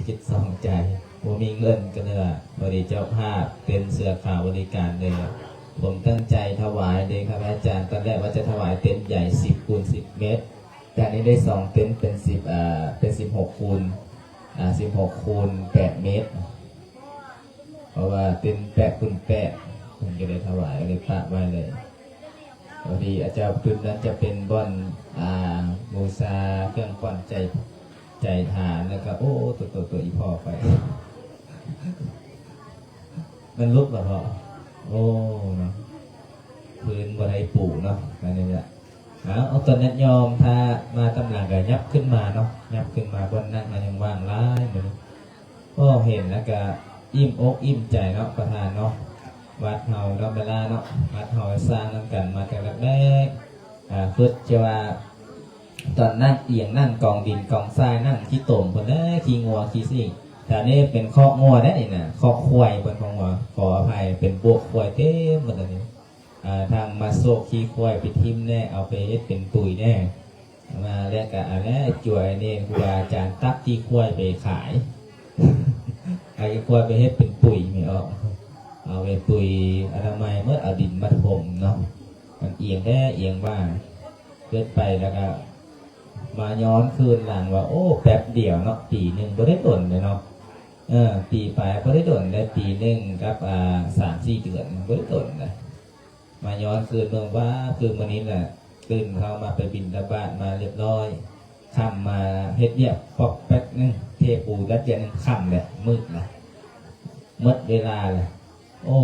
ຄິດສອງໃຈ ບໍ່ມີເງິນ ກໍເລີຍວ່າ ພໍດີເຈົ້າພາບເຕັນເສື້ອຂາວບໍລິການເລີຍ ຜົມຕັ້ງໃຈຖວາຍເດ້ຄັບອາຈານ. ຕອນແລກວ່າຈະຖວາຍເຕັນໃຫຍ່ສິບຄູນສິບເມັດ, ແຕ່ນີ້ໄດ້ສອງເຕັນເປັນສິບ ເປັນສິບຫົກຄູນ ອ່າ ສິບຫົກຄູນແປດເມັດ. ເພາະວ່າເຕັນແປດຄູນແປດ ເພິ່ນກໍໄດ້ຖວາຍ ກໍເລີຍປະໄວ້ເລີຍ. ພໍດີອາຈານຈຸດນັ້ນຈະເປັນບ່ອນ ອ່າ ບູຊາເຄື່ອງຂວັນໄຈ ໄຈທານ ແລ້ວກໍ ໂອ້ ໂຕ ໂຕ ໂຕ ອີ່ພໍ່ຂ້ອຍ ມັນຫຼຸດບໍ່ພໍ່? ໂອ້ ເນາະ ພື້ນບໍ່ໄດ້ປູເນາະ ອັນນີ້ລະ. ເອົາ ເອົາ ຕອນຍາດໂຍມ ຖ້າມາຕາມຫຼັງກໍຫຍັບຂຶ້ນມາເນາະ ຫຍັບຂຶ້ນມາ ບ່ອນນັ່ງມັນຍັງວ່າງຫຼາຍມື້ນີ້. ໂອ້ ເຫັນແລ້ວກະອີ່ມອົກອີ່ມໃຈເນາະ ປະທານເນາະ. ວັດເຮົາເນາະ ເວລາເນາະ ວັດເຮົາສ້າງນຳກັນມາແຕ່ແລກໆ ອ່າ ຄິດຈະວ່າ ຕອນນັ່ງອຽງ ນັ່ງກອງດິນກອງຊາຍ ນັ່ງຂີ້ຕົມພຸ້ນແຫຼະ ຂີ້ງົວຂີ້ຊິງ. ແຖວນີ້ເປັນຄອກງົວເດ້ນີ້ນະ ຄອກຄວາຍເພິ່ນ ຄອກງົວ ຂໍອະໄພ ເປັນບວກຄວາຍເຕັມໝົດແລ້ວນີ້. ອ່າ ທັງມາໂຊກຂີ້ຄວາຍໄປຖິ້ມແດ່ ເອົາໄປເຮັດເປັນປຸ໋ຍແດ່ ມາແລ້ວກະອັນແຫຼະ ຈວຍນີ້ ຄູບາອາຈານຕັກຂີ້ຄວາຍໄປຂາຍ ເອົາຂີ້ຄວາຍໄປເຮັດເປັນປຸ໋ຍແມ່ນບໍ່ ເອົາໄປປຸ໋ຍອະນາໄມໝົດ ເອົາດິນມາຖົມເນາະ. ມັນອຽງແທ້ອຽງວ່າ ເກີດໄປແລ້ວກະມາຍ້ອນຄືນຫຼັງວ່າ ໂອ້ ແປັບດຽວເນາະ ປີໜຶ່ງບໍ່ໄດ້ດົນເດ້ເນາະ ເອີ ປີປາຍບໍ່ໄດ້ດົນເດ້ ປີໜຶ່ງກັບ ອ່າ ສາມສີ່ເດືອນ ບໍ່ໄດ້ດົນເດ້. ມາຍ້ອນຄືນເບິ່ງວ່າ ຄືມື້ນີ້ແຫຼະ ຕື່ນເຊົ້າມາໄປບິນທະບາດມາລຽບຮ້ອຍ ຄ່ຳມາເຮັດວຽກປອກແປັກໜຶ່ງ ເທປູດັດດຽວໜຶ່ງ ຄ່ຳແຫຼະ ມືດລະ ໝົດເວລາລະ. ໂອ້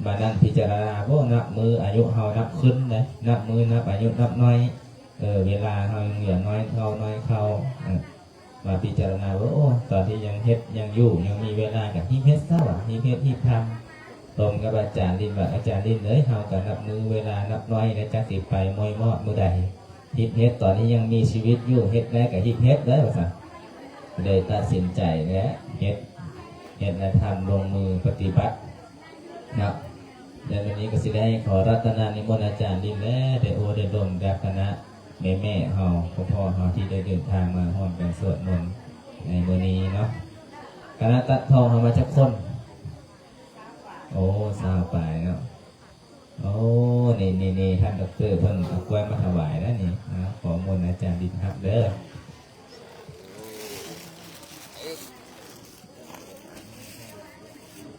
ມານັ່ງພິຈາລະນາ ໂອ້ ນັບມື້ອາຍຸເຮົານັບຂຶ້ນເດ້ ນັບມື້ນັບອາຍຸນັບໜ້ອຍ ເອີ ເວລາເຮົາຍັງເຫຼືອໜ້ອຍເຂົ້າ ໜ້ອຍເຂົ້າ ເອີ ມາພິຈາລະນາວ່າ ໂອ້ ຕອນທີ່ຍັງເຮັດຍັງຢູ່ ຍັງມີເວລາກໍຮີບເຮັດຊະວ່າ ຮີບເຮັດຮີບທຳ. ຕົງກັບອາຈານລິນວ່າ ອາຈານລິນເອີຍ ເຮົາກໍນັບມື້ເວລານັບໜ້ອຍແລ້ວ ຈັກຊິໄປມ້ອຍມອດມື້ໃດ. ຮີບເຮັດຕອນທີ່ຍັງມີຊີວິດຢູ່ ເຮັດໄດ້ກໍຮີບເຮັດເດີວ່າຊັ້ນ. ເລີຍຕັດສິນໃຈແລ້ວເຮັດ ເຮັດແລ້ວທຳ ລົງມືປະຕິບັດເນາະ. ແລະ ມື້ນີ້ກໍຊິໄດ້ຂໍລັດຕະນານິມົນອາຈານລິນແລະ ໄດ້ໂອ້ໄດ້ລົມກັບຄະນະແມ່ໆເຮົາ ພໍ່ໆເຮົາທີ່ໄດ້ເດີນທາງມາຮ່ວມກັນສວດມົນໃນມື້ນີ້ເນາະ. ຄະນະຕັດທອງເຮົາມາຈັກຄົນ? ໂອ້ ຊາວປາຍເນາະ. ໂອ້ ນີ້ໆໆ ທ່ານດັອກເຕີເພິ່ນເອົາກ້ວຍມາຖວາຍແລ້ວນີ້ນະ ຂໍມົນອາຈານລິນຮັບເດີ.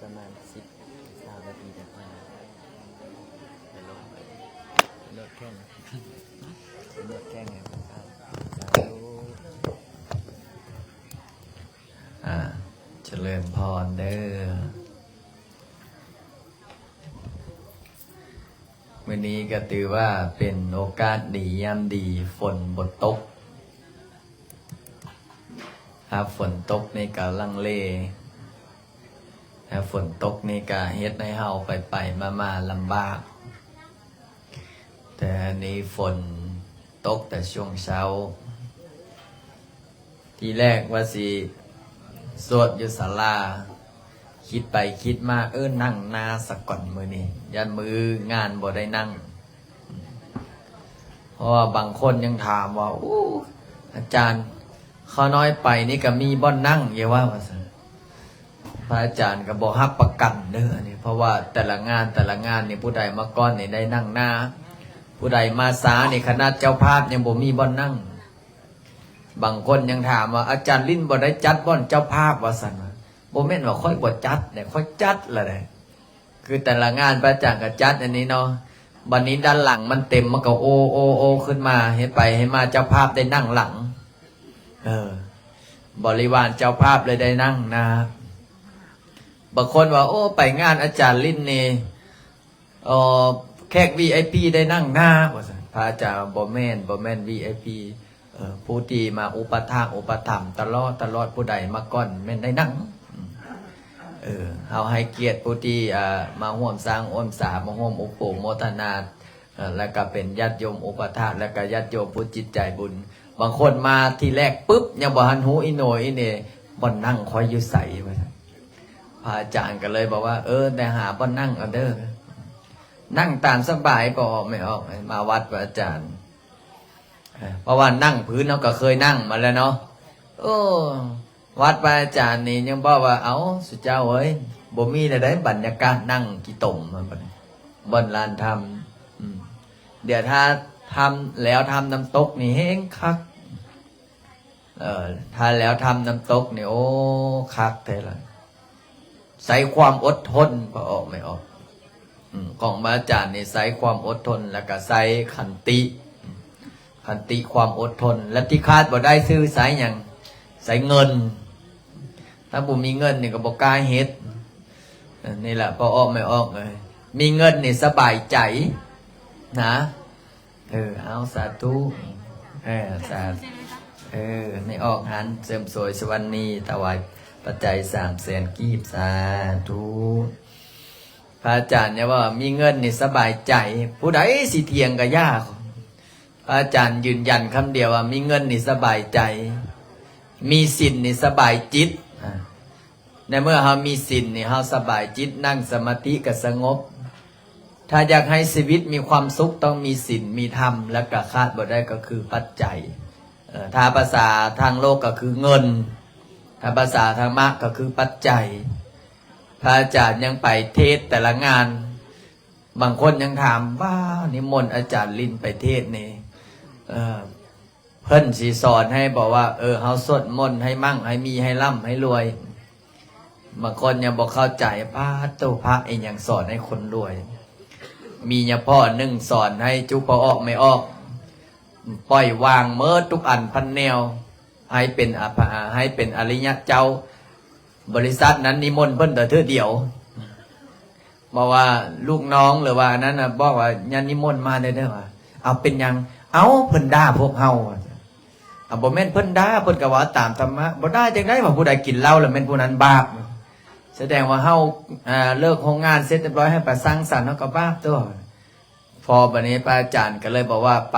ປະມານສິບ ຊາວນາທີຈະຜ່ານ ໄປລົງ ລົດແຂ່ງ ລົດແຂ່ງ ສາທຸ ອ່າ ຈະເລີນພອນເດີ. ມື້ນີ້ກໍຖືວ່າເປັນໂອກາດດີຍາມດີ ຝົນບໍ່ຕົກ. ຖ້າຝົນຕົກນີ້ກໍລັງເລ, ຖ້າຝົນຕົກນີ້ກໍເຮັດໃຫ້ເຮົາໄປໆມາໆລຳບາກ. ແຕ່ອັນນີ້ຝົນຕົກແຕ່ຊ່ວງເຊົ້າ. ທີແລກວ່າຊິສວດຢູ່ສາລາ, ຄິດໄປຄິດມາ ເອີ ນັ່ງນາສາກ່ອນມື້ນີ້, ຢ້ານມື້ງານບໍ່ໄດ້ນັ່ງ. ເພາະວ່າບາງຄົນຍັງຖາມວ່າ ໂອ້ ອາຈານ, ຂ້ານ້ອຍໄປນີ້ກໍມີບ່ອນນັ່ງຢູ່ວ່າ ວ່າຊັ້ນ. ພະອາຈານກໍບໍ່ຮັບປະກັນເດີອັນນີ້, ເພາະວ່າແຕ່ລະງານ ແຕ່ລະງານນີ້ ຜູ້ໃດມາກ່ອນນີ້ໄດ້ນັ່ງໜ້າ, ຜູ້ໃດມາຊ້ານີ້ ຂະໜາດເຈົ້າພາບຍັງບໍ່ມີບ່ອນນັ່ງ. ບາງຄົນຍັງຖາມວ່າ ອາຈານລິນບໍ່ໄດ້ຈັດບ່ອນເຈົ້າພາບວ່າຊັ້ນ. ບໍ່ແມ່ນວ່າຂ້ອຍບໍ່ຈັດເດ້, ຂ້ອຍຈັດລະເດ້. ຄືແຕ່ລະງານພະອາຈານກໍຈັດອັນນີ້ເນາະ, ບັດນີ້ດ້ານຫຼັງມັນເຕັມ ມັນກໍໂອ ໂອ ໂອຂຶ້ນມາ, ເຮັດໄປເຮັດມາເຈົ້າພາບໄດ້ນັ່ງຫຼັງ. ເອີ ບໍລິວານເຈົ້າພາບເລີຍໄດ້ນັ່ງໜ້າ. ບາງຄົນວ່າ ໂອ້ ໄປງານອາຈານລິນນີ້ ເອີ ແຂກ ວີໄອພີ ໄດ້ນັ່ງໜ້າວ່າຊັ້ນ. ພະອາຈານວ່າ ບໍ່ແມ່ນ, ບໍ່ແມ່ນ ວີໄອພີ. ເອີ ຜູ້ທີ່ມາອຸປະຖາກອຸປະຖຳຕະຫຼອດ, ຕະຫຼອດ, ຜູ້ໃດມາກ່ອນແມ່ນໄດ້ນັ່ງ. ເອີ ເຮົາໃຫ້ກຽດຜູ້ທີ່ ອ່າ ມາຮ່ວມສ້າງຮ່ວມສາ, ມາຮ່ວມອະນຸໂມທະນາ, ເອີ ແລ້ວກໍເປັນຍາດໂຍມອຸປະຖາກ, ແລ້ວກໍຍາດໂຍມຜູ້ຈິດໃຈບຸນ. ບາງຄົນມາທີແລກປຶບ ຍັງບໍ່ທັນຮູ້ອີໂໜອີເໜ ບ່ອນນັ່ງຂ້ອຍຢູ່ໃສ ວ່າຊັ້ນ. ພະອາຈານກໍເລີຍບອກວ່າ ເອີ ໄປຫາບ່ອນນັ່ງເອົາເດີ, ນັ່ງຕາມສະບາຍ ບໍ່ອອກໄມ່ອອກ ມາວັດພະອາຈານ. ເພາະວ່ານັ່ງພື້ນເຮົາກໍເຄີຍນັ່ງມາແລ້ວເນາະ. ເອີ ວັດພະອາຈານນີ້ຍັງບອກວ່າ ເອົ້າ ສຸເຈົ້າເອີຍ ບໍ່ມີແນວໃດບັນຍາກາດນັ່ງຂີ້ຕົມ ບ່ອນລານທຳ. ອືມ ດຽວຖ້າທຳແລ້ວ ທຳນ້ຳຕົກນີ້ແຮງຄັກ. ເອີ ຖ້າແລ້ວທຳນ້ຳຕົກນີ້ ໂອ້ ຄັກແທ້ລະ. ໃຊ້ຄວາມອົດທົນ ພະອອກແມ່ອອກ. ອືມ ຂອງພະອາຈານນີ້ໃຊ້ຄວາມອົດທົນ ແລ້ວກະໃຊ້ຂັນຕິ ຂັນຕິຄວາມອົດທົນ ແລະ ທີ່ຂາດບໍ່ໄດ້ຄືໃຊ້ຫຍັງ? ໃຊ້ເງິນ. ຖ້າບໍ່ມີເງິນນີ້ກໍບໍ່ກ້າເຮັດ. ນີ້ແຫຼະ ພະອອກແມ່ອອກເອີຍ ມີເງິນນີ້ສະບາຍໃຈນະ. ເອີ ເອົາ ສາທຸ. ເອີ ສາ ເອີ ແມ່ອອກຫັ້ນ ເສີມສວຍສຸວັນນີ ຖວາຍປັດໄຈສາມແສນກີບ ສາທຸ. ພະອາຈານຍັງວ່າ ມີເງິນນີ້ສະບາຍໃຈ ຜູ້ໃດຊິຖຽງກໍຢ່າ. ພະອາຈານຢືນຢັນຄຳດຽວວ່າ ມີເງິນນີ້ສະບາຍໃຈ ມີສິນນີ້ສະບາຍຈິດ. ໃນເມື່ອເຮົາມີສິນນີ້ ເຮົາສະບາຍຈິດ ນັ່ງສະມາທິກໍສະຫງົບ. ຖ້າຢາກໃຫ້ຊີວິດມີຄວາມສຸກ ຕ້ອງມີສິນ ມີທຳ ແລ້ວກໍຂາດບໍ່ໄດ້ກໍຄືປັດໄຈ. ເອີ ຖ້າພາສາທາງໂລກກໍຄືເງິນ ຖ້າພາສາທຳມະກໍຄືປັດໄຈ. ພະອາຈານຍັງໄປເທດແຕ່ລະງານ ບາງຄົນຍັງຖາມວ່າ ນິມົນອາຈານລິນໄປເທດນີ້ ເອີ ເພິ່ນຊິສອນໃຫ້ບໍ່ວ່າ ເອີ ເຮົາສວດມົນໃຫ້ໝັ້ງ ໃຫ້ມີ ໃຫ້ລ່ຳ ໃຫ້ລວຍ. ບາງຄົນຍັງບໍ່ເຂົ້າໃຈ ປາດໂທ້ ພະອີ່ຫຍັງສອນໃຫ້ຄົນລວຍ? ມີຍາພໍ່ໜຶ່ງສອນໃຫ້ຈຸພໍ່ອອກແມ່ອອກ ປ່ອຍວາງເໝິດທຸກອັນພັນແນວ ໃຫ້ເປັນອະ ໃຫ້ເປັນອະລິຍະເຈົ້າ. ບໍລິສັດນັ້ນນິມົນເພິ່ນແຕ່ເທື່ອດຽວ. ບອກວ່າລູກນ້ອງ ຫຼືວ່າອັນນັ້ນນະ ບອກວ່າ ຢ່ານິມົນມາເດີ ເດີວ່າ. ເອົາ ເປັນຫຍັງ? ເອົາ ເພິ່ນດ່າພວກເຮົາ. ເອົາ ບໍ່ແມ່ນເພິ່ນດ່າ ເພິ່ນກໍເວົ້າຕາມທຳມະ. ບໍ່ດ່າຈັ່ງໃດ ວ່າຜູ້ໃດກິນເຫຼົ້າແລ້ວແມ່ນຜູ້ນັ້ນບາບ. ສະແດງວ່າເຮົາ ອ່າ ເລີກໂຮງງານເສັດຮຽບຮ້ອຍ ໃຫ້ໄປສັງສັນ ເຮົາກໍບາບຕົວະ. ພໍບັດນີ້ພະອາຈານກໍເລີຍບອກວ່າ ໄປ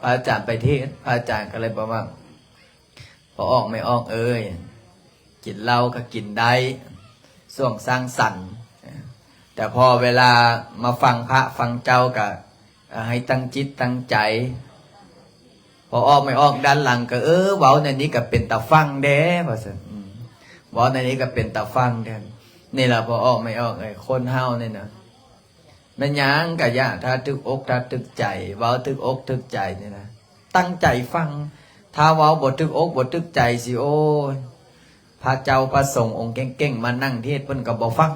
ພະອາຈານໄປເທດ ພະອາຈານກໍເລີຍບອກວ່າ ພໍ່ອອກແມ່ອອກເອີຍ ກິນເຫຼົ້າກໍກິນໄດ້ ຊ່ວງສັງສັນ ແຕ່ພໍເວລາມາຟັງພະຟັງເຈົ້າກໍ ເອີ ໃຫ້ຕັ້ງຈິດຕັ້ງໃຈ. ພໍ່ອອກແມ່ອອກດ້ານຫຼັງກໍ ເອີ ເວົ້າແນວນີ້ກໍເປັນຕາຟັງແດ່ ວ່າຊັ້ນ. ອືມ ເວົ້າແນວນີ້ກໍເປັນຕາຟັງແທ້. ນີ້ລະ ພໍ່ອອກແມ່ອອກເອີຍ ຄົນເຮົານີ້ນະ ແມ່ນຫຍັງກະຢ່າ ຖ້າຖືກອົກຖືກໃຈ ເວົ້າຖືກອົກຖືກໃຈນີ້ນະ ຕັ້ງໃຈຟັງ. ຖ້າເວົ້າບໍ່ຖືກອົກບໍ່ຖືກໃຈຊິ ໂອ້ຍ ພະເຈົ້າພະສົງອົງເກັ່ງໆ ມານັ່ງເທດເພິ່ນກໍບໍ່ຟັງ.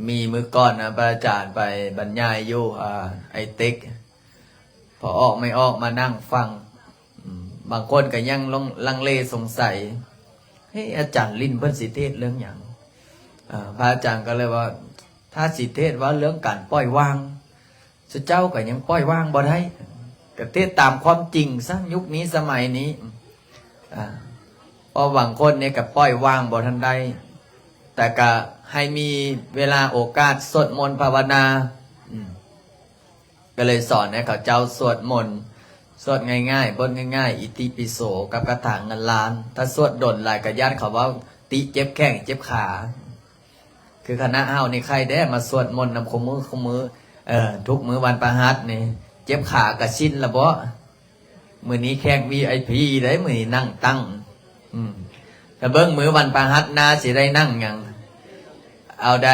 ມີມື້ກ່ອນນະ ພະອາຈານໄປບັນຍາຍຢູ່ ອາ ໄອເຕັກ ພໍ່ອອກແມ່ອອກມານັ່ງຟັງ. ອືມ ບາງຄົນກໍຍັງຫຼົງ ລັງເລສົງໄສ ເອີ ອາຈານລິນເພິ່ນຊິເທດເລື່ອງຫຍັງ? ເອີ ພະອາຈານກໍເລີຍວ່າ ຖ້າຊິເທດເວົ້າເລື່ອງການປ່ອຍວາງ ຊຸເຈົ້າກໍຍັງປ່ອຍວາງບໍ່ໄດ້ ກໍເທດຕາມຄວາມຈິງຊະ ຍຸກນີ້ສະໄໝນີ້. ອາ ເພາະບາງຄົນນີ້ກໍປ່ອຍວາງບໍ່ທັນໄດ້ ແຕ່ກໍໃຫ້ມີເວລາໂອກາດສວດມົນພາວະນາ. ອືມ ກໍເລີຍສອນໃຫ້ເຂົາເຈົ້າສວດມົນ ສວດງ່າຍໆ ບົດງ່າຍໆ ອິຕິປິໂສ ກັບຄາຖາເງິນລ້ານ. ຖ້າສວດດົນຫຼາຍກໍຢ້ານເຂົາເວົ້າຕິເຈັບແຂ້ງເຈັບຂາ. ຄືຄະນະເຮົານີ້ໄຄແດ່ມາສວດມົນນຳຄູ່ມື້ຄູ່ມື້ ເອີ ທຸກມື້ວັນພະຫັດນີ້ ເຈັບຂາກະຊິນລະເບາະ. ມື້ນີ້ແຂກວີໄອພີເດ້ ມື້ນີ້ນັ່ງຕັ້ງ. ອືມ ຖ້າເບິ່ງມື້ວັນພະຫັດໜ້າຊິໄດ້ນັ່ງຫຍັງ? ເອົາໃດ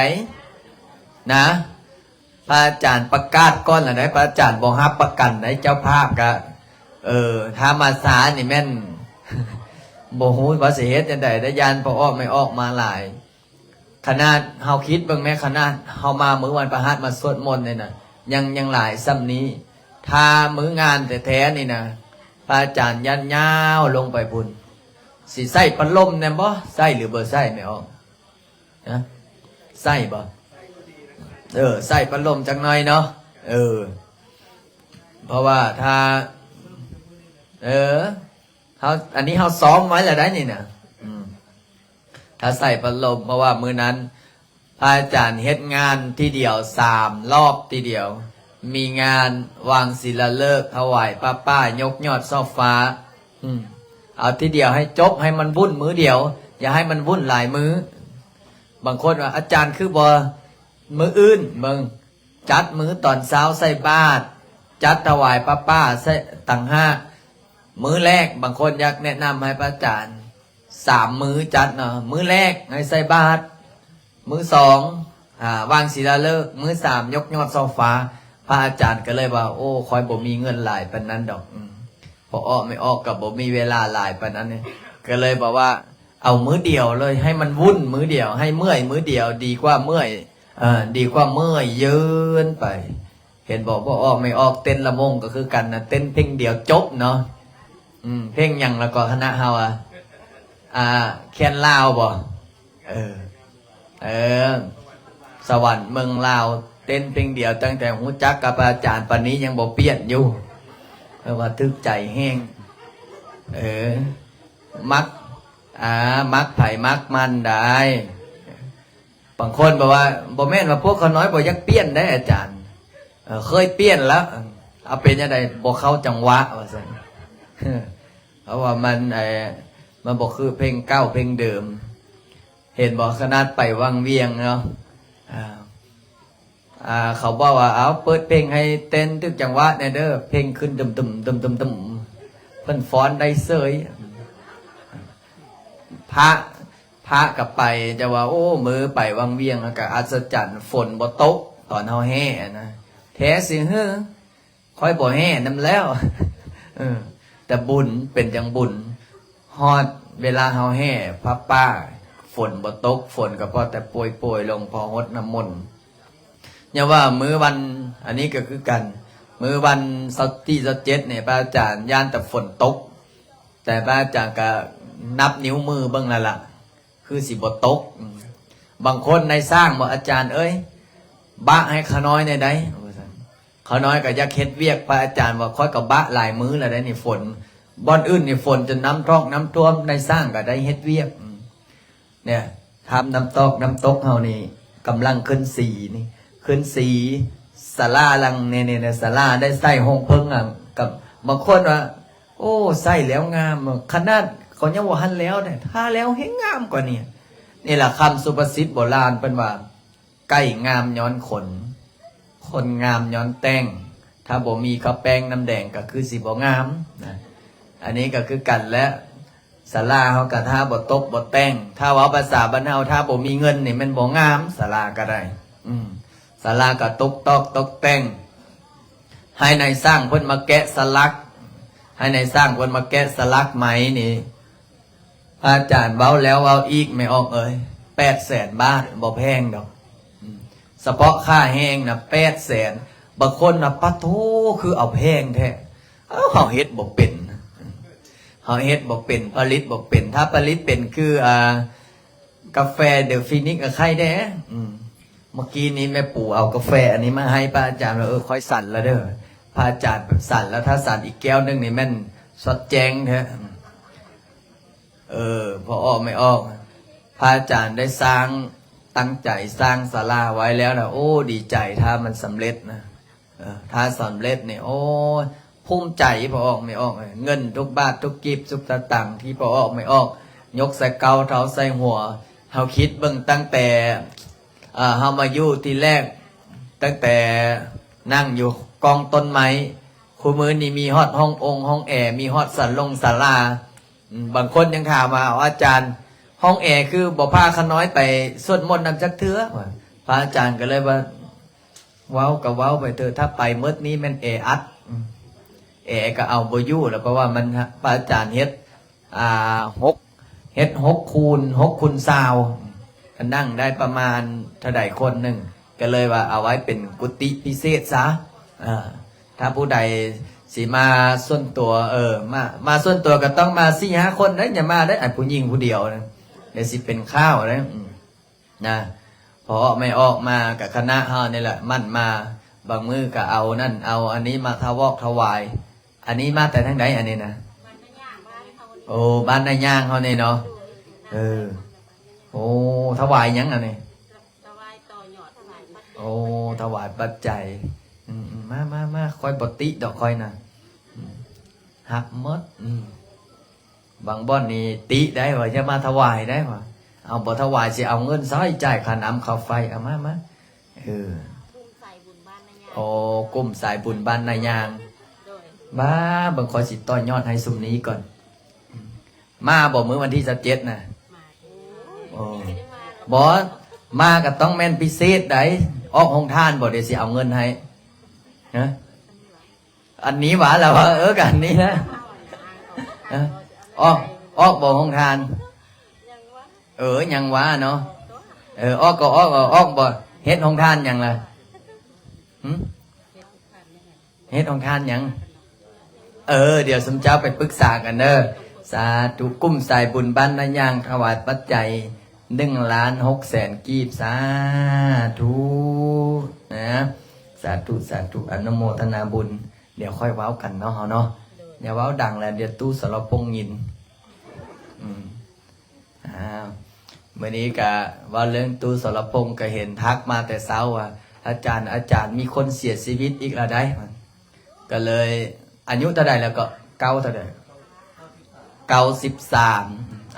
ນະ ພະອາຈານປະກາດກ່ອນລະໄດ໋ ພະອາຈານບໍ່ຮັບປະກັນໄດ໋ ເຈົ້າພາບກະ ເອີ ຖ້າມາຊ້ານີ້ແມ່ນ ບໍ່ຮູ້ວ່າຊິເຮັດຈັ່ງໃດ ໄດ້ຢ້ານພໍ່ອອກແມ່ອອກມາຫຼາຍ. ຂະໜາດເຮົາຄິດເບິ່ງແມ້ ຂະໜາດເຮົາມາມື້ວັນພະຫັດມາສວດມົນນີ້ນະ ຍັງ ຍັງຫຼາຍສ່ຳນີ້. ຖ້າມື້ງານແທ້ໆນີ້ນະ ພະອາຈານຢ້ານຍາວລົງໄປພຸ້ນ. ຊິໃສ່ພັດລົມແດ່ບໍ່? ໃສ່ຫຼືບໍ່ໃສ່ແມ່ອອກ? ຮະ ໃສ່ບໍ່? ເອີ ໃສ່ພັດລົມຈັກໜ້ອຍເນາະ. ເອີ ເພາະວ່າຖ້າ ເອີ ເຮົາ ອັນນີ້ເຮົາຊ້ອມໄວ້ແລ້ວໄດ໋ນີ້ນະ. ອືມ ຖ້າໃສ່ພັດລົມ ເພາະວ່າມື້ນັ້ນພະອາຈານເຮັດງານທີດຽວສາມລອບທີດຽວ. ມີງານວາງສິລາເລີກ ຖວາຍຜ້າປ່າ ຍົກຍອດຊອບຟ້າ. ອືມ ເອົາທີດຽວໃຫ້ຈົບ ໃຫ້ມັນວຸ້ນມື້ດຽວ ຢ່າໃຫ້ມັນວຸ້ນຫຼາຍມື້. ບາງຄົນວ່າ ອາຈານຄືບໍ່ມື້ອື່ນ ເບິ່ງ ຈັດມື້ຕອນເຊົ້າໃສ່ບາດ ຈັດຖວາຍຜ້າປ່າໃສ່ຕ່າງຫາກ. ມື້ແລກ ບາງຄົນຢາກແນະນຳໃຫ້ພະອາຈານ ສາມມື້ຈັດເນາະ. ມື້ແລກໃຫ້ໃສ່ບາດ, ມື້ສອງ ອ່າ ວາງສິລາເລີກ, ມື້ສາມຍົກຍອດຊອບຟ້າ. ພະອາຈານກໍເລີຍວ່າ ໂອ້ ຂ້ອຍບໍ່ມີເງິນຫຼາຍປານນັ້ນດອກ. ອືມ ພໍ່ອອກແມ່ອອກກໍບໍ່ມີເວລາຫຼາຍປານນັ້ນ, ກໍເລີຍບອກວ່າ ເອົາມື້ດຽວເລີຍ, ໃຫ້ມັນວຸ້ນມື້ດຽວ, ໃຫ້ເມື່ອຍມື້ດຽວ ດີກວ່າເມື່ອຍ ເອີ ດີກວ່າເມື່ອຍເຢິນໄປ. ເຫັນບໍ່ ພໍ່ອອກແມ່ອອກເຕັ້ນລຳວົງກໍຄືກັນນະ, ເຕັ້ນເພງດຽວຈົບເນາະ. ອືມ ເພງຫຍັງລະກໍຄະນະເຮົາອະ? ອ່າ ແຄນລາວບໍ? ເອີ ເອີ ສະຫວັນເມືອງລາວ, ເຕັ້ນເພງດຽວ, ຕັ້ງແຕ່ຮູ້ຈັກກັບອາຈານປານນີ້ຍັງບໍ່ປ່ຽນຢູ່, ເພາະວ່າຖືກໃຈແຮງ. ເອີ ມັກ ອ່າ ມັກໃຜມັກມັນໄດ໋. ບາງຄົນບອກວ່າ ບໍ່ແມ່ນວ່າພວກຂ້ານ້ອຍບໍ່ຢາກປ່ຽນໄດ໋ອາຈານ, ເອີ ເຄີຍປ່ຽນແລ້ວ. ເອົາ ເປັນຈັ່ງໃດ? ບໍ່ເຂົ້າຈັງຫວະວ່າຊັ້ນ, ເພາະວ່າມັນ ເອີ ມັນບໍ່ຄືເພງເກົ່າເພງເດີມ. ເຫັນບໍ່? ຂະໜາດໄປວັງວຽງເນາະ, ອ່າ ອ່າ ເຂົາບອກວ່າ ເອົາ ເປີດເພງໃຫ້ເຕັ້ນຖືກຈັງຫວະແດ່ເດີ, ເພງຂຶ້ນຕຶມໆໆໆ ເພິ່ນຟ້ອນໄດ້ເສີຍ. ພະ ພະກໍໄປ, ແຕ່ວ່າ ໂອ້ ມື້ໄປວັງວຽງ ແລ້ວກໍອັດສະຈັນ ຝົນບໍ່ຕົກຕອນເຮົາແຫ່ນະ. ແທ້ຊິເຮີ ຂ້ອຍບໍ່ແຫ່ນຳແລ້ວ. ເອີ ແຕ່ບຸນເປັນຈັ່ງບຸນ, ຮອດເວລາເຮົາແຫ່ຜ້າປ່າ ຝົນບໍ່ຕົກ, ຝົນກໍພໍແຕ່ໂປຍໆລົງ ພໍຫົດນ້ຳມົນ. ຢ່າວ່າມື້ວັນ ອັນນີ້ກໍຄືກັນ, ມື້ວັນເສົາ ທີຊາວເຈັດນີ້ ພະອາຈານຢ້ານແຕ່ຝົນຕົກ, ແຕ່ພະອາຈານກໍນັບນິ້ວມືເບິ່ງແລ້ວລະ ຄືຊິບໍ່ຕົກ. ບາງຄົນນາຍຊ່າງບອກ ອາຈານເອີຍ ບະໃຫ້ຂ້ານ້ອຍແດ່ໄດ໋ ວ່າຊັ້ນ. ຂ້ານ້ອຍກໍຢາກເຮັດວຽກ, ພະອາຈານວ່າ ຂ້ອຍກໍບະຫຼາຍມື້ແລ້ວໄດ໋ນີ້ ຝົນ, ບ່ອນອື່ນນີ້ຝົນຈົນນ້ຳຖອກນ້ຳຖ້ວມ, ນາຍຊ່າງກໍໄດ້ເຮັດວຽກ. ອືມ ເນຍ ຖ້ຳນ້ຳຕອກນ້ຳຕົກເຮົານີ້ກຳລັງຂຶ້ນສີນີ້ ຂຶ້ນສີສາລາຫຼັງນີ້ ນີ້ ນີ້ ສາລາໄດ້ໃສ່ໂຮງເຜິ້ງ ອະ ກັບ ບາງຄົນວ່າ ໂອ້ ໃສ່ແລ້ວງາມ, ຂະໜາດເຂົາຍັງບໍ່ທັນແລ້ວເດ້ ຖ້າແລ້ວແຮ່ງງາມກວ່ານີ້. ນີ້ລະຄຳສຸພາສິດໂບລານເພິ່ນວ່າ ໄກ່ງາມຍ້ອນຂົນ, ຄົນງາມຍ້ອນແຕ່ງ, ຖ້າບໍ່ມີເຂົ້າແປ້ງນ້ຳແດງກໍຄືຊິບໍ່ງາມນະ. ອັນນີ້ກໍຄືກັນແຫຼະ, ສາລາເຮົາກໍຖ້າບໍ່ຕົກບໍ່ແຕ່ງ, ຖ້າເວົ້າພາສາບ້ານເຮົາ ຖ້າບໍ່ມີເງິນນີ້ແມ່ນບໍ່ງາມ ສາລາກໍໄດ້. ອືມ ສາລາກໍຕົກຕອກຕົກແຕ່ງ, ໃຫ້ນາຍຊ່າງເພິ່ນມາແກະສະຫຼັກ, ໃຫ້ນາຍຊ່າງເພິ່ນມາແກະສະຫຼັກໄມ້ນີ້ ພະອາຈານເວົ້າແລ້ວເວົ້າອີກ ແມ່ອອກເອີຍ ແປດແສນບາດ ບໍ່ແພງດອກ. ອືມ ສະເພາະຄ່າແຮງນະ ແປດແສນ. ບາງຄົນນະ ປະໂທ້ ຄືເອົາແພງແທ້. ເອົ້າ ເຮົາເຮັດບໍ່ເປັນ, ເຮົາເຮັດບໍ່ເປັນ ຜະລິດບໍ່ເປັນ. ຖ້າຜະລິດເປັນຄື ອ່າ ກາແຟເດີຟີນິກ ອະ ໄຄແດ່. ອືມ ເມື່ອກີ້ນີ້ແມ່ປູເອົາກາແຟອັນນີ້ມາໃຫ້ພະອາຈານວ່າ ເອີ ຂ້ອຍສັນແລ້ວເດີ. ພະອາຈານສັນແລ້ວ, ຖ້າສັນອີກແກ້ວໜຶ່ງນີ້ແມ່ນຊອດແຈ້ງແທ້. ເອີ ພໍ່ອອກແມ່ອອກ ພະອາຈານໄດ້ສ້າງ, ຕັ້ງໃຈສ້າງສາລາໄວ້ແລ້ວນະ. ໂອ້ ດີໃຈ ຖ້າມັນສຳເລັດນະ. ເອີ ຖ້າສຳເລັດນີ້ ໂອ້ຍ ພູມໃຈພໍ່ອອກແມ່ອອກ. ເງິນທຸກບາດທຸກກີບ ທຸກສະຕັງທີ່ພໍ່ອອກແມ່ອອກ ຍົກໃສ່ເກົ້າເທົ້າໃສ່ຫົວ. ເຮົາຄິດເບິ່ງຕັ້ງແຕ່ ເອີ ເຮົາມາຢູ່ທີແລກ, ຕັ້ງແຕ່ນັ່ງຢູ່ກ້ອງຕົ້ນໄມ້, ຄູ່ມື້ນີ້ມີຮອດຫ້ອງອົງຫ້ອງແອ, ມີຮອດສາລົງສາລາ. ອືມ ບາງຄົນຍັງຖາມວ່າ ເອົາ ອາຈານ ຫ້ອງແອຄືບໍ່ພາຂ້ານ້ອຍໄປສວດມົນນຳຈັກເທື່ອ? ພະອາຈານກໍເລີຍວ່າ ເວົ້າກໍເວົ້າໄປເທີະ, ຖ້າໄປໝົດນີ້ແມ່ນແອອັດ. ອືມ ແອກໍເອົາບໍ່ຢູ່ແລ້ວ, ເພາະວ່າມັນ ພະອາຈານເຮັດ ອ່າ ຫົກ ເຮັດຫົກຄູນ ຫົກຄູນຊາວ ກໍນັ່ງໄດ້ປະມານເທົ່າໃດຄົນໜຶ່ງ, ກໍເລີຍວ່າເອົາໄວ້ເປັນກຸຕິພິເສດຊະ. ເອີ ຖ້າຜູ້ໃດຊິມາສ່ວນຕົວ ເອີ ມາ ມາສ່ວນຕົວກໍຕ້ອງມາສີ່ຫ້າຄົນເດ້, ຢ່າມາເດ້ ອັນຜູ້ຍິງຜູ້ດຽວນະ ດຽວຊິເປັນຂ່າວເດ້. ອືມ ນະ ພໍອອກແມ່ອອກມາກັບຄະນະເຮົານີ້ແຫຼະ ໝັ່ນມາ, ບາງມື້ກໍເອົານັ້ນເອົາອັນນີ້ມາຖະວອກຖະຫວາຍ. ອັນນີ້ມາແຕ່ທາງໃດອັນນີ້ນະ? ໂອ້ ບ້ານນາຍາງເຮົານີ້ເນາະ. ເອີ ໂອ້ ຖະຫວາຍຫຍັງອັນນີ້? ໂອ້ ຖະຫວາຍປັດໄຈ. ອືມໆ ມາໆໆ ຂ້ອຍບໍ່ຕິດອກຂ້ອຍນະ. ອືມ ຮັບໝົດ. ອືມ ບາງບ່ອນນີ້ຕິໄດ້ວ່າ ຢ່າມາຖະຫວາຍໄດ້ວ່າ ເອົາ ບໍ່ຖະຫວາຍຊິເອົາເງິນໃສຈ່າຍຄ່ານ້ຳຄ່າໄຟ. ເອົາມາ ມາ. ເອີ ກຸ່ມສາຍບຸນບ້ານນາຍາງ. ໂອ້ ກຸ່ມສາຍບຸນບ້ານນາຍາງ. ໂດຍ ບ້າ ເບິ່ງ ຂ້ອຍຊິຕໍ່ຍອດໃຫ້ຊຸມນີ້ກ່ອນ. ອືມ ມາບໍ່ມື້ວັນທີຊາວເຈັດນະ? ໂອ້ ບໍ່ ມາກໍຕ້ອງແມ່ນພິເສດໃດ໋. ອອກໂຮງທານບໍ່ ດຽວຊິເອົາເງິນໃຫ້. ຮະ? ອັນນີ້ຫວາ ລາວວ່າ ເອີ ກໍອັນນີ້ນະ. ຮະ? ອອກ ອອກບໍ່ໂຮງທານ? ເອີ ຍັງວ່າເນາະ. ເອີ ອອກກໍອອກ ອອກ ອອກບໍ່? ເຮັດໂຮງທານຫຍັງລະ? ຫຶ? ເຮັດໂຮງທານຫຍັງ? ເອີ ດຽວຊຸມເຈົ້າໄປປຶກສາກັນເດີ. ສາທຸ ກຸ່ມສາຍບຸນບ້ານນາຍາງ ຖວາຍປັດໄຈໜຶ່ງລ້ານຫົກແສນກີບ. ສາທຸນະ ສາທຸ ສາທຸ ອະນຸໂມທະນາບຸນ. ດຽວຄ່ອຍເວົ້າກັນເນາະ ເຮົາເນາະ. ຢ່າເວົ້າດັງແລ້ວ ດຽວຕູ້ສະລະພົງຍິນ. ອືມ ອ້າວ ມື້ນີ້ກະເວົ້າເລື່ອງຕູ້ສະລະພົງ ກະເຫັນທັກມາແຕ່ເຊົ້າວ່າ ອາຈານ ອາຈານ ມີຄົນເສຍຊີວິດອີກລະໄດ໋. ກະເລີຍ ອາຍຸເທົ່າໃດແລ້ວກໍ? ເກົ້າເທົ່າໃດ? ເກົ້າສິບສາມ.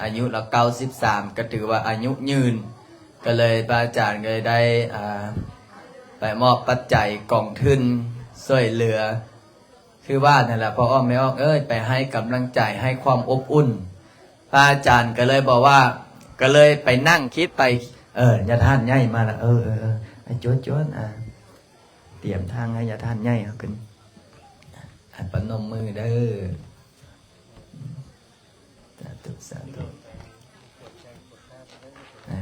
ອາຍຸລະເກົ້າສິບສາມ ກະຖືວ່າອາຍຸຍືນ. ກະເລີຍພະອາຈານກະເລີຍໄດ້ ອ່າ ໄປມອບປັດໄຈກອງທຶນຊ່ວຍເຫຼືອ ຄືວ່ານັ້ນລະ ພໍ່ອອກແມ່ອອກເອີຍ ໄປໃຫ້ກຳລັງໃຈ ໃຫ້ຄວາມອົບອຸ່ນ. ພະອາຈານກໍເລີຍບອກວ່າ ກໍເລີຍໄປນັ່ງຄິດໄປ ເອີ ຍາທ່ານໃຫຍ່ມາລະ ເອີ ເອີ ເອີ ໄອ້ຈວນ ຈວນ ອ່າ ຕຽມທາງໃຫ້ຍາທ່ານໃຫຍ່ເຮົາຂຶ້ນ ອ່າ ປະນົມມືເດີ. ສາທຸ ສາທຸ ອ່າ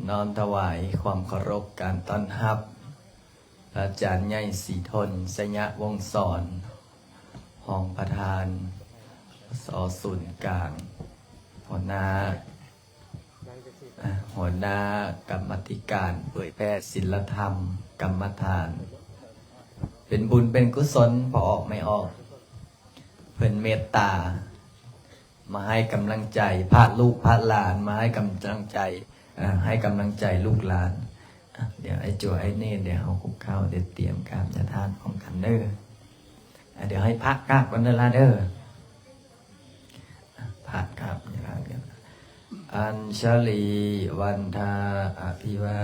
ນ້ອມຖວາຍຄວາມເຄົາລົບການຕ້ອນຮັບ ພະອາຈານໃຫຍ່ ສີທົນ ໄຊຍະວົງສອນ ຮອງປະທານ ສ ສູນກາງ ຫົວໜ້າ ອາ ຫົວໜ້າກຳມາທິການເຜີຍແຜ່ສິນລະທຳກຳມະຖານ. ເປັນບຸນເປັນກຸສົນ ພໍ່ອອກແມ່ອອກ ເພິ່ນເມດຕາ ມາໃຫ້ກຳລັງໃຈ ພາລູກພາຫຼານ ມາໃຫ້ກຳລັງໃຈ ເອີ ໃຫ້ກຳລັງໃຈລູກຫຼານ. ອ່ະ ດຽວໄອ້ຈົວ ໄອ້ເນນ ດຽວເຮົາຄຸກເຂົ້າ ດຽວຕຽມກາບຍາທ່ານພ້ອມກັນເດີ. ອ່ະ ດຽວໃຫ້ພະກາບກ່ອນເດີລະເດີ. ອ່ະ ພະກາບຍາທ່ານກັນ. ອັນຊະລີວັນທາອະພິວາ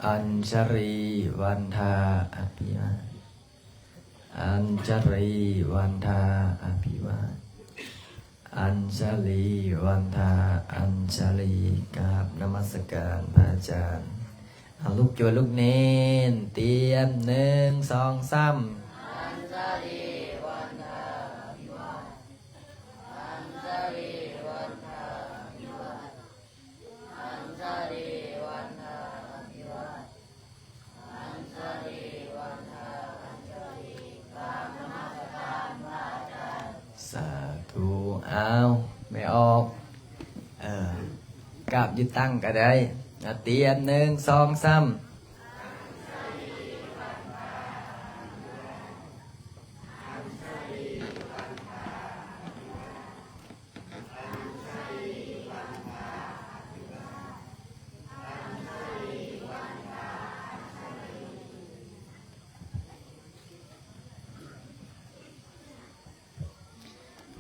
ອັນຊະລີວັນທາອະພິວາ ອັນຊະລີວັນທາອະພິວາ ອັນຊະລີວັນທາ ອັນຊະລີ. ກາບນະມັດສະການພະອາຈານ. ເອົາ ລູກຈົວລູກເນນ ຕຽມ ໜຶ່ງ ສອງ ສາມ. ອັນຊະລີວັນທາອະພິວາ ອັນຊະລີວັນທາອະພິວາ ອັນຊະລີວັນທາອະພິວາ ອັນຊະລີວັນທາ ອັນຊະລີ. ກາບນະມັດສະການພະອາຈານ. ສາທຸ. ອ້າວ ແມ່ອອກ ເອີ ກາບຢູ່ຕັ້ງກໍໄດ້. ອາ ຕຽມ ໜຶ່ງ ສອງ ສາມ.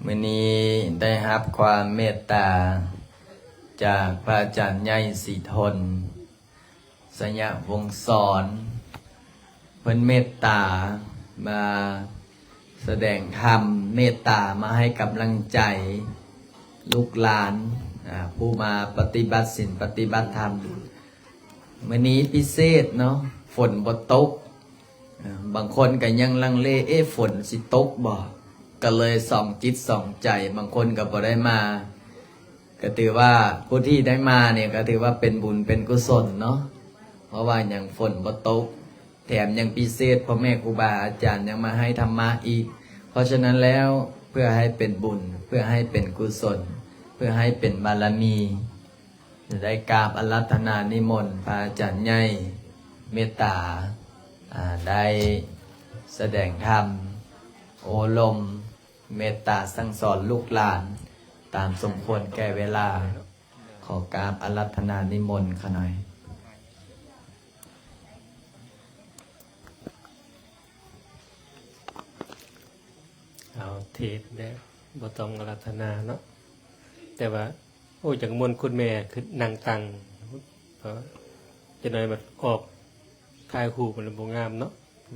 ມື້ນີ້ໄດ້ຮັບຄວາມເມດຕາຈາກພະອາຈານໃຫຍ່ ສີທົນ ໄຊຍະວົງສອນ. ເພິ່ນເມດຕາມາສະແດງທຳ ເມດຕາມາໃຫ້ກຳລັງໃຈລູກຫຼານ ອາ ຜູ້ມາປະຕິບັດສິນປະຕິບັດທຳ. ມື້ນີ້ພິເສດເນາະ ຝົນບໍ່ຕົກ. ເອີ ບາງຄົນກໍຍັງລັງເລ ເອະ ຝົນຊິຕົກບໍ່? ກໍເລີຍສອງຈິດສອງໃຈ ບາງຄົນກໍບໍ່ໄດ້ມາ. ກໍຖືວ່າຜູ້ທີ່ໄດ້ມານີ້ ກໍຖືວ່າເປັນບຸນເປັນກຸສົນເນາະ ເພາະວ່າຫຍັງ ຝົນບໍ່ຕົກ ແຖມຍັງພິເສດ ພໍ່ແມ່ຄູບາອາຈານຍັງມາໃຫ້ທຳມະອີກ. ເພາະສະນັ້ນແລ້ວ ເພື່ອໃຫ້ເປັນບຸນ ເພື່ອໃຫ້ເປັນກຸສົນ ເພື່ອໃຫ້ເປັນບາລະມີ ຈະໄດ້ກາບອາລາທະນານິມົນພະອາຈານໃຫຍ່ເມດຕາ ອາ ໄດ້ສະແດງທຳໂອ້ລົມເມດຕາສັ່ງສອນລູກຫຼານຕາມສົມຄວນແກ່ເວລາ. ຂໍກາບອາລາທະນານິມົນຂະໜ່ອຍ. ເອົາ ເທດແລ້ວ ບໍ່ຕ້ອງອາລາທະນາເນາະ ແຕ່ວ່າ ໂອ້ ຈັກມ່ວນ ຄຸນແມ່ ຄືນັ່ງຕັ້ງ ເພາະຈັກໜ່ອຍບັດອອກ ຖ່າຍຮູບມັນບໍ່ງາມເນາະ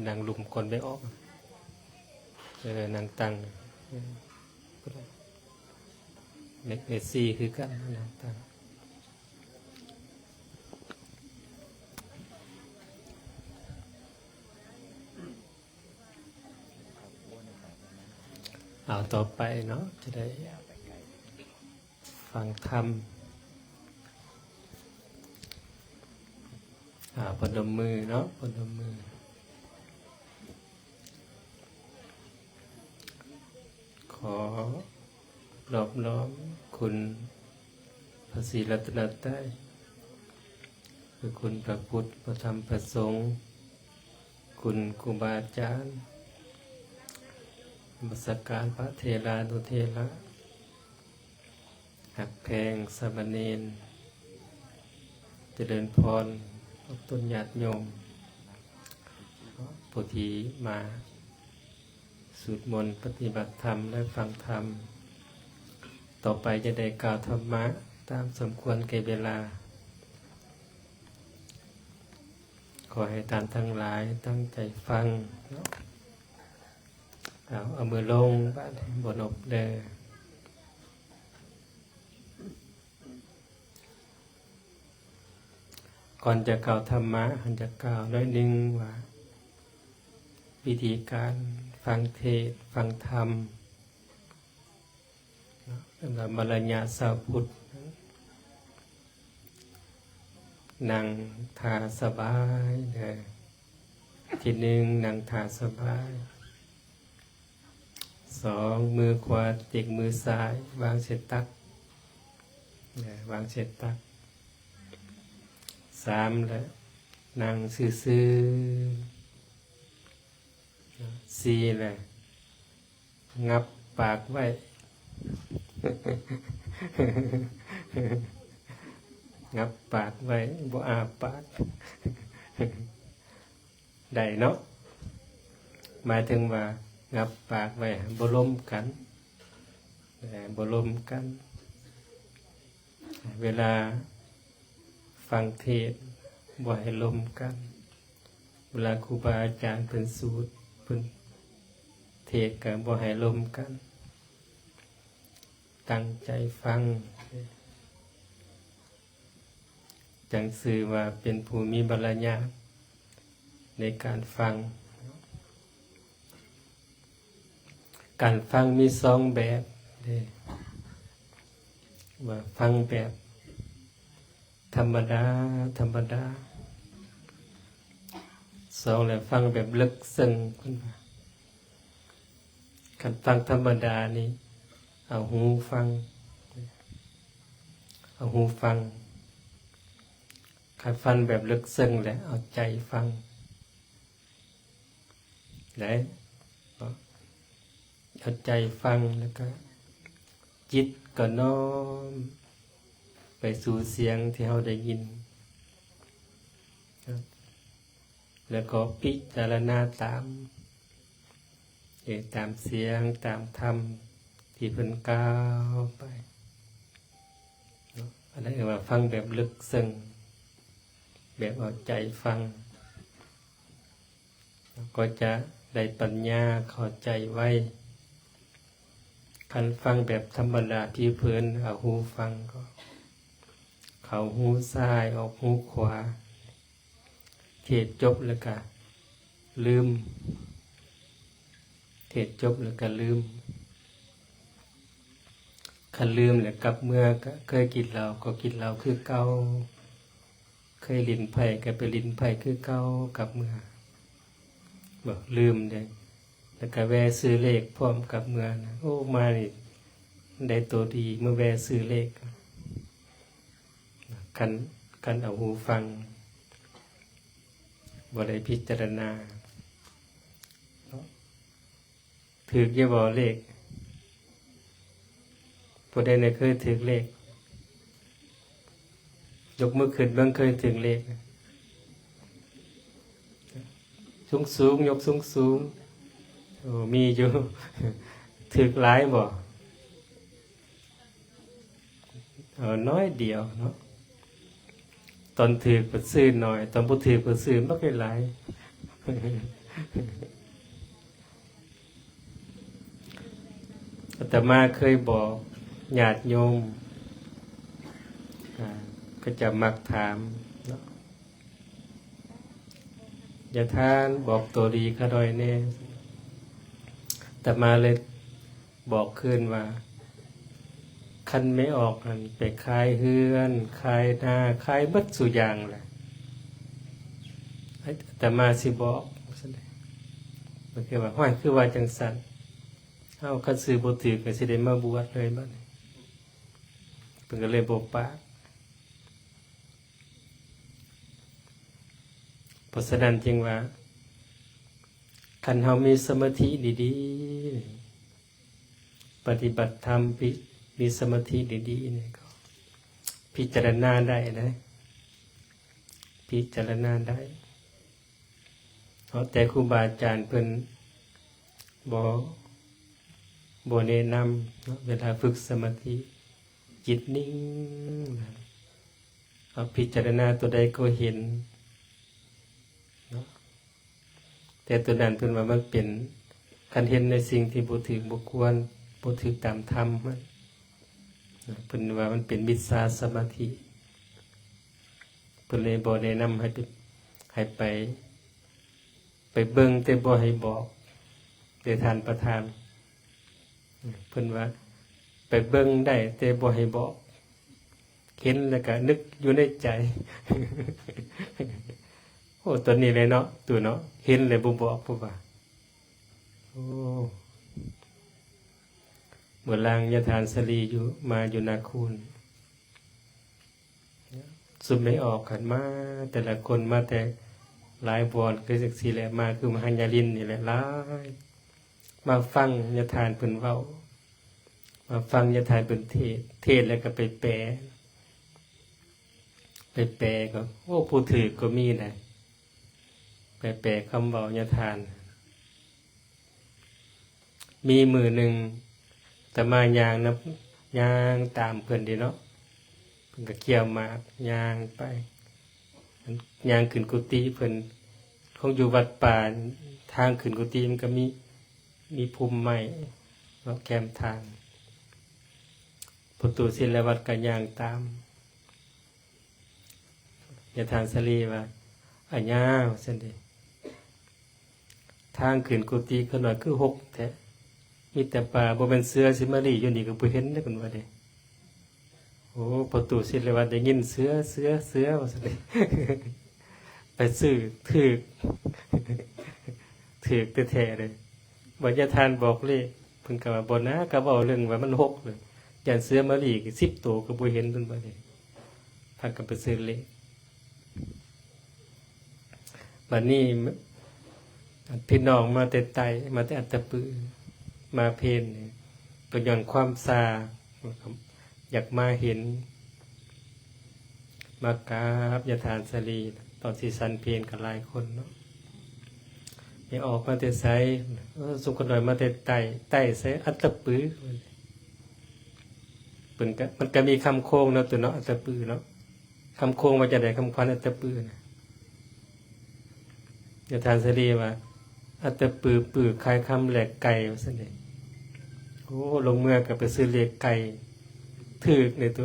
ນັ່ງລຸ່ມກ່ອນໄປອອກ. ເອີ ນັ່ງຕັ້ງ ເອີ ເລກເອສີ່ຄືກັນ ນັ່ງຕັ້ງ. ເອົາ ຕໍ່ໄປເນາະ ຈະໄດ້ຟັງທຳ. ອາ ພະນົມມືເນາະ ພະນົມມື. ຂໍນອບນ້ອມຄຸນພະສີລັດຕະນະໄຕ ຄືຄຸນພະພຸດ ພະທຳ ພະສົງ, ຄຸນຄູບາອາຈານ, ນະມັດສະການພະເຖລານຸເຖລະ ຮັກແພງສາມະເນນ, ຈະເລີນພອນອອກຕົນຍາດໂຍມ ຜູ້ທີ່ມາສູດມົນປະຕິບັດທຳ ແລະ ຟັງທຳ. ຕໍ່ໄປຈະໄດ້ກ່າວທຳມະຕາມສົມຄວນແກ່ເວລາ. ຂໍໃຫ້ທ່ານທັງຫຼາຍຕັ້ງໃຈຟັງເນາະ. ເອົາ ເອົາມືລົງ ບາດນີ້ ບົນອົບເດີ. ກ່ອນຈະກ່າວທຳມະ ອັນຈະກ່າວໜ້ອຍໜຶ່ງວ່າ ວິທີການຟັງເທດ ຟັງທຳ ເນາະ ເອີ້ນວ່າມາລະຍາດຊາວພຸດ. ນັ່ງທ່າສະບາຍເດີ. ທີໜຶ່ງ ນັ່ງທ່າສະບາຍ. ສອງ ມືຂວາຕິກມືຊ້າຍ ວາງໃສ່ຕັກ ວາງໃສ່ຕັກ. ສາມ ແລະ ນັ່ງຊື່ໆ. ສີ່ ແລະ ງັບປາກໄວ້ ງັບປາກໄວ້ ບໍ່ອ້າປາກ ໄດ້ເນາະ. ໝາຍເຖິງວ່າ ງັບປາກໄວ້ ບໍ່ລົມກັນ ບໍ່ລົມກັນ. ເວລາຟັງເທດ ບໍ່ໃຫ້ລົມກັນ. ເວລາຄູບາອາຈານເພິ່ນສູດ ເພິ່ນເທດ ກໍບໍ່ໃຫ້ລົມກັນ. ຕັ້ງໃຈຟັງ ຈັ່ງຊື່ວ່າເປັນຜູ້ມີມາລະຍາດໃນການຟັງ. ການຟັງມີສອງແບບເດ້ ວ່າຟັງແບບທຳມະດາ ທຳມະດາ. ສອງ ແລະ ຟັງແບບເລິກເຊິ່ງ ເພິ່ນວ່າ ຄັນຟັງທຳມະດານີ້ ເອົາຫູຟັງ ເອົາຫູຟັງ. ຄັນຟັງແບບເລິກເຊິ່ງ ແລະ ເອົາໃຈຟັງ ໄດ້ເນາະ. ເອົາໃຈຟັງ ແລ້ວກໍຈິດກໍນ້ອມໄປສູ່ສຽງທີ່ເຮົາໄດ້ຍິນ ແລ້ວກໍພິຈາລະນາຕາມ ເອີ ຕາມສຽງ ຕາມທຳທີ່ເພິ່ນກ່າວໄປເນາະ. ອັນນັ້ນເອີ້ນວ່າຟັງແບບເລິກເຊິ່ງ ແບບເອົາໃຈຟັງ ກໍຈະໄດ້ປັນຍາເຂົ້າໃຈໄວ. ຄັນຟັງແບບທຳມະດາຜິວເຜິນ ເອົາຫູຟັງ ກໍເຂົ້າຫູຊ້າຍ ອອກຫູຂວາ. ເທດຈົບແລ້ວກະລືມ ເທດຈົບແລ້ວກະລືມ. ຄັນລືມແລ້ວກັບເມືອ ກະເຄີຍກິນເຫຼົ້າກໍກິນເຫຼົ້າຄືເກົ່າ ເຄີຍຫຼິ້ນໄພ້ກໍໄປຫຼິ້ນໄພ້ຄືເກົ່າ ກັບເມືອ ບໍ່ລືມເດ້. ແລ້ວກະແວ່ຊື້ເລກພ້ອມກັບເມືອນະ ໂອ້ ມານີ້ໄດ້ໂຕດີ ມາແວ່ຊື້ເລກ. ຄັນ ຄັນເອົາຫູຟັງ ບໍ່ໄດ້ພິຈາລະນາ ຖືກຢູ່ບໍ່ເລກ? ຜູ້ໃດແດ່ເຄີຍຖືກເລກ? ຍົກມືຂຶ້ນເບິ່ງ ເຄີຍຖືກເລກ? ສູງໆ ຍົກສູງໆ. ໂອ້ ມີຢູ່. ຖືກຫຼາຍບໍ່? ເອີ ໜ້ອຍດຽວເນາະ. ຕອນຖືກກໍຊື້ໜ້ອຍ ຕອນບໍ່ຖືກກໍຊື້ບັກຫຼາຍ. ອາດຕະມາເຄີຍບອກຍາດໂຍມ ເຂົາເຈົ້າມັກຖາມເນາະ, ຍາທ່ານບອກໂຕດີຂ້ານ້ອຍແດ່. ອາດຕະມາເລີຍບອກຄືນວ່າ ຄັນແມ່ອອກຫັ້ນໄປຂາຍເຮືອນ ຂາຍນາ ຂາຍເບິດສູ່ຢ່າງແຫຼະ ອາດຕະມາຊິບອກ. ເພິ່ນກໍວ່າ ຫ້ວຍ ຄືວ່າຈັ່ງຊັ້ນ? ເອົ້າ ຄັນຊື່ບໍ່ຖືກກໍຊິໄດ້ມາບວດເລີຍບັດນີ້. ເພິ່ນກໍເລີຍບໍ່ປາກ. ເພາະສະນັ້ນຈຶ່ງວ່າ ຄັນເຮົາມີສະມາທິດີໆ ປະຕິບັດທຳ ມີສະມາທິດີໆ ນີ້ກໍພິຈາລະນາໄດ້ນະ ພິຈາລະນາໄດ້. ເພາະແຕ່ຄູບາອາຈານເພິ່ນບໍ່ ບໍ່ແນະນຳເນາະ ເວລາຝຶກສະມາທິ ຈິດນິ່ງ ເຮົາພິຈາລະນາຕົວໃດກໍເຫັນເນາະ. ແຕ່ຕົວນັ້ນເພິ່ນວ່າມັນເປັນ ຄັນເຫັນໃນສິ່ງທີ່ບໍ່ຖືກບໍ່ຄວນ ບໍ່ຖືກຕາມທຳ ເພິ່ນວ່າມັນເປັນມິດສາສະມາທິ. ເພິ່ນເລີຍບໍ່ແນະນຳໃຫ້ໄປ ໃຫ້ໄປ ໄປເບິ່ງແຕ່ບໍ່ໃຫ້ບອກເດີທ່ານປະທານ. ເພິ່ນວ່າໄປເບິ່ງໄດ້ແຕ່ບໍ່ໃຫ້ບອກ, ເຫັນແລ້ວກະນຶກຢູ່ໃນໃຈ. ໂອ້ ຕົວນີ້ແຫຼະເນາະ ຕູເນາະ, ເຫັນແລ້ວບໍ່ບອກ ເພິ່ນວ່າ. ໂອ້ ເມື່ອລາງຍາທ່ານສາລີຢູ່ ມາຢູ່ນາຄູນ ຊຸມໄດ້ອອກກັນມາ ແຕ່ລະຄົນມາແຕ່ຫຼາຍບ່ອນ ຄືຈັ່ງຊີ້ແຫຼະ ມາຄືມະຫາຍາລິນນີ້ແຫຼະ ຫຼາຍ ມາຟັງຍາທ່ານເພິ່ນເວົ້າ ມາຟັງຍາທ່ານເພິ່ນເທດ ເທດແລ້ວກໍໄປແປ ໄປແປກໍ ໂອ້ ຜູ້ຖືກກໍມີນະ ໄປແປຄຳເວົ້າຍາທ່ານ. ມີມື້ໜຶ່ງ ອາດຕະມາຍ່າງນຳ ຍ່າງຕາມເພິ່ນເດ້ເນາະ, ເພິ່ນກໍຂ້ຽວໝາກຍ່າງໄປ ຍ່າງຂຶ້ນກຸຕິເພິ່ນ. ຄົງຢູ່ວັດປ່າ ທາງຂຶ້ນກຸຕິມັນກໍມີ ມີພຸ່ມໄມ້ເນາະ ແຄມທາງ. ພໍ່ຕູ້ສິລະວັດກໍຍ່າງຕາມ. ຍາທ່ານສາລີວ່າ ອາຍາ ວ່າຊັ້ນເດ ທາງຂຶ້ນກຸຕິຂ້ານ້ອຍຄືຮົກແທ້ ມີແຕ່ປ່າ ບໍ່ແມ່ນເສືອຊິມາລີ້ຢູ່ນີ້ກໍບໍ່ເຫັນເດ້ ເພິ່ນວ່າເດ. ໂອ້ ພໍ່ຕູ້ສິລະວັດໄດ້ຍິນ ເສືອ ເສືອ ເສືອ ວ່າຊັ້ນເດ ໄປຊື້ຖືກ ຖືກແທ້ໆເດ້. ບັດຍາທ່ານບອກເລກ ເພິ່ນກໍວ່າ ບໍ່ນາ ກໍເວົ້າເລື່ອງວ່າມັນຮົກເລີຍ ຢ້ານເສືອມາລີ້ສິບໂຕກໍບໍ່ເຫັນ ເພິ່ນວ່າເດ. ພາກັນໄປຊື້ເລກ. ບັດນີ້ພີ່ນ້ອງມາແຕ່ໃຕ້ ມາແຕ່ອັດຕະປື ມາເພນນີ້ ກໍຍ້ອນຄວາມຊາ ຢາກມາເຫັນ ມາກາບຍາທ່ານສາລີ. ຕອນຊິສັນເພນກໍຫຼາຍຄົນເນາະ. ໄປອອກມາແຕ່ໃສ? ເອີ ຊຸມຂ້ານ້ອຍມາແຕ່ໃຕ້. ໃຕ້ໃສ? ອັດຕະປື. ເພິ່ນກະ ມັນກະມີຄຳໂຄງເນາະ ໂຕເນາະ ອັດຕະປືເນາະ. ຄຳໂຄງວ່າຈັ່ງໃດ? ຄຳຂວັນອັດຕະປືນະ. ຍາທ່ານສາລີວ່າ ອັດຕະປື ປືຂາຍຄຳແລກໄກ່ ວ່າຊັ້ນເດ. ໂອ້ ລົງເມືອກໍໄປຊື້ເລກໄກ່ ຖືກເດໂຕ.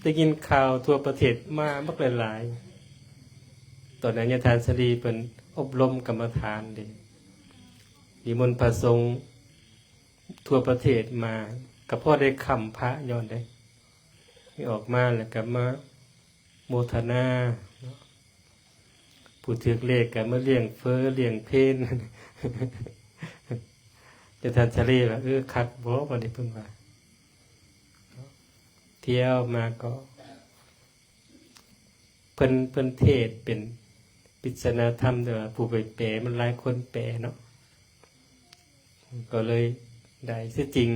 ໄດ້ຍິນຂ່າວທົ່ວປະເທດມາບັກຫຼາຍໆ. ຕອນນັ້ນຍາທ່ານສາລີເພິ່ນອົບຮົມກຳມະຖານເດ ນິມົນພະສົງທົ່ວປະເທດມາ ກໍພໍໄດ້ຄ້ຳພະຍ້ອນເດ້. ອອກມາແລ້ວກໍມາໂມທະນາເນາະ. ຜູ້ຖືກເລກກໍມາລ້ຽງເຝີລ້ຽງເພນ. ແຕ່ທ່ານສາລີວ່າ ເອີ ຄັກບໍ່ ບັດນີ້ເພິ່ນວ່າ. ທ່ຽວມາກໍ ເພິ່ນ ເພິ່ນເທດເປັນປິດສະນາທຳ ແຕ່ວ່າຜູ້ໄປແປ ມັນຫຼາຍຄົນແປເນາະ ກໍເລີຍໄດ້. ທີ່ຈິງ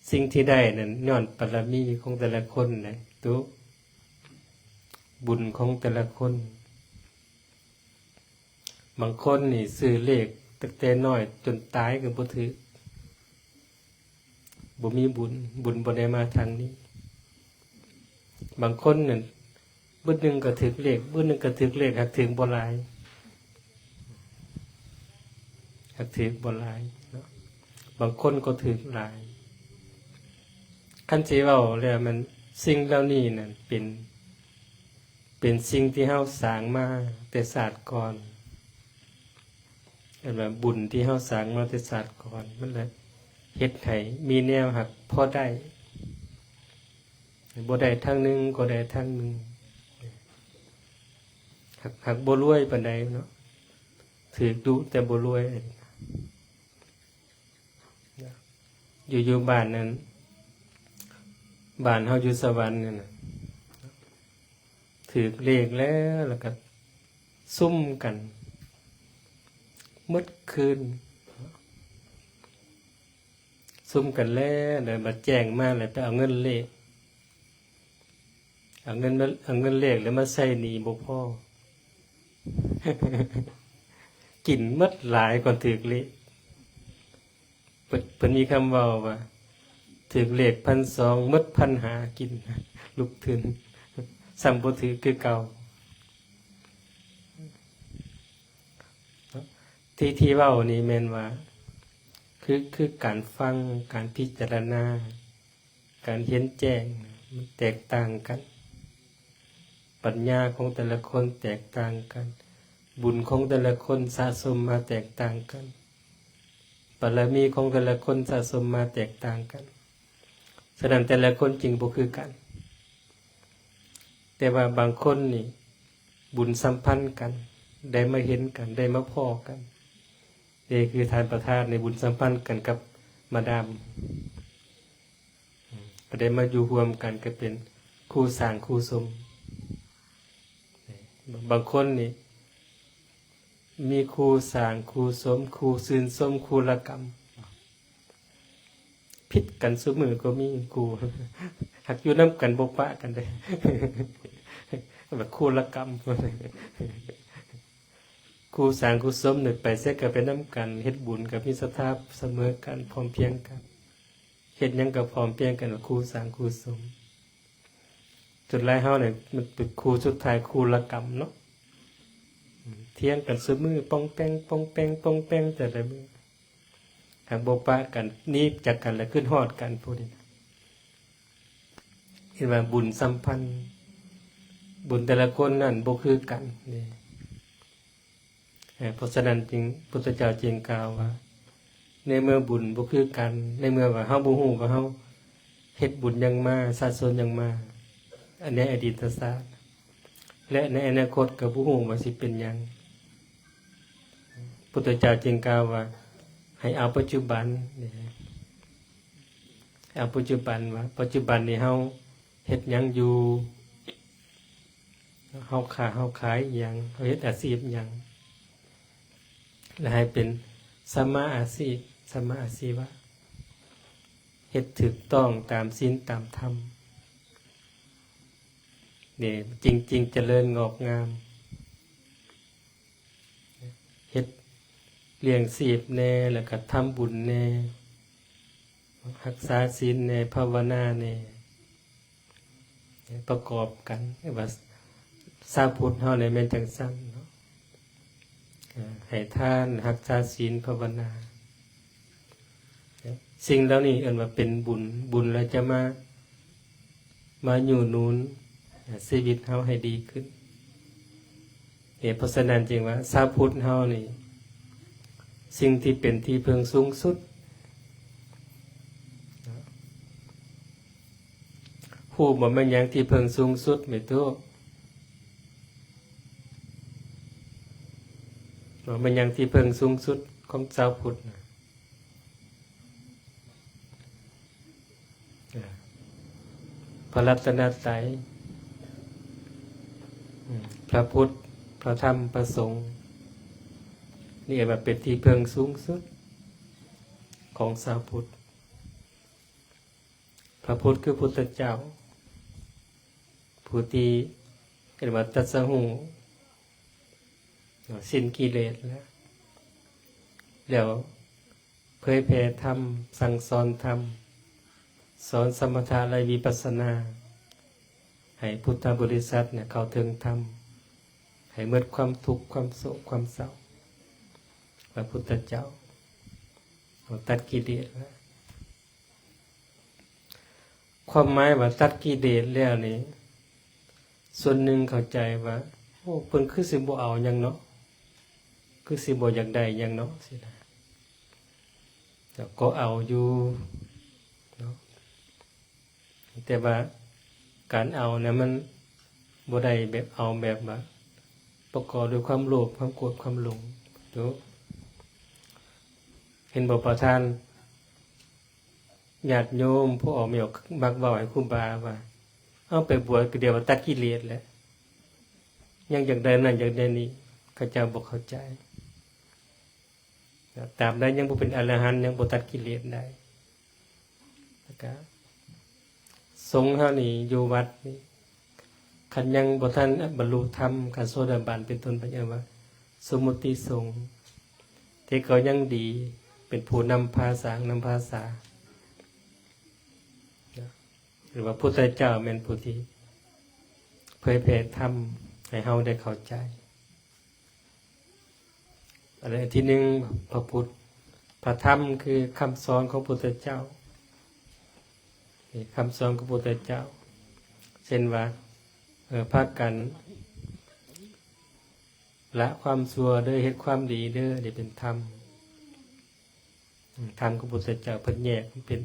ສິ່ງທີ່ໄດ້ນັ້ນຍ້ອນບາລະມີຂອງແຕ່ລະຄົນນະ ໂຕ ບຸນຂອງແຕ່ລະຄົນ. ບາງຄົນນີ້ຊື້ເລກຕັ້ງແຕ່ນ້ອຍຈົນຕາຍກໍບໍ່ຖືກ ບໍ່ມີບຸນ ບຸນບໍ່ໄດ້ມາທາງນີ້. ບາງຄົນນັ້ນບຶດໜຶ່ງກໍຖືກເລກ ບຶດໜຶ່ງກໍຖືກເລກ ຫາກຖືກບໍ່ຫຼາຍ. ກໍຖືກບໍ່ຫຼາຍເນາະ, ບາງຄົນກໍຖືກຫຼາຍ. ຄັນຊິເວົ້າແລ້ວ ມັນ ສິ່ງເຫຼົ່ານີ້ນັ້ນເປັນ ເປັນສິ່ງທີ່ເຮົາສ້າງມາແຕ່ຊາດກ່ອນ. ເອີ້ນວ່າບຸນທີ່ເຮົາສ້າງມາແຕ່ຊາດກ່ອນ ມັນລະເຮັດໃຫ້ມີແນວຮັກພໍໄດ້, ບໍ່ໄດ້ທາງໜຶ່ງກໍໄດ້ທາງໜຶ່ງ. ຫາກ ຫາກບໍ່ລວຍປານໃດເນາະ, ຖືກດຸແຕ່ບໍ່ລວຍ. ຢູ່ ຢູ່ບ້ານນັ້ນ ບ້ານເຮົາຢູ່ສະຫວັນນັ້ນນະ ຖືກເລກແລ້ວ ແລ້ວກໍຊຸມກັນໝົດຄືນ, ຊຸມກັນແລ້ວ ແລ້ວມາແຈ້ງມາ ແລ້ວໄປເອົາເງິນເລກ ເອົາເງິນມາ ເອົາເງິນເລກແລ້ວມາໃຊ້ໜີ້ບໍ່ພໍ ກິນໝົດຫຼາຍກ່ອນຖືກເລກ. ເພິ່ນ ເພິ່ນມີຄຳເວົ້າວ່າ ຖືກເລກພັນສອງ ໝົດພັນຫ້າກິນ ລຸກທຶນ ຊ້ຳບໍ່ຖືກຄືເກົ່າ. ທີ່ ທີ່ເວົ້ານີ້ແມ່ນວ່າ ຄື ຄືການຟັງ ການພິຈາລະນາ ການເຫັນແຈ້ງມັນແຕກຕ່າງກັນ, ປັນຍາຂອງແຕ່ລະຄົນແຕກຕ່າງກັນ, ບຸນຂອງແຕ່ລະຄົນສະສົມມາແຕກຕ່າງກັນ, ບາລະມີຂອງແຕ່ລະຄົນສະສົມມາແຕກຕ່າງກັນ, ສະນັ້ນແຕ່ລະຄົນຈຶ່ງບໍ່ຄືກັນ. ແຕ່ວ່າບາງຄົນນີ້ບຸນສຳພັນກັນ ໄດ້ມາເຫັນກັນ ໄດ້ມາພໍ້ກັນ, ເດ ຄືທ່ານປະທານນີ້ບຸນສຳພັນກັນກັບມາດາມ ກໍໄດ້ມາຢູ່ຮ່ວມກັນ ກໍເປັນຄູ່ສ້າງຄູ່ສົມ. ບາງຄົນນີ້ມີຄູ່ສ້າງຄູ່ສົມ ຄູ່ຊື່ນຊົມຄູ່ລະກຳ, ຜິດກັນຊຸມື້ກໍມີຄູ່ ຫາກຢູ່ນຳກັນບໍ່ປະກັນເດ້ ແບບຄູ່ລະກຳ. ຄູ່ສ້າງຄູ່ສົມນີ້ໄປໃສກໍໄປນຳກັນ, ເຮັດບຸນກໍມີສັດທາສະເໝີກັນ ພ້ອມພຽງກັນ, ເຮັດຫຍັງກໍພ້ອມພຽງກັນ ຄູ່ສ້າງຄູ່ສົມ. ສ່ວນຫຼາຍເຮົານີ້ມັນເປັນຄູ່ສຸດທ້າຍ ຄູ່ລະກຳເນາະ, ຖຽງກັນຊຸມື້ ປ່ອງແປງ ປ່ອງແປງ ປ່ອງແປງ ແຕ່ລະມື້ ຫາກບໍ່ປະກັນ, ໜີຈາກກັນແລ້ວຄຶດຮອດກັນ ພວກນີ້ນະ. ເຫັນວ່າບຸນສຳພັນ ບຸນແຕ່ລະຄົນນັ້ນບໍ່ຄືກັນເດ້. ເອີ ເພາະສະນັ້ນຈຶ່ງ ພຸດທະເຈົ້າຈຶ່ງກ່າວວ່າ ໃນເມື່ອບຸນບໍ່ຄືກັນ, ໃນເມື່ອວ່າເຮົາບໍ່ຮູ້ວ່າເຮົາເຮັດບຸນຫຍັງມາ, ສະສົມຫຍັງມາ ອັນໃນອະດີດຕະຊາດ ແລະ ໃນອະນາຄົດກໍບໍ່ຮູ້ວ່າຊິເປັນຫຍັງ, ພຸດທະເຈົ້າຈຶ່ງກ່າວວ່າ ໃຫ້ເອົາປັດຈຸບັນເດ້, ໃຫ້ເອົາປັດຈຸບັນວ່າ ປັດຈຸບັນນີ້ເຮົາເຮັດຫຍັງຢູ່, ເຮົາຄ້າເຮົາຂາຍຫຍັງ, ເຮົາເຮັດອາຊີບຫຍັງ, ແລະ ໃຫ້ເປັນສຳມາອາຊີບ, ສຳມາອາຊີວະ, ເຮັດຖືກຕ້ອງຕາມສິນຕາມທຳ ນີ້ ຈຶ່ງ ຈຶ່ງຈະເລີນງອກງາມ, ເຮັດລ້ຽງຊີບແດ່ ແລ້ວກໍທຳບຸນແດ່, ຮັກສາສິນແດ່ ພາວະນາແດ່ ປະກອບກັນ. ວ່າຊາວພຸດເຮົານີ້ແມ່ນຈັ່ງຊັ້ນເນາະ, ໃຫ້ທານ ຮັກສາສິນ ພາວະນາ, ສິ່ງເຫຼົ່ານີ້ເອີ້ນວ່າເປັນບຸນ, ບຸນແລ້ວຈະມາ ມາຍູ້ໜູນຊີວິດເຮົາໃຫ້ດີຂຶ້ນ. ເພາະສະນັ້ນຈຶ່ງວ່າຊາວພຸດເຮົານີ້ ສິ່ງທີ່ເປັນທີ່ເພິ່ງສູງສຸດ, ຮູ້ບໍ່ແມ່ນຫຍັງທີ່ເພິ່ງສູງສຸດ ແມ່ຕູ້? ບໍ່ແມ່ນຫຍັງທີ່ເພິ່ງສູງສຸດຂອງຊາວພຸດນະ? ອ່າ ພະລັດຕະນະໄຕ, ອືມ ພະພຸດ, ພະທຳ, ພະສົງ, ນີ້ເອີ້ນວ່າເປັນທີ່ເພິ່ງສູງສຸດຂອງຊາວພຸດ. ພະພຸດຄືພຸດທະເຈົ້າ ຜູ້ທີ່ເອີ້ນວ່າຕັດສະຮູ້ສິ້ນກິເລດແລ້ວ, ແລ້ວເຜີຍແຜ່ທຳ, ສັ່ງສອນທຳ, ສອນສະມະຖະ ແລະ ວິປັດສະນາ ໃຫ້ພຸດທະບໍລິສັດເຂົ້າເຖິງທຳ, ໃຫ້ໝົດຄວາມທຸກ, ຄວາມໂສກ, ຄວາມເສົ້າ. ພະພຸດທະເຈົ້າ ຕັດກິເລດ. ຄວາມໝາຍວ່າຕັດກິເລດແລ້ວນີ້ ສ່ວນໜຶ່ງເຂົ້າໃຈວ່າ ໂອ້ ເພິ່ນຄືຊິບໍ່ເອົາຫຍັງເນາະ ຄືຊິບໍ່ຢາກໄດ້ຫຍັງເນາະ ຊີ້ນະ ແລ້ວກໍເອົາຢູ່ເນາະ. ແຕ່ວ່າການເອົານະ ມັນບໍ່ໄດ້ແບບເອົາແບບວ່າປະກອບດ້ວຍຄວາມໂລບ ຄວາມໂກດ ຄວາມຫຼົງ. ເຫັນບໍ່ປະທານ? ຍາດໂຍມຜູ້ອອກແນວມັກເວົ້າໃຫ້ຄູບາວ່າ ເອົາໄປບວດກໍດຽວວ່າຕັດກິເລດແຫຼະ ຍັງຢາກໄດ້ນັ້ນຢາກໄດ້ນີ້ ເຂົາເຈົ້າບໍ່ເຂົ້າໃຈ. ຕາມໃດຍັງບໍ່ເປັນອະລະຫັນ ຍັງບໍ່ຕັດກິເລດໄດ້. ແລ້ວກະສົງເຮົານີ້ຢູ່ວັດນີ້ ຄັນຍັງບໍ່ທັນບັນລຸທຳຂັ້ນໂສດາບັນເປັນຕົ້ນໄປ ເອີ້ນວ່າສົມມຸດຕິສົງ ແຕ່ກໍຍັງດີ ເປັນຜູ້ນຳພາສ້າງນຳພາສາ ຫຼືວ່າພຸດທະເຈົ້າແມ່ນຜູ້ທີ່ເຜີຍແຜ່ທຳໃຫ້ເຮົາໄດ້ເຂົ້າໃຈ. ອັນທີໜຶ່ງ ພະພຸດ ພະທຳຄືຄຳສອນຂອງພຸດທະເຈົ້າ ນີ້ຄຳສອນຂອງພຸດທະເຈົ້າ ເຊັ່ນວ່າ ເອີ ພາກັນລະຄວາມຊົ່ວເດີ ເຮັດຄວາມດີເດີ ນີ້ເປັນທຳ. ທຳຂອງພຸດທະເຈົ້າເພິ່ນແຍກເປັນ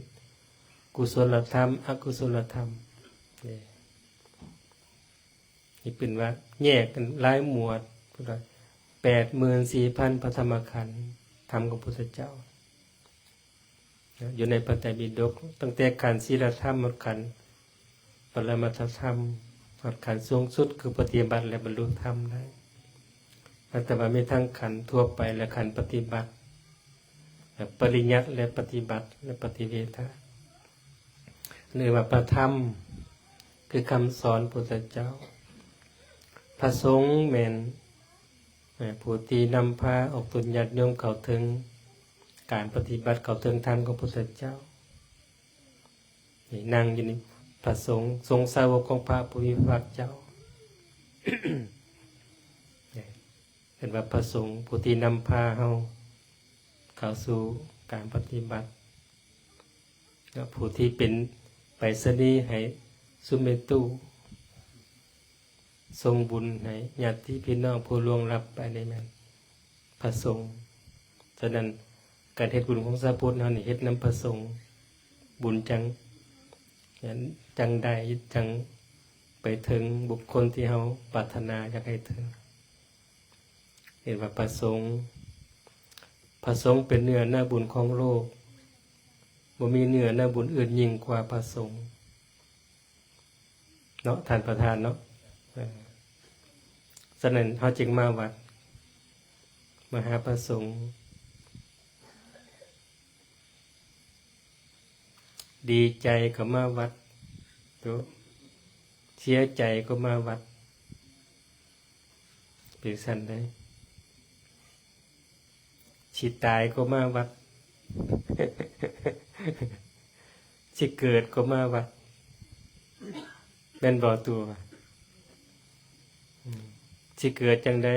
ກຸສົນລະທຳ ອະກຸສົນລະທຳ ນີ້ ນີ້ເປັນວ່າແຍກກັນຫຼາຍໝວດ ເພິ່ນວ່າແປດໝື່ນສີ່ພັນພະທຳມະຂັນ ທຳຂອງພຸດທະເຈົ້າ ຢູ່ໃນພະໄຕປິດົກ ຕັ້ງແຕ່ຂັ້ນສີລະທຳ ຮອດຂັ້ນປະລະມັດທະທຳ ຮອດຂັ້ນສູງສຸດຄືປະຕິບັດ ແລະ ບັນລຸທຳໄດ້. ແຕ່ວ່າມີທັງຂັ້ນທົ່ວໄປ ແລະ ຂັ້ນປະຕິບັດ ແລະ ປະລິຍັດ ແລະ ປະຕິບັດ ແລະ ປະຕິເວທາ ຫຼືວ່າພະທຳ ຄືຄຳສອນພຸດທະເຈົ້າ. ພະສົງແມ່ນ ເອີ ຜູ້ທີ່ນຳພາອອກຕົນຍາດໂຍມເຂົ້າເຖິງການປະຕິບັດ ເຂົ້າເຖິງທຳຂອງພຸດທະເຈົ້າ. ນີ້ນັ່ງຢູ່ນີ້ ພະສົງ ສົງສາວົກຂອງພະຜູ້ມີພະພາກເຈົ້າ ເອີ້ນວ່າພະສົງ ຜູ້ທີ່ນຳພາເຮົາເຂົ້າສູ່ການປະຕິບັດ ແລະ ຜູ້ທີ່ເປັນໄປສະນີໃຫ້ສຸເມຕຸ ສົ່ງບຸນໃຫ້ຍາດຕິພີ່ນ້ອງຜູ້ລ່ວງລັບໄປນີ້ແມ່ນພະສົງ. ສະນັ້ນ ການເຮັດບຸນຂອງຊາວພຸດເຮົານີ້ ເຮັດນຳພະສົງ ບຸນຈັ່ງ ຈັ່ງໄດ້ ຈັ່ງໄປເຖິງບຸກຄົນທີ່ເຮົາປາດຖະໜາຢາກໃຫ້ເຖິງ. ເອີ້ນວ່າພະສົງ ພະສົງເປັນເນື້ອນາບຸນຂອງໂລກ ບໍ່ມີເນື້ອນາບຸນອື່ນຍິ່ງກວ່າພະສົງເນາະ ທ່ານປະທານເນາະ. ເອີ ສະນັ້ນເຮົາຈຶ່ງມາວັດ ມາຫາພະສົງ. ດີໃຈກໍມາວັດ ໂຕ ເສຍໃຈກໍມາວັດ ເປັນຊັ້ນໄດ໋. ຊິຕາຍກໍມາວັດ ຊິເກີດກໍມາວັດ ແມ່ນບໍ່ຕົວະ? ອືມ ຊິເກີດຈັ່ງໃດ?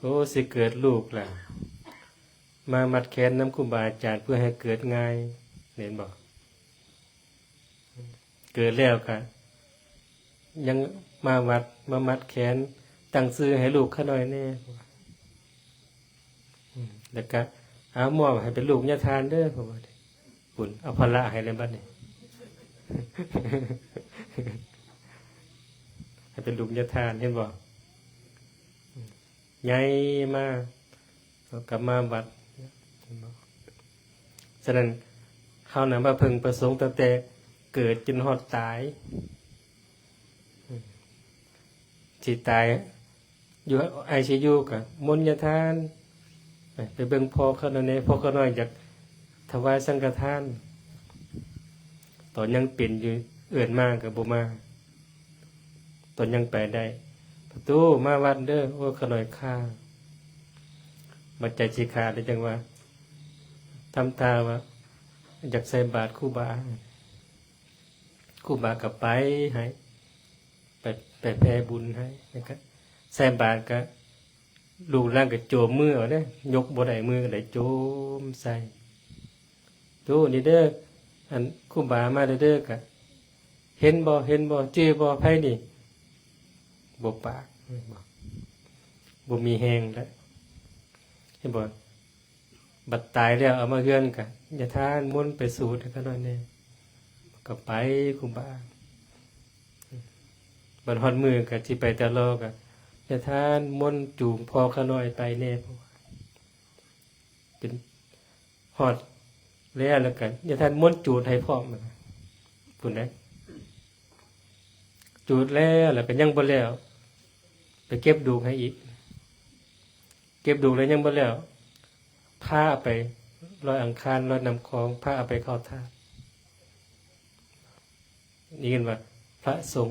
ໂອ້ ຊິເກີດລູກລະ ມາມັດແຂນນຳຄູບາອາຈານເພື່ອໃຫ້ເກີດງ່າຍ ເຫັນບໍ່? ເກີດແລ້ວກະຍັງມາວັດ ມາມັດແຂນ ຕັ້ງຊື່ໃຫ້ລູກຂ້ານ້ອຍແດ່ ອືມ ແລ້ວກະເອົາມອບໃຫ້ເປັນລູກຍາທ່ານເດີ ເພິ່ນວ່າ ພຸ້ນ ເອົາພາລະໃຫ້ແລ້ວບັດນີ້ ໃຫ້ເປັນລູກຍາທ່ານ ເຫັນບໍ່? ໃຫຍ່ມາ ກໍມາວັດ ເຫັນບໍ່? ສະນັ້ນ ເຮົານະມາເພິ່ງພະສົງຕັ້ງແຕ່ເກີດຈົນຮອດຕາຍ ອືມ ຊິຕາຍຢູ່ໄອຊີຢູ ກໍມົນຍາທານ ໄປເບິ່ງພໍ່ຂ້ານ້ອຍແດ່ ພໍ່ຂ້ານ້ອຍຢາກຖວາຍສັງຄະທານ. ຕອນຍັງເປັນຢູ່ເອີ້ນມາກໍບໍ່ມາ ຕອນຍັງໄປໄດ້ ປະຕູມາວັດເດີ ໂອ້ ຂ້ານ້ອຍຂ້າ ບັດໃຈຊິຂາດແລ້ວ ຈັ່ງວ່າທຳທ່າວ່າຢາກໃສ່ບາດຄູບາ ຄູບາກໍໄປໃຫ້ ໄປ ໄປແຜ່ບຸນໃຫ້ ແລ້ວກໍໃສ່ບາດກໍ ລູກຫຼານກໍໂຈມມືເອົາເດ້ ຍົກບໍ່ໄດ້ ມືກໍໄດ້ໂຈມໃສ່ ໂຕນີ້ເດີ ອັນຄູບາມາແລ້ວເດີ ກະເຫັນບໍ່ ເຫັນບໍ່ ຈື່ບໍ່ ໃຜນີ້? ບໍ່ປາກ ເຫັນບໍ່? ບໍ່ມີແຮງແລ້ວ ເຫັນບໍ່? ບັດຕາຍແລ້ວເອົາມາເຮືອນກະ ຍາທານມົນໄປສູດໃຫ້ຂ້ານ້ອຍແດ່ ກະໄປຄູບາ. ບັດຮອດມື້ກະຊິໄປຕະລໍກະ ຍາທານມົນຈູງພໍ່ຂ້ານ້ອຍໄປແດ່ ເປັນ ຮອດແລ້ວ ແລ້ວກໍຍາທ່ານມົນຈູດໃຫ້ພ້ອມ ພຸ້ນນະ ຈູດແລ້ວ ແລ້ວກໍຍັງບໍ່ແລ້ວ ໄປເກັບດູກໃຫ້ອີກ ເກັບດູກແລ້ວຍັງບໍ່ແລ້ວ ພາເອົາໄປລອຍອັງຄານ ລອຍນ້ຳຂອງ ພາເອົາໄປເຂົ້າທາດ. ນີ້ເອີ້ນວ່າພະສົງ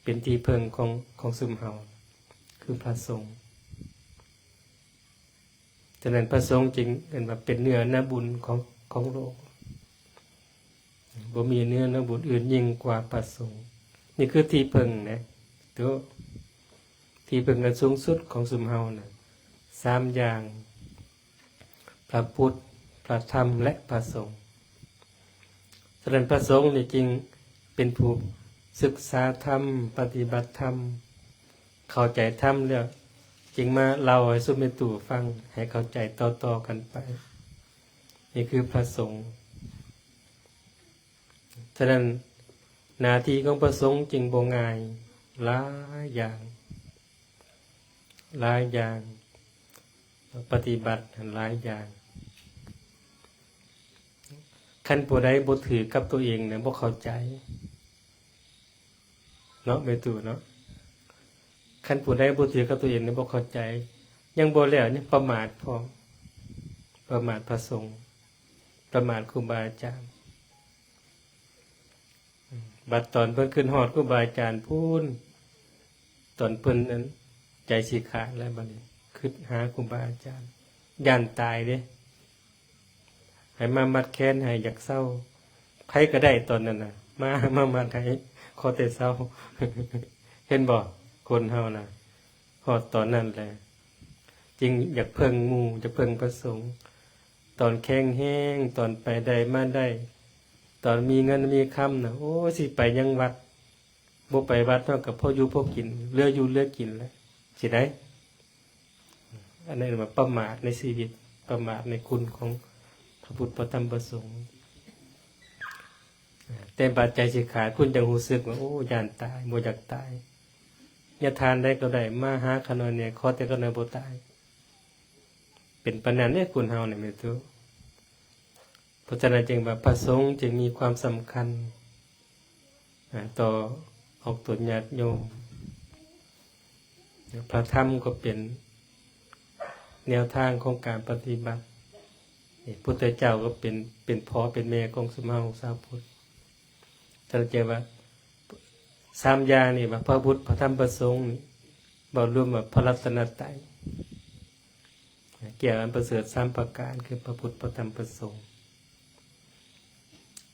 ເປັນທີ່ເພິ່ງຂອງ ຂອງຊຸມເຮົາ ຄືພະສົງ. ສະນັ້ນພະສົງຈຶ່ງເອີ້ນວ່າເປັນເນື້ອນາບຸນຂອງ ຂອງໂລກ ບໍ່ມີເນື້ອນາບຸນອື່ນຍິ່ງກວ່າພະສົງ. ນີ້ຄືທີ່ເພິ່ງນະ ໂຕ ທີ່ເພິ່ງອັນສູງສຸດຂອງຊຸມເຮົານະ ສາມຢ່າງ ພະພຸດ ພະທຳ ແລະ ພະສົງ. ສະນັ້ນພະສົງນີ້ຈຶ່ງເປັນຜູ້ສຶກສາທຳ ປະຕິບັດທຳ ເຂົ້າໃຈທຳແລ້ວ ຈຶ່ງມາເລົ່າໃຫ້ຊຸມແມ່ຕູ້ຟັງ ໃຫ້ເຂົ້າໃຈຕໍ່ໆກັນໄປ. ນີ້ຄືພະສົງ. ສະນັ້ນໜ້າທີ່ຂອງພະສົງຈຶ່ງບໍ່ງ່າຍ ຫຼາຍຢ່າງ ຫຼາຍຢ່າງ ປະຕິບັດຫັ້ນຫຼາຍຢ່າງ. ຄັນຜູ້ໃດບໍ່ຖືກກັບຕົວເອງນະ ບໍ່ເຂົ້າໃຈເນາະ ແມ່ຕູ້ເນາະ. ຄັນຜູ້ໃດບໍ່ຖືກກັບຕົວເອງນະ ບໍ່ເຂົ້າໃຈ ຍັງບໍ່ແລ້ວ ຍັງປະໝາດພ້ອມ ປະໝາດພະສົງ ປະໝາດຄູບາອາຈານ. ບັດຕອນເພິ່ນຂຶ້ນຮອດຄູບາອາຈານພຸ້ນ ຕອນເພິ່ນນັ້ນໃຈຊິຂາດແລ້ວ ບັດນີ້ຄິດຫາຄູບາອາຈານ ຢ້ານຕາຍເດ້ ໃຫ້ມາມັດແຂນໃຫ້ ຢາກເຊົາ ໃຜກໍໄດ້ຕອນນັ້ນນະ ມາ ມາມັດໃຫ້ ຂໍແຕ່ເຊົາ. ເຫັນບໍ່? ຄົນເຮົານະ ຮອດຕອນນັ້ນແຫຼະ ຈຶ່ງຢາກເພິ່ງໝູ່ ຢາກເພິ່ງພະສົງ. ຕອນແຂງແຮງ ຕອນໄປໄດ້ມາໄດ້ ຕອນມີເງິນມີຄຳນະ ໂອ້ຍ ຊິໄປຫຍັງວັດ ບໍ່ໄປວັດເຮົາກໍພໍຢູ່ພໍກິນ ເຫຼືອຢູ່ເຫຼືອກິນແຫຼະ ຊິໄດ້. ອັນນັ້ນວ່າປະໝາດໃນຊີວິດ ປະໝາດໃນຄຸນຂອງພະພຸດ ພະທຳ ພະສົງ. ແຕ່ບາດໃຈຊິຂາດ ຄຸນຈັ່ງຮູ້ສຶກວ່າ ໂອ້ ຢ້ານຕາຍ ບໍ່ຢາກຕາຍ ຍາທານໃດກໍໄດ້ ມາຫາຂ້ານ້ອຍແດ່ ຂໍແຕ່ຂ້ານ້ອຍບໍ່ຕາຍ. ເປັນປານນັ້ນເດ້ ຄົນເຮົານີ້ແມ່ນໂຕ. ເພາະສະນັ້ນຈຶ່ງວ່າພະສົງຈຶ່ງມີຄວາມສຳຄັນ ອາ ຕໍ່ອອກຕົນຍາດໂຍມ. ພະທຳກໍເປັນແນວທາງຂອງການປະຕິບັດ. ນີ້ ພຸດທະເຈົ້າກໍເປັນ ເປັນພໍ່ເປັນແມ່ຂອງຊຸມເຮົາຊາວພຸດ. ສັງເກດວ່າສາມຢ່າງນີ້ວ່າ ພະພຸດ ພະທຳ ພະສົງນີ້ ເວົ້າລວມວ່າພະລັດຕະນະໄຕ ແກ້ວອັນປະເສີດສາມປະການ ຄືພະພຸດ ພະທຳ ພະສົງ.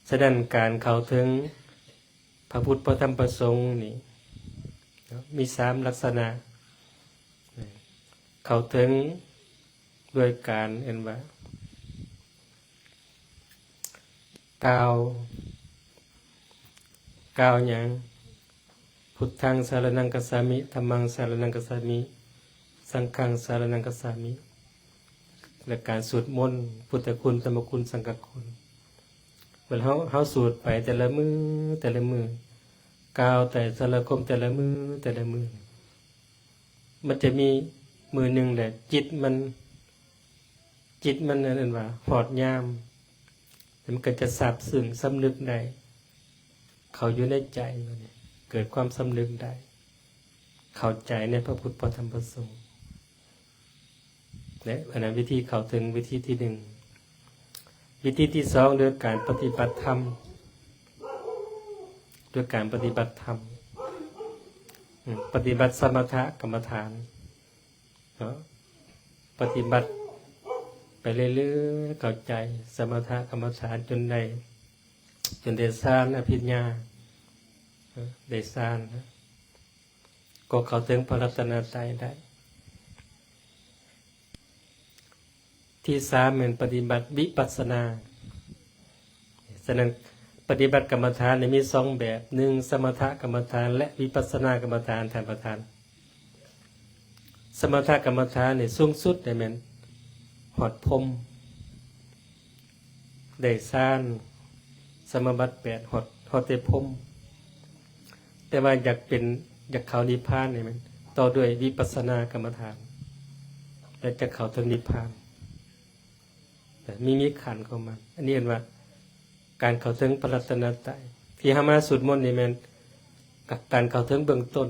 ສະນັ້ນການເຂົ້າເຖິງພະພຸດ ພະທຳ ພະສົງນີ້ ມີສາມລັກສະນະ. ເຂົ້າເຖິງດ້ວຍການເອີ້ນວ່າ ກ່າວ ກ່າວຫຍັງ? ພຸດທັງສາລະນັງກັດສາມິ ທຳມັງສາລະນັງກັດສາມິ ສັງຄັງສາລະນັງກັດສາມິ ແລະ ການສວດມົນ ພຸດທະຄຸນ ທຳມະຄຸນ ສັງຄະຄຸນ. ເວລາເຮົາ ເຮົາສວດໄປແຕ່ລະມື້ ແຕ່ລະມື້ ກ່າວແຕ່ສາລະຄົມແຕ່ລະມື້ ແຕ່ລະມື້ ມັນຈະມີມື້ໜຶ່ງແຫຼະ ຈິດມັນ ຈິດມັນ ເອີ້ນວ່າຮອດຍາມ ແລ້ວມັນກໍຈະຊາບຊຶ້ງ ສຳນຶກໄດ້ ເຂົ້າຢູ່ໃນໃຈ ເກີດຄວາມສຳນຶກໄດ້ ເຂົ້າໃຈໃນພະພຸດ ພະທຳ ພະສົງ. ແລະ ອັນນັ້ນວິທີເຂົ້າເຖິງ ວິທີທີໜຶ່ງ. ວິທີທີສອງ ໂດຍການປະຕິບັດທຳ ໂດຍການປະຕິບັດທຳ ອາ ປະຕິບັດສະມະຖະກຳມະຖານເນາະ ປະຕິບັດໄປເລື້ອຍໆ ເຂົ້າໃຈສະມະຖະກຳມະຖານຈົນໄດ້ ຈົນໄດ້ຊານອະພິນຍາ ເອີ ໄດ້ຊານ ກໍເຂົ້າເຖິງພະລັດຕະນະໄຕໄດ້. ທີສາມແມ່ນປະຕິບັດວິປັດສະນາ ສະນັ້ນ ປະຕິບັດກຳມະຖານນີ້ມີສອງແບບ, ໜຶ່ງ ສະມະຖະກຳມະຖານ ແລະ ວິປັດສະນາກຳມະຖານ. ທ່ານປະທານ, ສະມະຖະກຳມະຖານນີ້ສູງສຸດໄດ້ແມ່ນຮອດພົມ, ໄດ້ຊານ ສະມາບັດແປດ ຮອດ ຮອດແຕ່ພົມ. ແຕ່ວ່າຢາກເປັນ ຢາກເຂົ້ານິບພານນີ້ແມ່ນຕໍ່ດ້ວຍວິປັດສະນາກຳມະຖານ ແລະ ຈະເຂົ້າເຖິງນິບພານ. ແຕ່ມີ ມີຂັ້ນຂອງມັນ. ອັນນີ້ເອີ້ນວ່າການເຂົ້າເຖິງພະລັດຕະນະໄຕ. ທີ່ເຮົາມາສູດມົນນີ້ແມ່ນການເຂົ້າເຖິງເບື້ອງຕົ້ນ,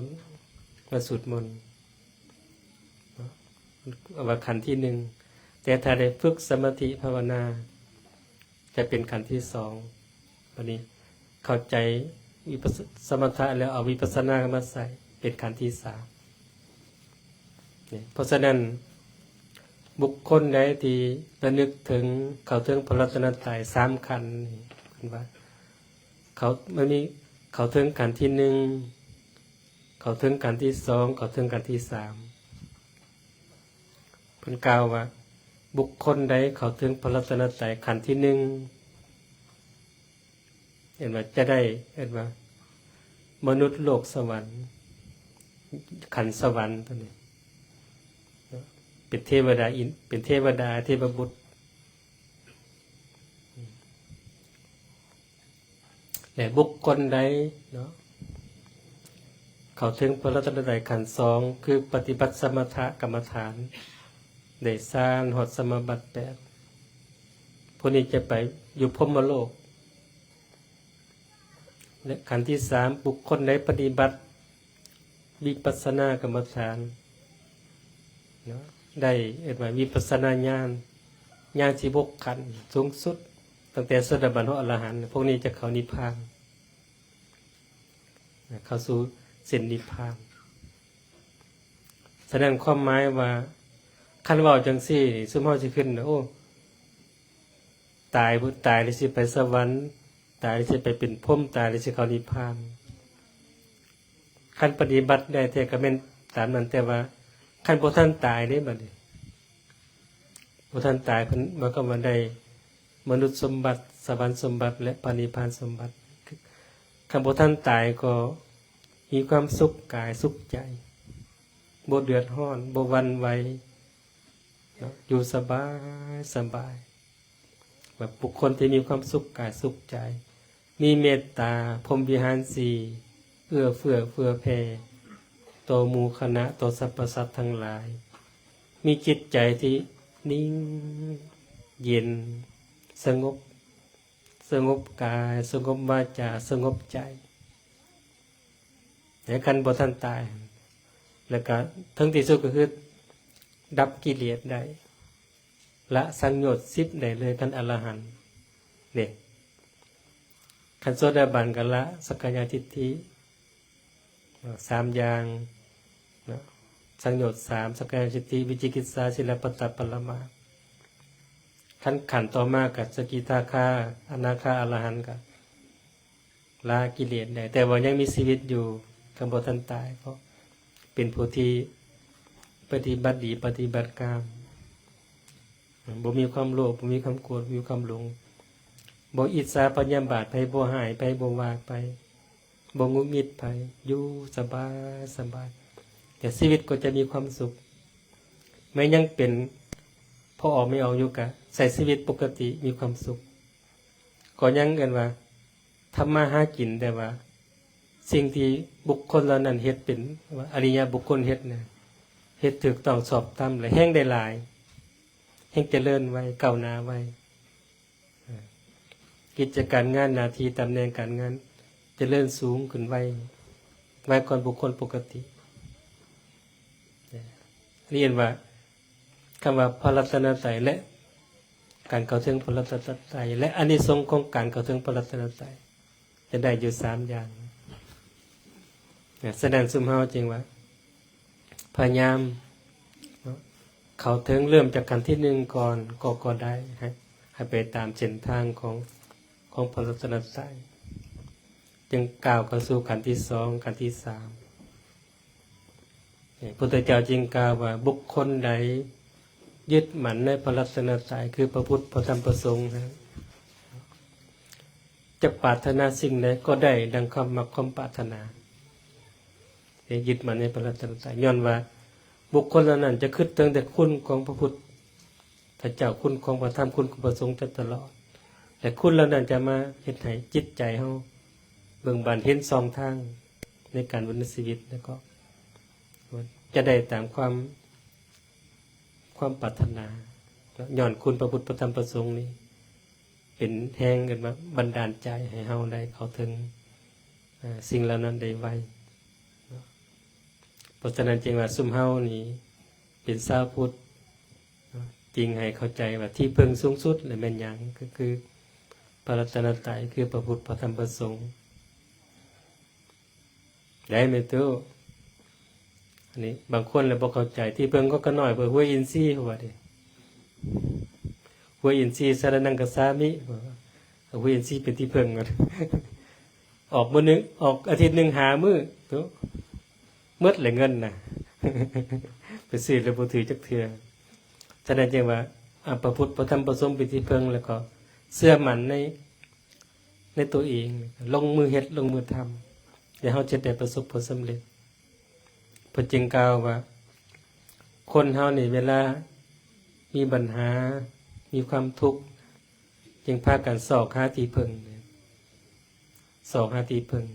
ມາສູດມົນເນາະ, ເອີ້ນວ່າຂັ້ນທີໜຶ່ງ. ແຕ່ຖ້າໄດ້ຝຶກສະມາທິພາວະນາ ຈະເປັນຂັ້ນທີສອງ. ບັດນີ້ເຂົ້າໃຈວິປັດສະ ສະມະຖະແລ້ວ ເອົາວິປັດສະນາມາໃຊ້ ເປັນຂັ້ນທີສາມ. ນີ້ ເພາະສະນັ້ນ ບຸກຄົນໃດທີ່ລະນຶກເຖິງ ເຂົ້າເຖິງພະລັດຕະນະໄຕສາມຂັ້ນນີ້ ເພິ່ນວ່າເຂົາ ມັນມີເຂົ້າເຖິງຂັ້ນທີໜຶ່ງ, ເຂົ້າເຖິງຂັ້ນທີສອງ, ເຂົ້າເຖິງຂັ້ນທີສາມ. ເພິ່ນກ່າວວ່າ ບຸກຄົນໃດເຂົ້າເຖິງພະລັດຕະນະໄຕຂັ້ນທີໜຶ່ງ ເອີ້ນວ່າຈະໄດ້ ເອີ້ນວ່າມະນຸດໂລກສະຫວັນ, ຂັ້ນສະຫວັນຕົວນີ້ເນາະ, ເປັນເທວະດາອິນ ເປັນເທວະດາເທວະບຸດ. ແລະ ບຸກຄົນໃດເນາະ ເຂົ້າເຖິງພະລັດຕະນະໄຕຂັ້ນສອງ ຄືປະຕິບັດສະມະຖະກຳມະຖານ ໄດ້ຊານ ຮອດສະມາບັດແປດ ຜູ້ນີ້ຈະໄປຢູ່ພົມມະໂລກ. ແລະ ຂັ້ນທີສາມ ບຸກຄົນໃດປະຕິບັດວິປັດສະນາກຳມະຖານເນາະ ໄດ້ເອີ້ນວ່າວິປັດສະນາຍານ, ຍານສິບຫົກຂັ້ນສູງສຸດ ຕັ້ງແຕ່ໂສດາບັນຮອດອະລະຫັນ, ພວກນີ້ຈະເຂົ້ານິບພານ, ເຂົ້າສູ່ເສັ້ນນິບພານ. ສະນັ້ນຄວາມໝາຍວ່າ ຄັນເວົ້າຈັ່ງຊີ້ນີ້ ຊຸມເຮົາຊິຄິດວ່າ ໂອ້ ຕາຍ ຕາຍແລ້ວຊິໄປສະຫວັນ, ຕາຍແລ້ວຊິໄປເປັນພົມ, ຕາຍແລ້ວຊິເຂົ້ານິບພານ. ຄັນປະຕິບັດໄດ້ແທ້ກໍແມ່ນຕາມນັ້ນ, ແຕ່ວ່າຄັນບໍ່ທັນຕາຍເດ້ ບັດນີ້ ບໍ່ທັນຕາຍ ເພິ່ນໝາຍຄວາມວ່າໄດ້ມະນຸດສົມບັດ, ສະຫວັນສົມບັດ ແລະ ພະນິບພານສົມບັດ. ຄັນບໍ່ທັນຕາຍກໍມີຄວາມສຸກກາຍສຸກໃຈ, ບໍ່ເດືອດຮ້ອນ, ບໍ່ຫວັ່ນໄຫວເນາະ, ຢູ່ສະບາຍສະບາຍ. ແບບບຸກຄົນທີ່ມີຄວາມສຸກກາຍສຸກໃຈ, ມີເມດຕາ ພົມວິຫານສີ່ ເອື້ອເຟື້ອເຜື່ອແຜ່ຕໍ່ໝູ່ຄະນະ, ຕໍ່ສັບພະສັດທັງຫຼາຍ, ມີຈິດໃຈທີ່ນິ່ງ ເຢັນ ສະຫງົບ, ສະຫງົບກາຍ, ສະຫງົບວາຈາ, ສະຫງົບໃຈ. ແລະ ຄັນບໍ່ທັນຕາຍ ແລ້ວກໍເຖິງທີ່ສຸດກໍຄືດັບກິເລດໄດ້, ລະສັງໂຍດສິບໄດ້ເລີຍ ຄັນອະລະຫັນເດ້. ຄັນໂສດາບັນກໍລະສັກກາຍະທິດຖິສາມຢ່າງເນາະ, ສັງໂຍດສາມ ສັກກາຍະທິດຖິ ວິຈິກິດສາ ສິລະປະຕະປະລະມາດ. ຄັນຂັ້ນຕໍ່ມາກໍສະກິທາຄາ ອະນາຄາ ອະລະຫັນກໍ ລາກິເລດໄດ້ ແຕ່ວ່າຍັງມີຊີວິດຢູ່, ກໍບໍ່ທັນຕາຍ, ກໍເປັນຜູ້ທີ່ປະຕິບັດດີ ປະຕິບັດງາມ, ບໍ່ມີຄວາມໂລບ, ບໍ່ມີຄວາມໂກດ, ບໍ່ມີຄວາມຫຼົງ, ບໍ່ອິດສາພະຍາບາດໃຜ, ບໍ່ຮ້າຍໃຜ, ບໍ່ວ່າໃຜ, ບໍ່ຫງຸດຫງິດໃຜ, ຢູ່ສະບາຍສະບາຍ, ແຕ່ຊີວິດກໍຈະມີຄວາມສຸກ. ແມ້ຍັງເປັນພໍ່ອອກແມ່ອອກຢູ່ ກະໃຊ້ຊີວິດປົກກະຕິ ມີຄວາມສຸກ, ກໍຍັງເອີ້ນວ່າ ທຳມາຫາກິນ, ແຕ່ວ່າສິ່ງທີ່ບຸກຄົນເຫຼົ່ານັ້ນເຮັດເປັນ ອະລິຍະບຸກຄົນເຮັດນະ ເຮັດຖືກຕ້ອງຊອບທຳ ແລະ ແຮ່ງໄດ້ຫຼາຍ, ແຮ່ງຈະເລີນໄວ, ກ້າວໜ້າໄວ, ກິດຈະການງານໜ້າທີ່ ຕຳແໜ່ງການງານຈະເລີນສູງຂຶ້ນໄວ, ໄວກວ່າບຸກຄົນປົກກະຕິ. ອັນນີ້ເອີ້ນວ່າ ຄຳວ່າພະລັດຕະນະໄຕ ແລະ ການເຂົ້າເຖິງພະລັດຕະນະໄຕ ແລະ ອານິສົງຂອງການເຂົ້າເຖິງພະລັດຕະນະໄຕ ຈະໄດ້ຢູ່ສາມຢ່າງ. ສະນັ້ນ ຊຸມເຮົາຈຶ່ງວ່າ ພະຍາຍາມເນາະ ເຂົ້າເຖິງ ເລີ່ມຈາກຂັ້ນທີໜຶ່ງກ່ອນ ກໍ ກໍໄດ້ ໃຫ້ ໃຫ້ໄປຕາມເສັ້ນທາງຂອງ ຂອງພະລັດຕະນະໄຕ ຈຶ່ງກ້າວເຂົ້າສູ່ຂັ້ນທີສອງ ຂັ້ນທີສາມ. ພຸດທະເຈົ້າຈຶ່ງກ່າວວ່າ ບຸກຄົນໃດຍຶດໝັ້ນໃນພະລັດຕະນະໄຕ ຄືພະພຸດ ພະທຳ ພະສົງ ແລ້ວ ແລະ ຈະປາດຖະໜາສິ່ງໃດກໍໄດ້ດັ່ງຄວາມມັກຄວາມປາດຖະໜາ. ໃຫ້ຍຶດໝັ້ນໃນພະລັດຕະນະໄຕ, ຍ້ອນວ່າບຸກຄົນເຫຼົ່ານັ້ນຈະຄິດເຖິງແຕ່ຄຸນຂອງພະພຸດທະເຈົ້າ, ຄຸນຂອງພະທຳ, ຄຸນຂອງພະສົງຢູ່ຕະຫຼອດ ແລະ ຄຸນເຫຼົ່ານັ້ນຈະມາເຮັດໃຫ້ຈິດໃຈເຮົາເບີກບານ, ເຫັນຊ່ອງທາງໃນການດຳເນີນຊີວິດ ແລ້ວກໍຈະໄດ້ຕາມຄວາມ ຄວາມປາດຖະໜາ. ຍ້ອນຄຸນພະພຸດ ພະທຳ ພະສົງນີ້ ເປັນແຮງ ເອີ້ນວ່າບັນດານໃຈໃຫ້ເຮົາໄດ້ເຂົ້າເຖິງ ເອີ ສິ່ງເຫຼົ່ານັ້ນໄດ້ໄວ. ເພາະສະນັ້ນຈຶ່ງວ່າຊຸມເຮົານີ້ເປັນຊາວພຸດ ຈຶ່ງໃຫ້ເຂົ້າໃຈວ່າທີ່ເພິ່ງສູງສຸດລະແມ່ນຫຍັງ? ກໍຄືພະລັດຕະນະໄຕ ຄືພະພຸດ ພະທຳ ພະສົງ. ໄດ້ແມ່ຕູ້? ອັນນີ້ບາງຄົນລະບໍ່ເຂົ້າໃຈ, ທີ່ເພິ່ງກໍກະນ້ອຍ ເພິ່ງຫ້ວຍອິນຊີ ເຂົາວ່າເດ້. ຫ້ວຍອິນຊີ ສະລະນັງຄະສາມິ ເພິ່ນວ່າ ເອົາຫ້ວຍອິນຊີເປັນທີ່ເພິ່ງ. ອອກມື້ໜຶ່ງ ອອກອາທິດໜຶ່ງຫ້າມື້ ໂຕ ໝົດແຫຼະເງິນນະ ໄປຊື້ແລ້ວບໍ່ຖືກຈັກເທື່ອ. ສະນັ້ນຈຶ່ງວ່າ ອາ ພະພຸດ ພະທຳ ພະສົງເປັນທີ່ເພິ່ງ ແລ້ວກໍເຊື່ອໝັ້ນໃນ ໃນຕົວເອງ, ລົງມືເຮັດ ລົງມືທຳ ແລ້ວເຮົາຈະໄດ້ປະສົບຜົນສຳເລັດ. ເພິ່ນຈຶ່ງກ່າວວ່າ ຄົນເຮົານີ້ເວລາມີບັນຫາ ມີຄວາມທຸກ ຈຶ່ງພາກັນຊອກຫາທີ່ເພິ່ງ, ຊອກຫາທີ່ເພິ່ງ.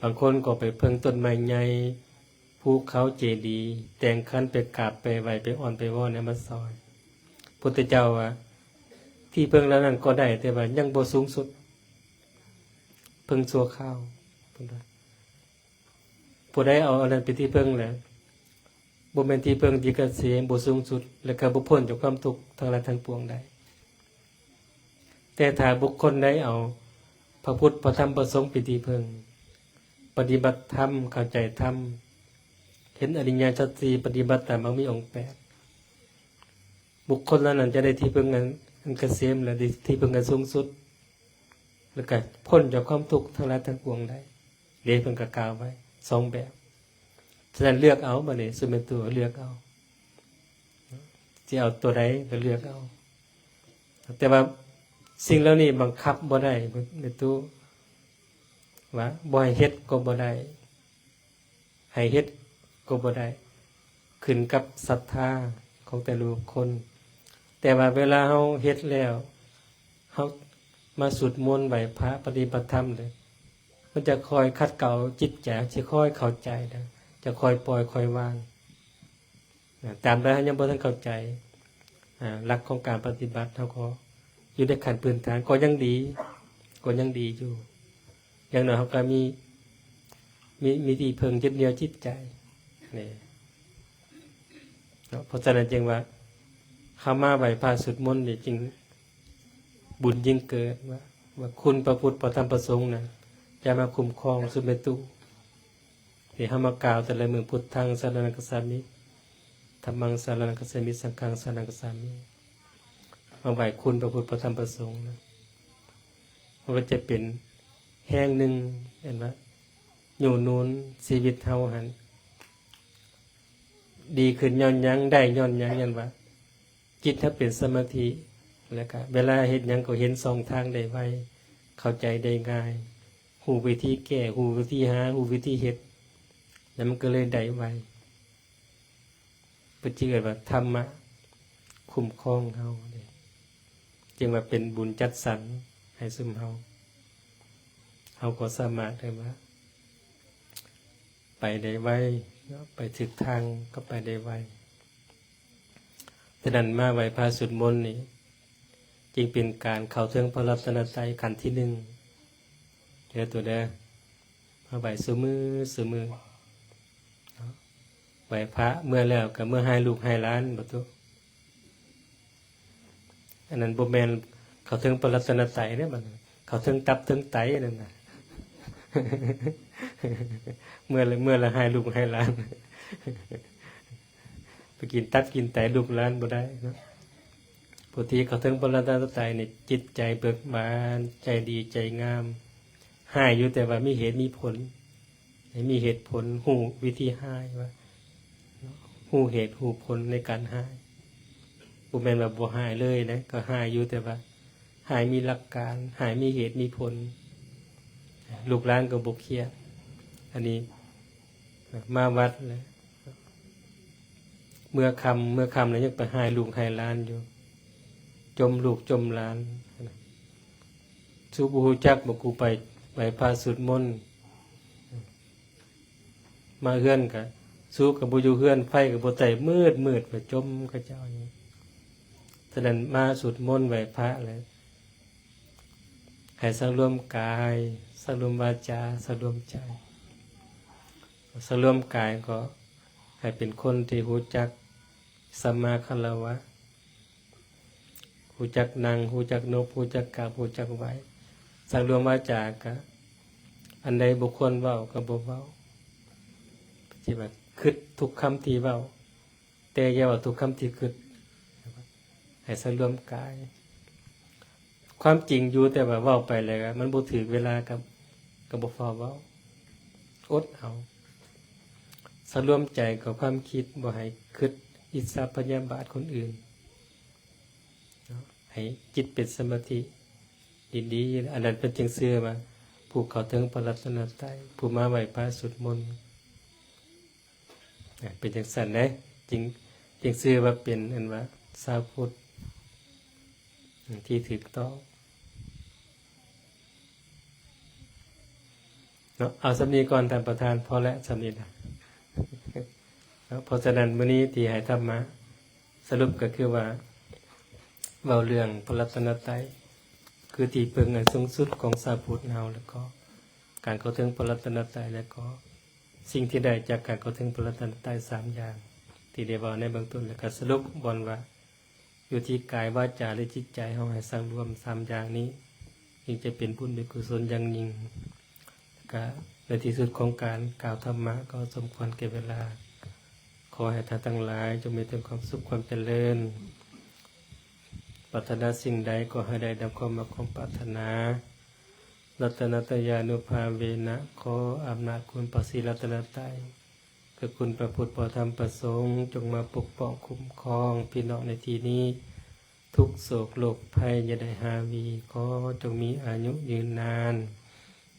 ບາງຄົນກໍໄປເພິ່ງຕົ້ນໄມ້ໃຫຍ່, ພູເຂົາ, ເຈດີ, ແຕ່ງຂັນໄປກາບໄປໄຫວ້ ໄປອ້ອນໄປວອນໃຫ້ມາຊ່ອຍ. ພຸດທະເຈົ້າວ່າ ທີ່ເພິ່ງເຫຼົ່ານັ້ນກໍໄດ້, ແຕ່ວ່າຍັງບໍ່ສູງສຸດ, ເພິ່ງຊົ່ວຄາວ ເພິ່ນວ່າ. ຜູ້ໃດເອົາອັນນັ້ນເປັນທີ່ເພິ່ງແລ້ວ ບໍ່ແມ່ນທີ່ເພິ່ງທີ່ກະເສມ ບໍ່ສູງສຸດ ແລະ ກໍບໍ່ພົ້ນຈາກຄວາມທຸກທັງຫຼາຍທັງປວງໄດ້. ແຕ່ຖ້າບຸກຄົນໃດເອົາພະພຸດ ພະທຳ ພະສົງເປັນທີ່ເພິ່ງ, ປະຕິບັດທຳ, ເຂົ້າໃຈທຳ, ເຫັນອະລິຍະສັດສີ່, ປະຕິບັດຕາມມັກມີອົງແປດ, ບຸກຄົນເຫຼົ່ານັ້ນຈະໄດ້ທີ່ເພິ່ງອັນ ອັນກະເສມ ແລະ ໄດ້ທີ່ເພິ່ງອັນສູງສຸດ ແລ້ວກໍພົ້ນຈາກຄວາມທຸກທັງຫຼາຍທັງປວງໄດ້ເດ້. ເພິ່ນກໍກ່າວໄວ້ສອງແບບ. ສະນັ້ນເລືອກເອົາ, ບັດນີ້ຊຸມແມ່ຕູ້ເລືອກເອົາ, ຊິເອົາຕົວໃດກໍເລືອກເອົາ. ແຕ່ວ່າສິ່ງເຫຼົ່ານີ້ບັງຄັບບໍ່ໄດ້ ແມ່ຕູ້, ວ່າບໍ່ໃຫ້ເຮັດກໍບໍ່ໄດ້. ໃຫ້ເຮັດກໍບໍ່ໄດ້, ຂຶ້ນກັບສັດທາຂອງແຕ່ລະບຸກຄົນ. ແຕ່ວ່າເວລາເຮົາເຮັດແລ້ວ, ເຮົາມາສູດມົນ, ໄຫວ້ພະ, ປະຕິບັດທຳເລີຍ, ມັນຈະຄອຍຂັດເກົາຈິດໃຈ, ຈະຄອຍເຂົ້າໃຈ, ຈະຄອຍປ່ອຍ, ຄອຍວາງ. ນະ, ຕາມໃດເຮົາຍັງບໍ່ທັນເຂົ້າໃຈ ອາ ຫຼັກຂອງການປະຕິບັດ, ເຮົາກໍຢູ່ໃນຂັ້ນພື້ນຖານ ກໍຍັງດີ, ກໍຍັງດີຢູ່. ຢ່າງໜ້ອຍເຮົາກໍມີ ມີ ມີທີ່ເພິ່ງຍຶດໜຽວຈິດໃຈນີ້ເນາະ. ເພາະສະນັ້ນຈຶ່ງວ່າ ເຮົາມາໄຫວ້ພະສູດມົນນີ້ ຈຶ່ງບຸນຍິ່ງເກີດ ວ່າ ວ່າຄຸນພະພຸດ ພະທຳ ພະສົງນັ້ນ ຈະມາຄຸ້ມຄອງຊຸມແມ່ຕູ້. ທີ່ເຮົາມາກ່າວແຕ່ລະມື້ ພຸດທັງສະລະນັງຄະສາມິ, ທຳມັງສະລະນັງຄະສາມິ, ສັງຄັງສະລະນັງຄະສາມິ, ມາໄຫວ້ຄຸນພະພຸດ ພະທຳ ພະສົງນະ, ມັນກໍຈະເປັນແຮງໜຶ່ງ ເຫັນວ່າ ຍູ້ໜູນຊີວິດເຮົາຫັ້ນດີຂຶ້ນ. ຍ້ອນຫຍັງ? ໄດ້ຍ້ອນຫຍັງ? ຍ້ອນວ່າຈິດເຮົາເປັນສະມາທິ, ແລ້ວກະເວລາເຮັດຫຍັງກໍເຫັນຊ່ອງທາງໄດ້ໄວ, ເຂົ້າໃຈໄດ້ງ່າຍ, ຮູ້ວິທີແກ້, ຮູ້ວິທີຫາ, ຮູ້ວິທີເຮັດ, ແລ້ວມັນກໍເລີຍໄດ້ໄວ. ເພິ່ນຈຶ່ງເອີ້ນວ່າທຳມະຄຸ້ມຄອງເຮົາເດ້, ຈຶ່ງວ່າເປັນບຸນຈັດສັນໃຫ້ຊຸມເຮົາ, ເຮົາກໍສາມາດເອີ້ນວ່າໄປໄດ້ໄວເນາະ, ໄປຖືກທາງກໍໄປໄດ້ໄວ. ສະນັ້ນມາໄຫວ້ພະສວດມົນນີ້ ຈຶ່ງເປັນການເຂົ້າເຖິງພະລັດຕະນະໄຕຂັ້ນທີໜຶ່ງເດີ ໂຕເດີ. ມາໄຫວ້ຊຸມື້ ຊຸມື້, ໄຫວ້ພະເມືອແລ້ວກໍເມືອໃຫ້ລູກໃຫ້ຫຼານ ບໍ່ຕຸ. ອັນນັ້ນບໍ່ແມ່ນເຂົ້າເຖິງພະລັດຕະນະໄຕເດ້ ບັດນັ້ນເຂົ້າເຖິງຕັບເຖິງໄຕນັ້ນນະ. ເມືອແລ້ວ ເມືອແລ້ວໃຫ້ລູກໃຫ້ຫຼານ ໄປກິນຕັບກິນໄຕລູກຫຼານບໍ່ໄດ້ເນາະ. ຜູ້ທີ່ເຂົ້າເຖິງພະລັດຕະນະໄຕນີ້ ຈິດໃຈເບີກບານ, ໃຈດີ, ໃຈງາມ, ຮ້າຍຢູ່ແຕ່ວ່າມີເຫດມີຜົນ, ໃຫ້ມີເຫດຜົນ, ຮູ້ວິທີຮ້າຍວ່າ ຮູ້ເຫດຮູ້ຜົນໃນການຮ້າຍ. ບໍ່ແມ່ນວ່າບໍ່ຮ້າຍເລີຍນະ, ກໍຮ້າຍຢູ່ ແຕ່ວ່າ ໃຫ້ມີຫຼັກການ, ໃຫ້ມີເຫດມີຜົນ, ລູກຫຼານກໍບໍ່ຄຽດ. ອັນນີ້ມາວັດແລ້ວ ເມື່ອຄ່ຳ ເມື່ອຄ່ຳແລ້ວຍັງໄປຮ້າຍລູກຮ້າຍຫຼານຢູ່, ຈົ່ມລູກຈົ່ມຫຼານ. ສູບໍ່ຮູ້ຈັກບໍ ກູໄປໄຫວ້ພະສູດມົນ ມາເຮືອນກະ ສູກະບໍ່ຢູ່ເຮືອນ, ໄຟກະບໍ່ໄຕ້, ມືດໆ ໄປຈົ່ມເຂົາເຈົ້າຢູ່. ສະນັ້ນມາສູດມົນໄຫວ້ພະແລ້ວ ໃຫ້ສັງລວມກາຍ, ສັງລວມວາຈາ, ສັງລວມໃຈ. ສັງລວມກາຍກໍໃຫ້ເປັນຄົນທີ່ຮູ້ຈັກສຳມາຄາລະວະ, ຮູ້ຈັກນັ່ງ, ຮູ້ຈັກນົບ, ຮູ້ຈັກກາບ, ຮູ້ຈັກໄຫວ້. ສັງລວມວາຈາກະ ອັນໃດບໍ່ຄວນເວົ້າກໍບໍ່ເວົ້າ, ຊິວ່າຄິດທຸກຄຳທີ່ເວົ້າ, ແຕ່ຢ່າເວົ້າທຸກຄຳທີ່ຄິດ. ໃຫ້ສັງລວມກາຍ. ຄວາມຈິງຢູ່, ແຕ່ວ່າເວົ້າໄປແລ້ວມັນບໍ່ຖືກເວລາ ກໍ ກໍບໍ່ຟ້າວເວົ້າ, ອົດເອົາ. ສັງລວມໃຈກັບຄວາມຄິດ, ບໍ່ໃຫ້ຄິດອິດສາພະຍາບາດຄົນອື່ນເນາະ, ໃຫ້ຈິດເປັນສະມາທິດີໆ. ອັນນັ້ນເພິ່ນຈຶ່ງເຊື່ອວ່າ ຜູ້ເຂົ້າເຖິງພະລັດຕະນະໄຕ, ຜູ້ມາໄຫວ້ພະສູດມົນ. ອ່າ ເປັນຈັ່ງຊັ້ນເດ້ ຈຶ່ງ ຈຶ່ງຊື່ວ່າເປັນ ອັນວ່າຊາວພຸດທີ່ຖືກຕ້ອງເນາະ. ເອົາສ່ຳນີ້ກ່ອນທ່ານປະທານ, ພໍແລ້ວສ່ຳນີ້ນະເນາະ. ເພາະສະນັ້ນ ມື້ນີ້ທີ່ໃຫ້ທຳມະສະຫຼຸບກໍຄືວ່າ ເວົ້າເລື່ອງພະລັດຕະນະໄຕ ຄືທີ່ເພິ່ງອັນສູງສຸດຂອງຊາວພຸດເຮົາ, ແລ້ວກໍການເຂົ້າເຖິງພະລັດຕະນະໄຕ ແລ້ວກໍ ສິ່ງທີ່ໄດ້ຈາກການເຂົ້າເຖິງພະລັດຕະນະໄຕສາມຢ່າງ ທີ່ໄດ້ເວົ້າໃນເບື້ອງຕົ້ນ, ແລ້ວກໍສະຫຼຸບບ່ອນວ່າ ຢູ່ທີ່ກາຍ, ວາຈາ ແລະ ຈິດໃຈເຮົາໃຫ້ສັງລວມສາມຢ່າງນີ້ ຈຶ່ງຈະເປັນບຸນເປັນກຸສົນຢ່າງຍິ່ງ. ແລ້ວກໍໃນທີ່ສຸດຂອງການກ່າວທຳມະກໍສົມຄວນແກ່ເວລາ, ຂໍໃຫ້ທ່ານທັງຫຼາຍຈົ່ງມີແຕ່ຄວາມສຸກຄວາມຈະເລີນ, ປາດຖະໜາສິ່ງໃດກໍໃຫ້ໄດ້ດັ່ງຄວາມມັກຄວາມປາດຖະໜາ. ລັດຕະນະຕະຍານຸພາເວນະ, ຂໍອຳນາດຄຸນພະສີລັດຕະນະໄຕ, ຄືຄຸນພະພຸດ ພະທຳ ພະສົງ, ຈົ່ງມາປົກປ້ອງຄຸ້ມຄອງພີ່ນ້ອງໃນທີ່ນີ້, ທຸກໂສກໂລກໄພຢ່າໄດ້ຫາວີ, ຂໍຈົ່ງມີອາຍຸຍືນນານ,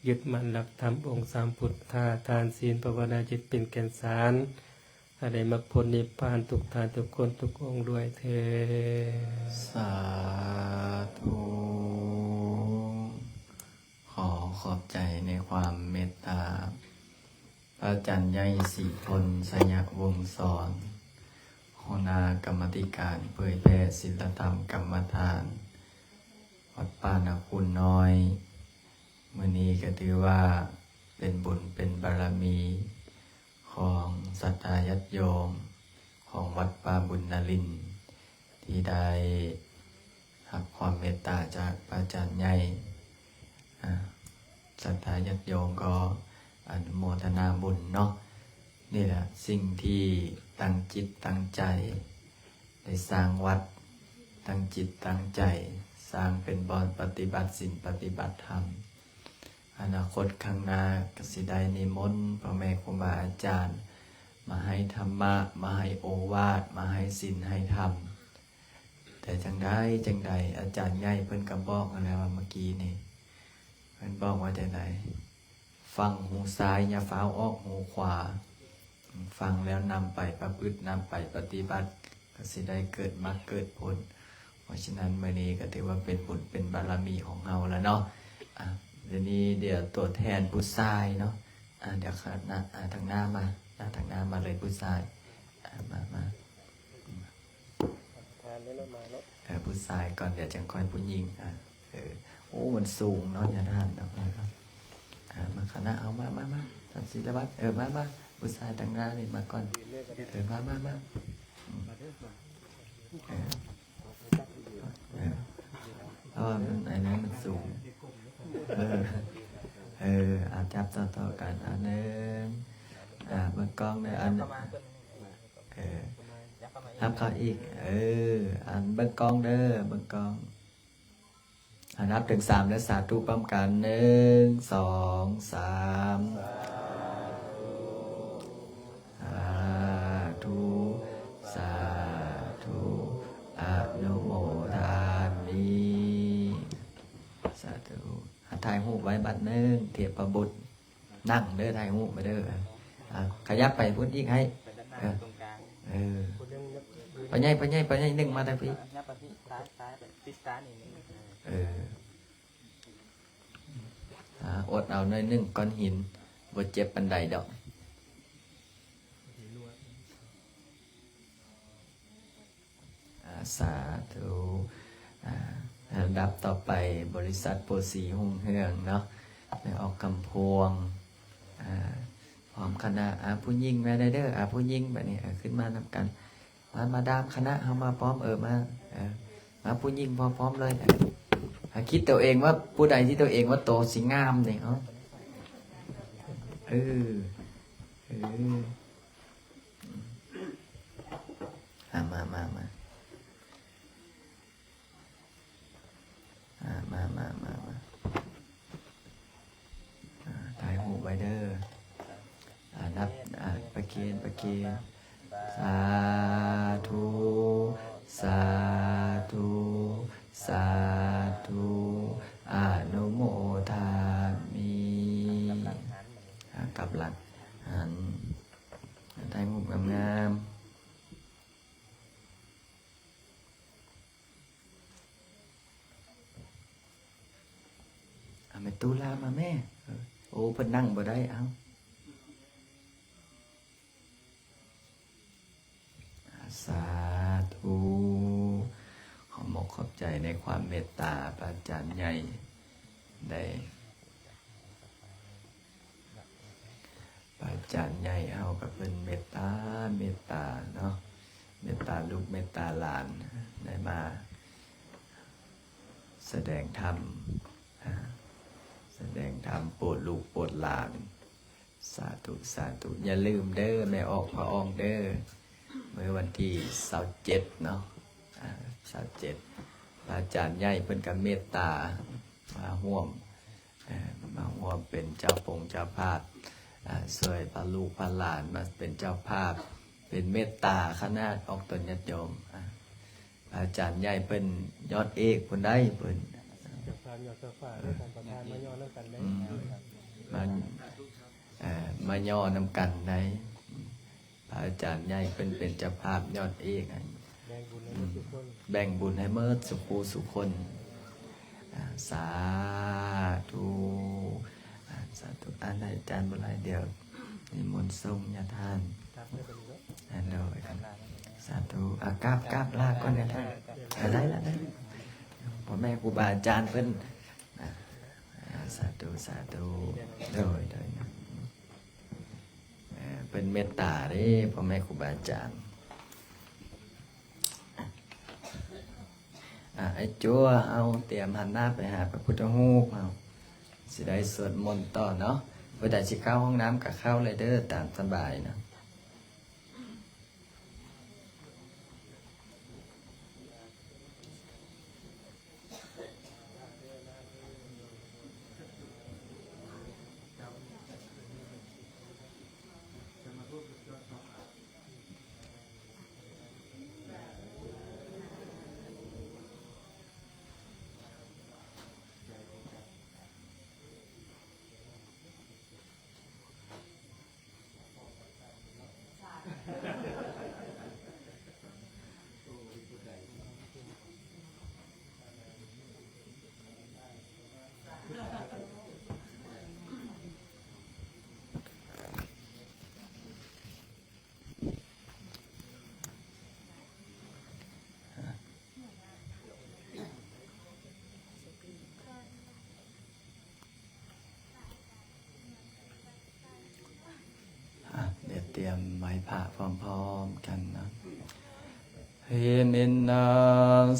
ຍຶດໝັ້ນຫຼັກທຳອົງສາມພຸດທະ, ທານ, ສິນ, ພາວະນາ, ຈິດເປັນແກ່ນສານ, ໃຫ້ໄດ້ມັກຜົນນິບພານທຸກທ່ານທຸກຄົນທຸກອົງດ້ວຍເທີ້ນ. ສາທຸ. ຂໍຂອບໃຈໃນຄວາມເມດຕາ ພະອາຈານໃຫຍ່ ສີພົນ ໄຊຍະວົງສອນ, ຫົວໜ້າກຳມາທິການເຜີຍແຜ່ສິນລະທຳກຳມະຖານ ວັດປ່ານາຄູນນ້ອຍ. ມື້ນີ້ກໍຖືວ່າເປັນບຸນເປັນບາລະມີ ຂອງສັດທາຍາດໂຍມຂອງວັດປ່າບຸນນາລິນ ທີ່ໄດ້ຮັບຄວາມເມດຕາຈາກພະອາຈານໃຫຍ່. ອາ ສັດທາຍາດໂຍມກໍອະນຸໂມທະນາບຸນເນາະ. ນີ້ແຫຼະ ສິ່ງທີ່ຕັ້ງຈິດຕັ້ງໃຈ ໄດ້ສ້າງວັດ, ຕັ້ງຈິດຕັ້ງໃຈສ້າງເປັນບ່ອນປະຕິບັດສິນປະຕິບັດທຳ. ອະນາຄົດຂ້າງໜ້າກໍຊິໄດ້ນິມົນພໍ່ແມ່ຄູບາອາຈານມາໃຫ້ທຳມະ, ມາໃຫ້ໂອວາດ, ມາໃຫ້ສິນໃຫ້ທຳ. ແຕ່ຈັ່ງໃດຈັ່ງໃດ ອາຈານໃຫຍ່ເພິ່ນກໍບອກຫັ້ນແຫຼະວ່າເມື່ອກີ້ນີ້ ເພິ່ນບອກວ່າຈັ່ງໃດ? ຟັງຫູຊ້າຍ ຢ່າຟ້າວອອກຫູຂວາ. ຟັງແລ້ວນຳໄປປະພຶດ, ນຳໄປປະຕິບັດ, ກໍຊິໄດ້ເກີດມັກເກີດຜົນ. ເພາະສະນັ້ນ ມື້ນີ້ກໍຖືວ່າເປັນບຸນເປັນບາລະມີຂອງເຮົາແລ້ວເນາະ. ອາ ດຽວນີ້ ດຽວຕົວແທນຜູ້ຊາຍເນາະ. ອາ ດຽວຂ້າງໜ້າ ອາ ທາງໜ້າມາ, ອາ ທາງໜ້າມາເລີຍຜູ້ຊາຍ. ອາ ມາ ມາ. ເອີ ຜູ້ຊາຍກ່ອນ ດຽວຈັ່ງຄ່ອຍຜູ້ຍິງ. ອາ ເອີ ໂອ້ ມັນສູງເນາະ ຍາທ່ານເນາະ. ເອີ ອາ ມາຄະນະ ເອົາ ມາ ມາ ມາ ທ່ານສິລະວັດ. ເອີ ມາ ມາ ຜູ້ຊາຍທາງໜ້ານີ້ມາກ່ອນ. ເອີ ມາ ມາ ມາ. ເອີ ເອີ ເພາະວ່າມັນ ອັນນັ້ນມັນສູງ. ເອີ ເອີ ອາ ຈັບຕໍ່ໆກັນ. ອາ ໜຶ່ງ ອາ ເບິ່ງກ້ອງເດີ. ອັນ ເອີ ຮັບເຂົ້າອີກ. ເອີ ອັນ ເບິ່ງກ້ອງເດີ ເບິ່ງກ້ອງ. ອາ ນັບເຖິງສາມແລ້ວສາທຸພ້ອມກັນ. ໜຶ່ງ ສອງ ສາມ. ສາທຸ ສາທຸ ອະນຸໂມທາມິ. ຖ່າຍຮູບໄວ້ບັດໜຶ່ງ ເທບປະບຸດ ນັ່ງເດີ ຖ່າຍຮູບໄວ້ເດີ. ອ່າ ຂະຫຍັບໄປພຸ້ນອີກໃຫ້ ໄປດ້ານໜ້າ ເອີ ຕົງກາງ ເອີ ຜູ້ໜຶ່ງ ພໍ່ໃຫຍ່ ພໍ່ໃຫຍ່ ພໍ່ໃຫຍ່ໜຶ່ງມາທາງພີ້ ຫຍັບໄປພີ້ ຊ້າຍ ຊ້າຍ ໄປຕິດຊ້າຍນິດໜຶ່ງ ເອີ ອ່າ ອົດເອົາໜ້ອຍໜຶ່ງ ກ້ອນຫີນບໍ່ເຈັບປານໃດດອກ. ອ່າ ສາທຸ. ອ່າ ລຳດັບຕໍ່ໄປ ບໍລິສັດໂປສີຮຸ່ງເຮືອງເນາະ ແມ່ອອກຄຳພວງ ອ່າ ພ້ອມຄະນະ. ອ່າ ຜູ້ຍິງມາໄດ້ເດີ ອ່າ ຜູ້ຍິງບາດນີ້ ເອີ ຂຶ້ນມານຳກັນ ມາ ມາດາມຄະນະເຮົາມາພ້ອມ ເອີ ມາ ເອີ ມາຜູ້ຍິງພ້ອມໆເລີຍ. ເອີ ຫາຄິດຕົວເອງວ່າ ຜູ້ໃດທີ່ຕົວເອງວ່າໂຕຊິງາມນີ້ ເອົາ ເອີ ເອີ ອ່າ ມາ ມາ ມາ ອ່າ ມາ ມາ ມາ ມາ ອ່າ ຖ່າຍຮູບໄວ້ເດີ. ອ່າ ນັບ ອ່າ ປະເຄນ ປະເຄນ. ສາທຸ ສາທຸ ສາທຸ ອະນຸໂມທາມິ. ອ່າ ກັບຫຼັງຫັນ ຖ່າຍຮູບງາມໆ. ເອົາແມ່ຕູ້ລາມາແມ່. ເອີ ໂອ້ ເພິ່ນນັ່ງບໍ່ໄດ້ ເອົາ. ສາທຸ. ຂອບອົກຂອບໃຈໃນຄວາມເມດຕາພະອາຈານໃຫຍ່ ໄດ້ ພະອາຈານໃຫຍ່ເຮົາກໍເພິ່ນເມດຕາ ເມດຕາເນາະ ເມດຕາລູກເມດຕາຫຼານ ໄດ້ມາສະແດງທຳ ສະແດງທຳໂປດລູກໂປດຫຼານ. ສາທຸ ສາທຸ. ຢ່າລືມເດີ ແມ່ອອກພະອອງເດີ ມື້ວັນທີຊາວເຈັດເນາະ ອ່າ ຊາວເຈັດ ພະອາຈານໃຫຍ່ເພິ່ນກໍເມດຕາມາຮ່ວມ ເອີ ມາຮ່ວມເປັນເຈົ້າປົງເຈົ້າພາບ ເອີ ຊ່ວຍພາລູກພາຫຼານມາເປັນເຈົ້າພາບ ເປັນເມດຕາຂະໜາດອອກຕົນຍາດໂຍມ. ອ່າ ພະອາຈານໃຫຍ່ເພິ່ນຍອດເອກພຸ້ນໃດ໋ ເພິ່ນ ເຈົ້າພາບຍອດເຈົ້າຟ້າ ເອີ ທ່ານປະທານມາຍໍ້ນຳກັນໄດ໋ ອືມ ມາ ເອີ ມາຍໍ້ນຳກັນໄດ໋. ພະອາຈານໃຫຍ່ເພິ່ນເປັນເຈົ້າພາບຍອດເອກ ແບ່ງບຸນໃຫ້ໝົດທຸກຄົນ ແບ່ງບຸນໃຫ້ໝົດສູ່ຜູ້ສູ່ຄົນ. ອ່າ ສາທຸ ອ່າ ສາທຸ. ອ່າ ອາຈານບໍ່ຫຼາຍ ດຽວນິມົນສົ່ງຍາທານ ອ່າ ໂດຍ ສາທຸ. ອ່າ ກາບ ກາບລາກ່ອນນະທ່ານ. ອ່າ ໄດ້ລະ ໄດ້ ພໍ່ແມ່ຄູບາອາຈານເພິ່ນ ອ່າ ສາທຸ ສາທຸ. ໂດຍ ໂດຍ. ເອີ ເພິ່ນເມດຕາເດ້ ພໍ່ແມ່ຄູບາອາຈານ. ອ່າ ໄອ້ຈົວ ເຮົາຕຽມຫັນໜ້າໄປຫາພະພຸດທະຮູບ ເຮົາຊິໄດ້ສວດມົນຕໍ່ເນາະ. ຜູ້ໃດຊິເຂົ້າຫ້ອງນ້ຳກໍເຂົ້າເລີຍເດີ ຕາມສະບາຍເນາະ. ອ່ະ ດຽວຕຽມໄຫວ້ພະພ້ອມໆກັນເນາະ. ຫິມິນນາ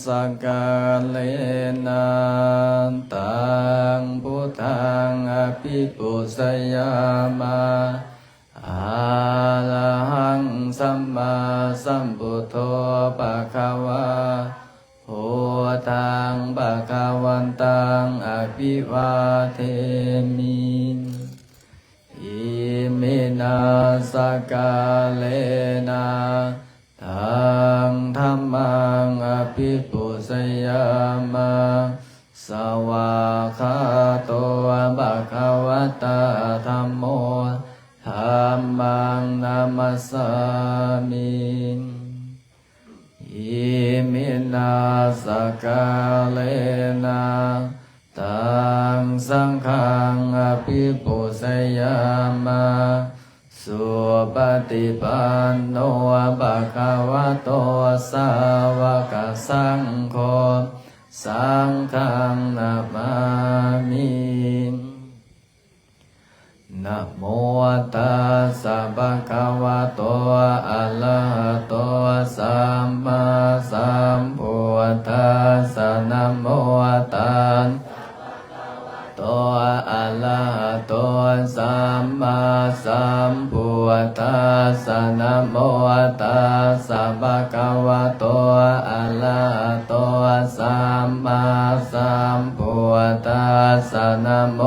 ສັກກາເລນະ ຕັງ ພຸດທັງ ອະພິປູຊະຍາມະ. ອະລະຫັງ ສຳມາສຳພຸດໂທ ພະຄະວາ ພຸດທັງ ພະຄະວັນຕັງ ອະພິວາເທມິ. ອິມິນາ ສັກກາເລນະ ຕັງ ທຳມັງ ອະພິປູຊະຍາມະ. ສະຫວາຄາໂຕ สามิ อิมินาสการะนะ ตังสังฆังอภิปูชยามะ สุปฏิปันโน ภะคะวะโต สาวกสังโฆ สังฆังนะมามิ นะโมตัสสะ ภะคะวะโต อะระหะโต สัมมาสัมพุทธัสสะ นะโมตัสสะ โต อะระหะโต สัมมาสัมพุทธัสสะ นะโมตัสสะ ภะคะวะโต อะระหะโต สัมมาสัมพุทธัสสะ นะโม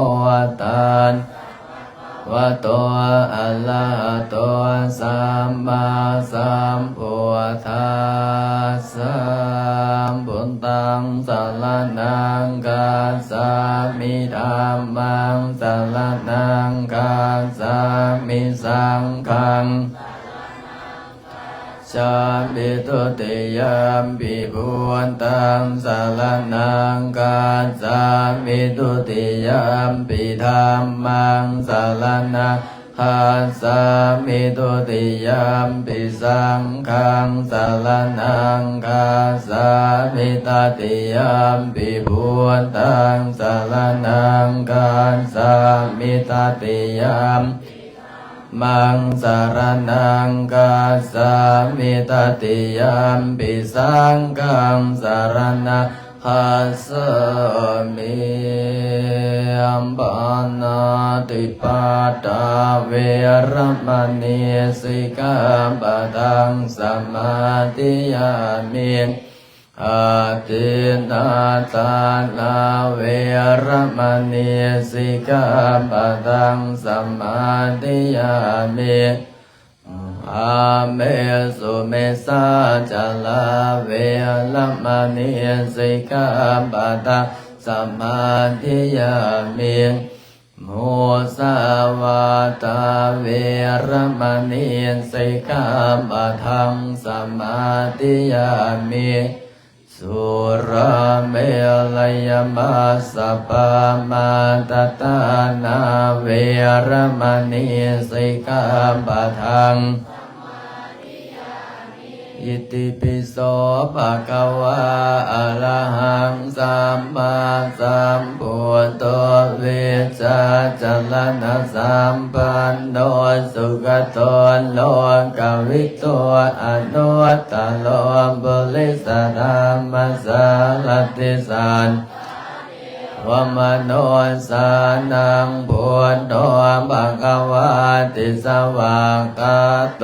ตัสสะ วะโต อะระหะโต สัมมาสัมพุทธัสสะ พุทธังสะระณังคัจฉามิ ธัมมังสะระณังคัจฉามิ สังฆัง สะระณัง คัจฉามิ ทุติยัมปิ พุทธังสะระณังคัจฉามิ ทุติยัมปิ ธัมมังสะระณังคัจฉามิ ทุติยัมปิ สังฆังสะระณังคัจฉามิ ตติยัมปิ พุทธังสะระณังคัจฉามิ ตติยัม มังสะระณังคัจฉามิ ตติยัมปิ สังฆังสะระณังคัจฉามิ ปาณาติปาตา เวระมะณี สิกขาปะทัง สะมາທິยາມິ อาทินนาทานา เวระมะณี สิกขาปะทัง สะมາธิยามิ กาเมสุมิจฉาจารา เวระมะณี สิกขาปะทัง สะมາธิยามิ มุสาวาทา เวระมะณี สิกขาปะทัง สะมາธิยามิ สุราเมรยมัจจปามาทฐานา เวระมะณี สิกขาปะทัง อิติปิโส ภะคะวา อะระหัง ສຳມາສຳພຸດໂທ ວິດຊາຈະລະນະສຳປັນໂນ ສຸກະໂຕ ໂລກະວິທູ ອະນຸດຕະໂລ ປຸລິສະທຳມະສາລະຖິ ສາດ ວະມະນຸສສານັງ ພຸດໂທ ພະຄະວາຕິ ສະຫວາກຂາໂຕ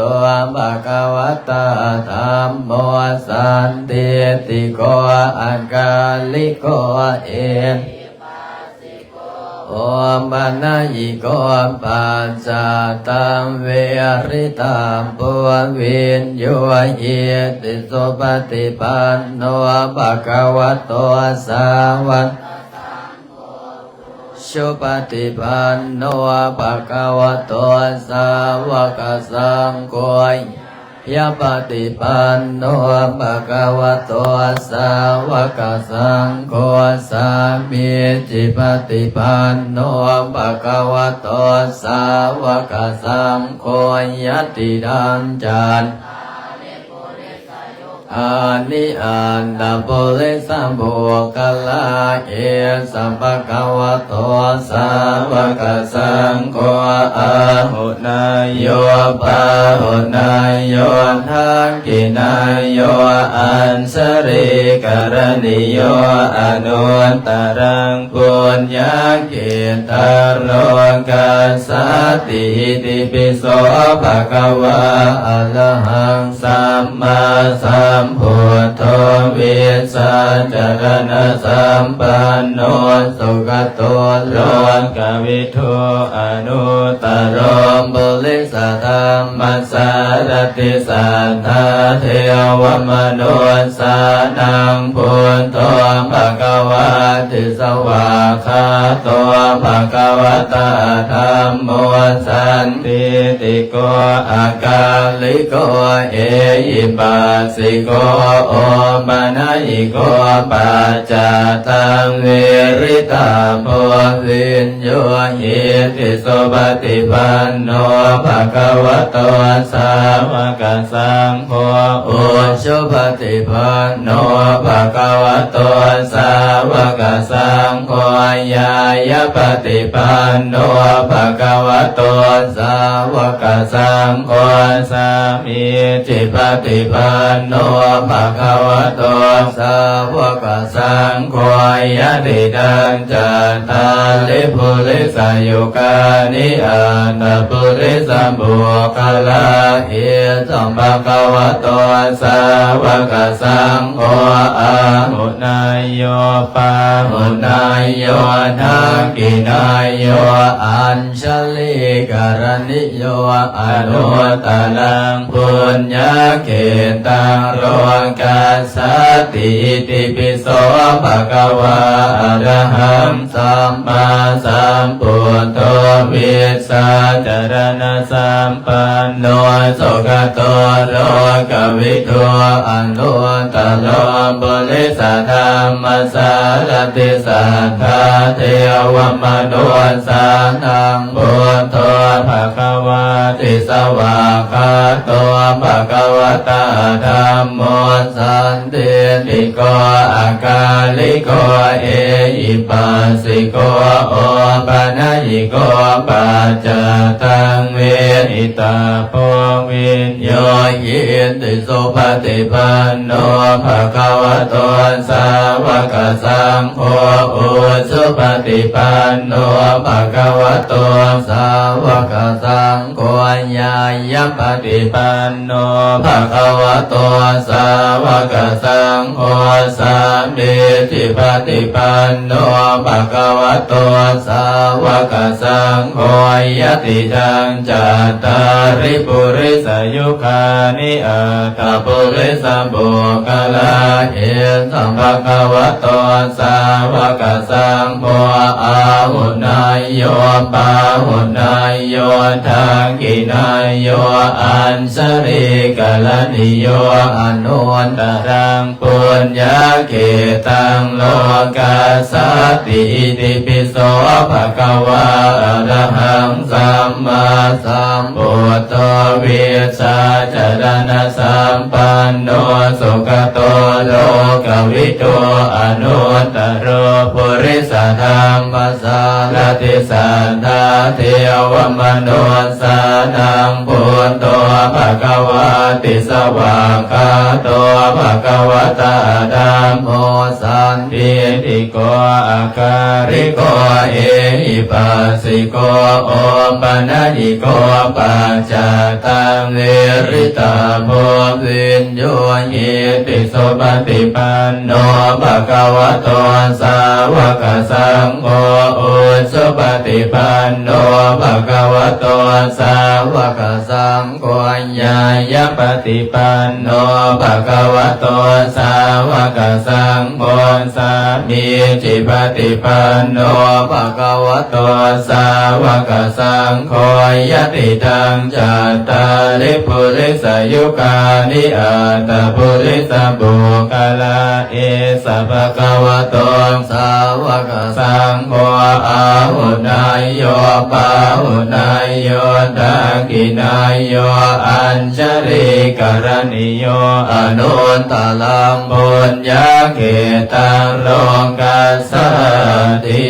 ພະຄະວະຕາ ທຳໂມ ສັນທິດຖິໂກ ອາກາລິໂກ ເອ ໂອປະນະຍິໂກ ປັດຈາຕັງ ວະລິຕາ ປຸ ວິນໂຍ ອິຕິ ສຸປະຕິປັນໂນ ພະຄະວະໂຕ ສາວະກະ ສຸປະຕິປັນໂນ ພະຄະວະໂຕ ສາວະກະສັງໂຄ ຍາຍະປະຕິປັນໂນ ພະຄະວະໂຕ ສາວະກະສັງໂຄ ສາມີຈິປະຕິປັນໂນ ພະຄະວະໂຕ ສາວະກະສັງໂຄ ຍະຕິທັງ ຈັດ ອານິ ອັດຕະປຸລິສະບຸກຄະລາ ເອສະ ພະຄະວະໂຕ ສາວະກະສັງໂຄ ອາຫຸເນຍໂຍ ປາຫຸເນຍໂຍ ທັກຂິເນຍໂຍ ອັນຊະລີກະລະນີໂຍ ອະນຸດຕະລັງ ປຸນຍະກະເຂດຕະໂລກັດສາຕິ ອິຕິປິໂສ ພະຄະວາ ອະລະຫັງ ສຳມາສຳພຸດໂທ ວິຊາຈາລະນະສຳປັນໂນ ສຸກະໂຕໂລກະວິທູ ອະນຸດຕະໂລ ປຸລິສະທຳມະສາລະຕິ ສັດທາເທວະມະນຸດສານັງ ພຸດໂທ ພະຄະວາ ຕິສະຫວາກຂາໂຕ ພະຄະວະຕາ ທຳໂມ ສັນທິຕິໂກ ອາກາລິໂກ ເອຫິປັດສິໂກ ໂອປະນະຍິໂກ ປັດຈະຕັງ ວິລິຕາໂພ ວິນໂຍ ອິຕິ ສຸປະຕິປັນໂນ ພະຄະວະໂຕ ສາວະກະສັງໂຄ ອຸຈຸປະຕິປັນໂນ ພະຄະວະໂຕ ສາວະກະສັງໂຄ ຍາຍະປະຕິປັນໂນ ພະຄະວະໂຕ ສາວະກະສັງໂຄ ສາມີຈິປະຕິປັນໂນ ພະຄະວະໂຕ ສາວະກະສັງໂຄ ຍະຕິດທັງ ຈັດຕາລິ ປຸລິສະຍຸການິ ອັດຕະປຸລິສະບຸກຄະລາ ເອ ສະ ພະຄະວະໂຕ ສາວະກະສັງໂຄ ອາຫຸເນຍໂຍ ປາຫຸເນຍໂຍ ທັກຂິເນຍໂຍ ອັນຊະລີກະລະນິໂຍ ອະນຸດຕະລັງ ປຸນຍະເຂຕັງ ໂລກັດສາຕິ ອິຕິປິໂສ ພະຄະວາ ອະລະຫັງ ສຳມາສຳພຸດໂທ ວິຊາຈາລະນະສຳປັນໂນ ສຸກະໂຕໂລກະວິທູ ອະນຸດຕະໂລ ປຸລິສະທຳມະສາລະຕິ ສັດທາເທວະມະນຸດສານັງ ພຸດໂທ ພະຄະວາ ຕິສະຫວາກຂາໂຕ ພະຄະວະຕາ ທຳໂມ ສັນທິຕິໂກ ອາກາລິໂກ ເອຫິປັດສິໂກ ໂອປະນະຍິໂກ ປັດຈະຕັງ ເວຫິຕາໂພ ວິນໂຍ ອິຕິ ສຸປະຕິປັນໂນ ພະຄະວະໂຕ ສາວະກະສັງໂຄ ອຸຈຸປະຕິປັນໂນ ພະຄະວະໂຕ ສາວະກະສັງໂຄ ຍາຍະປະຕິປັນໂນ ພະຄະວະໂຕ ສາວະກະສັງໂຄ ສາມີຈິປະຕິປັນໂນ ພະຄະວະໂຕ ສາວະກະສັງໂຄ ຍະຕິດທັງ ຈັດຕາລິ ປຸລິສະຍຸຄານິ ອັດຕະປຸລິສະບຸກຄະລາ ເອ ສະ ພະຄະວະໂຕ ສາວະກະສັງໂຄ ອາຫຸເນຍໂຍ ປາຫຸເນຍໂຍ ທັກຂິເນຍໂຍ ອັນຊະລີກະລະນິໂຍ ອະນຸດຕະລັງ ປຸນຍະເຂຕັງ ໂລກັດສາຕິ ອິຕິປິໂສ ພະຄະວາ ອະລະຫັງ ສຳມາສຳພຸດໂທ ວິຊາຈາລະນະສຳປັນໂນ ສຸກະໂຕໂລກະວິທູ ອະນຸດຕະໂລ ປຸລິສະທຳມະສາລະຕິ ສັດທາເທວະມະນຸດສານັງ ພຸດໂທ ພະຄະວາ ຕິສະຫວາກຂາໂຕ ພະຄະວະຕາ ທຳໂມ ສັນທິຕິໂກ ອາກາລິໂກ ເອຫິປັດສິໂກ ໂອປະນະຍິໂກ ປັດຈະຕັງ ວິລິຕາໂພ ວິນໂຍ ອິຕິ ສຸປະຕິປັນໂນ ພະຄະວະໂຕ ສາວະກະສັງໂຄ ອຸຈຸປະຕິປັນໂນ ພະຄະວະໂຕ ສາວະກະສັງໂຄ ຍາຍະປະຕິປັນໂນ ພະຄະວະໂຕ ສາວະກະສັງໂຄ ສາມີຈິປະຕິປັນໂນ ພະຄະວະໂຕ ສາວະກະສັງໂຄ ຍະຕິດທັງ ຈັດຕາລິ ປຸລິສະຍຸການິ ອັດຕະປຸລິສະບຸກຄະລາ ເອ ສະ ພະຄະວະໂຕ ສາວະກະສັງໂຄ ອາຫຸເນຍໂຍ ປາຫຸເນຍໂຍ ທັກຂິເນຍໂຍ ອັນຊະລີກະລະນິໂຍ ອະນຸດຕະລັງ ປຸນຍະເຂຕັງ ໂລກັດສາຕິ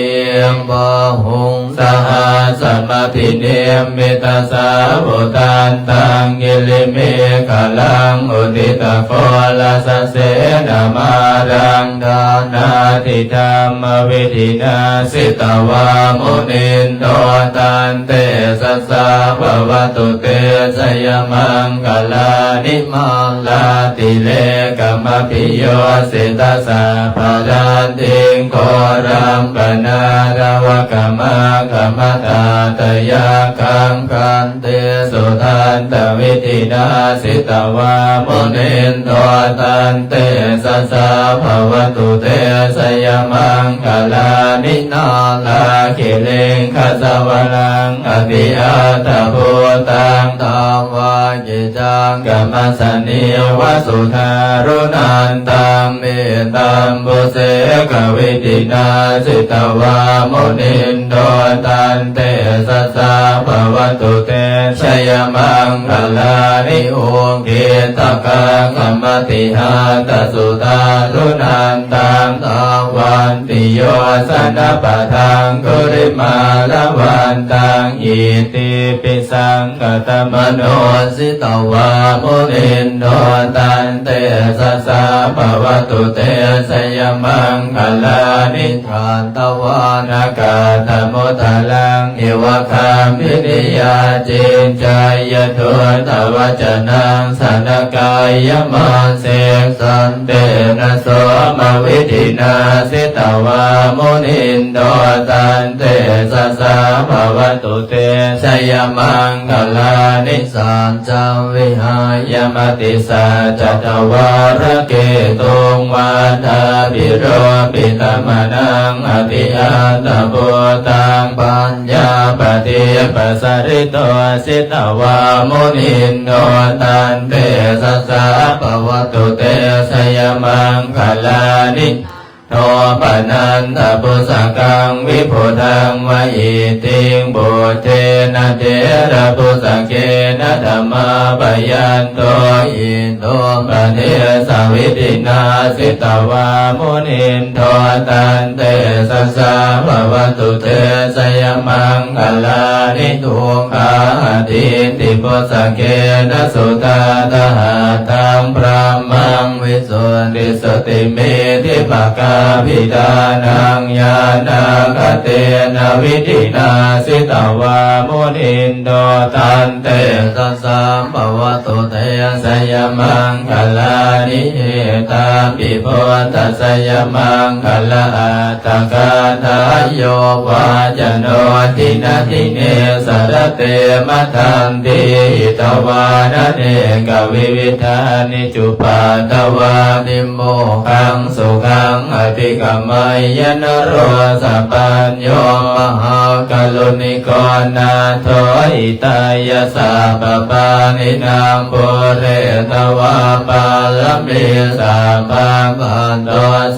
ບາຫຸງ ສະຫັດສະມະພິນິມມິຕະສາວຸຕັນຕັງ ກິລິເມຂະລັງ ອຸທິຕະໂຄລະສະເສນະມາລັງ ດານາທິທຳມະວິທິນາ ສິຕະວາມຸນິນໂດ ຕັນເຕຊະສາ ພະວະຕຸເຕ ຊະຍະມັງຄະລານິ ມາລາຕິເລກະມະພິໂຍ สิทธัสสะ พะรัตติง โกรัมปนาทวะกะมะกะมะตาตะยักขัง ขันติสุทันตะวิธินา สิตวา มุนินโท ตันเตสะสะ ภะวะตุ เตสะยะมังคะลานิ นาลาคิริงคะสะวะลัง อติอัตถะภูตัง ธัมมากิจจังกะมัสสะนีวะ สุทารุณันตัง เมตตัมปุเสกะวิธินา สิตวา มุนินโท ตันเตสะสะ ภะวะตุ เตสะยะมังคะลานิ อุกขิตถะขักขะมะติหัตถะ สุทารุณันตัง ทาวันติโยสะนะปะทังคุริมาละวันตัง อิติปิสัง กะตะมะโน สิตวา มุนินโท ตันเตสะสะ ภะวะตุ เตสะยะมังคะลานิ ขัตตวานะ กัตถะมุตตะลัง อิวะ คัมภินิยา จินไจยะ ทุตตะวัจจะนัง สะนะกายะมัสสิ สันเตนะ โสมะวิธินา สิตวา มุนินโท ตันเตสะสะ ภะวะตุ เตสะยะมังคะลานิ สัจจัง วิหายะ มติสัจจะ ทวาระเกตุง วาทาภิโรปิตะมะนัง อติอัตถะภูตัง ปัญญาปะทิปัสสะริโต สิตวา มุนินโท ตันเตสะสะ ภะวะตุ เตสะยะมังคะลานิ โนปะนันทะ ปุสสะกัง วิพุทธัง วะอิติง ปุทเทนะ เถระปุสสะเกนะ ทะมาปะยันโต อิโตปะเดสะวิธินา สิตวา มุนินโท ตันเตสะสะ ภะวะตุ เตสะยะมังคะลานิ ทุกขาหะติติ ปุสสะเกนะ สุตาทะหัตถัง พรหมัง วิสุทธิสุติมิทธิปะกาภิตานัง ญาณาคะเตนะ วิธินา สิตวา มุนินโท ตันเตสะสะ ภะวะตุ เตสะยะมังคะลานิ เอตาปิ พุทธัสสะยะมังคะละอัตถะกาถา โย วาจะโน ทินะ ทิเน สะระเต มะทันติ หิตวานะ เนกะวิวิธานิ จุปปาทวาติ โมกขัง สุขัง อธิกะมะยะ นะโร สะปัญโญ มหา กะรุณิโก นาโถ หิตายะ สัพพะปาณินัง ปูเรตวา ปารมี สัพพะ ปัตโต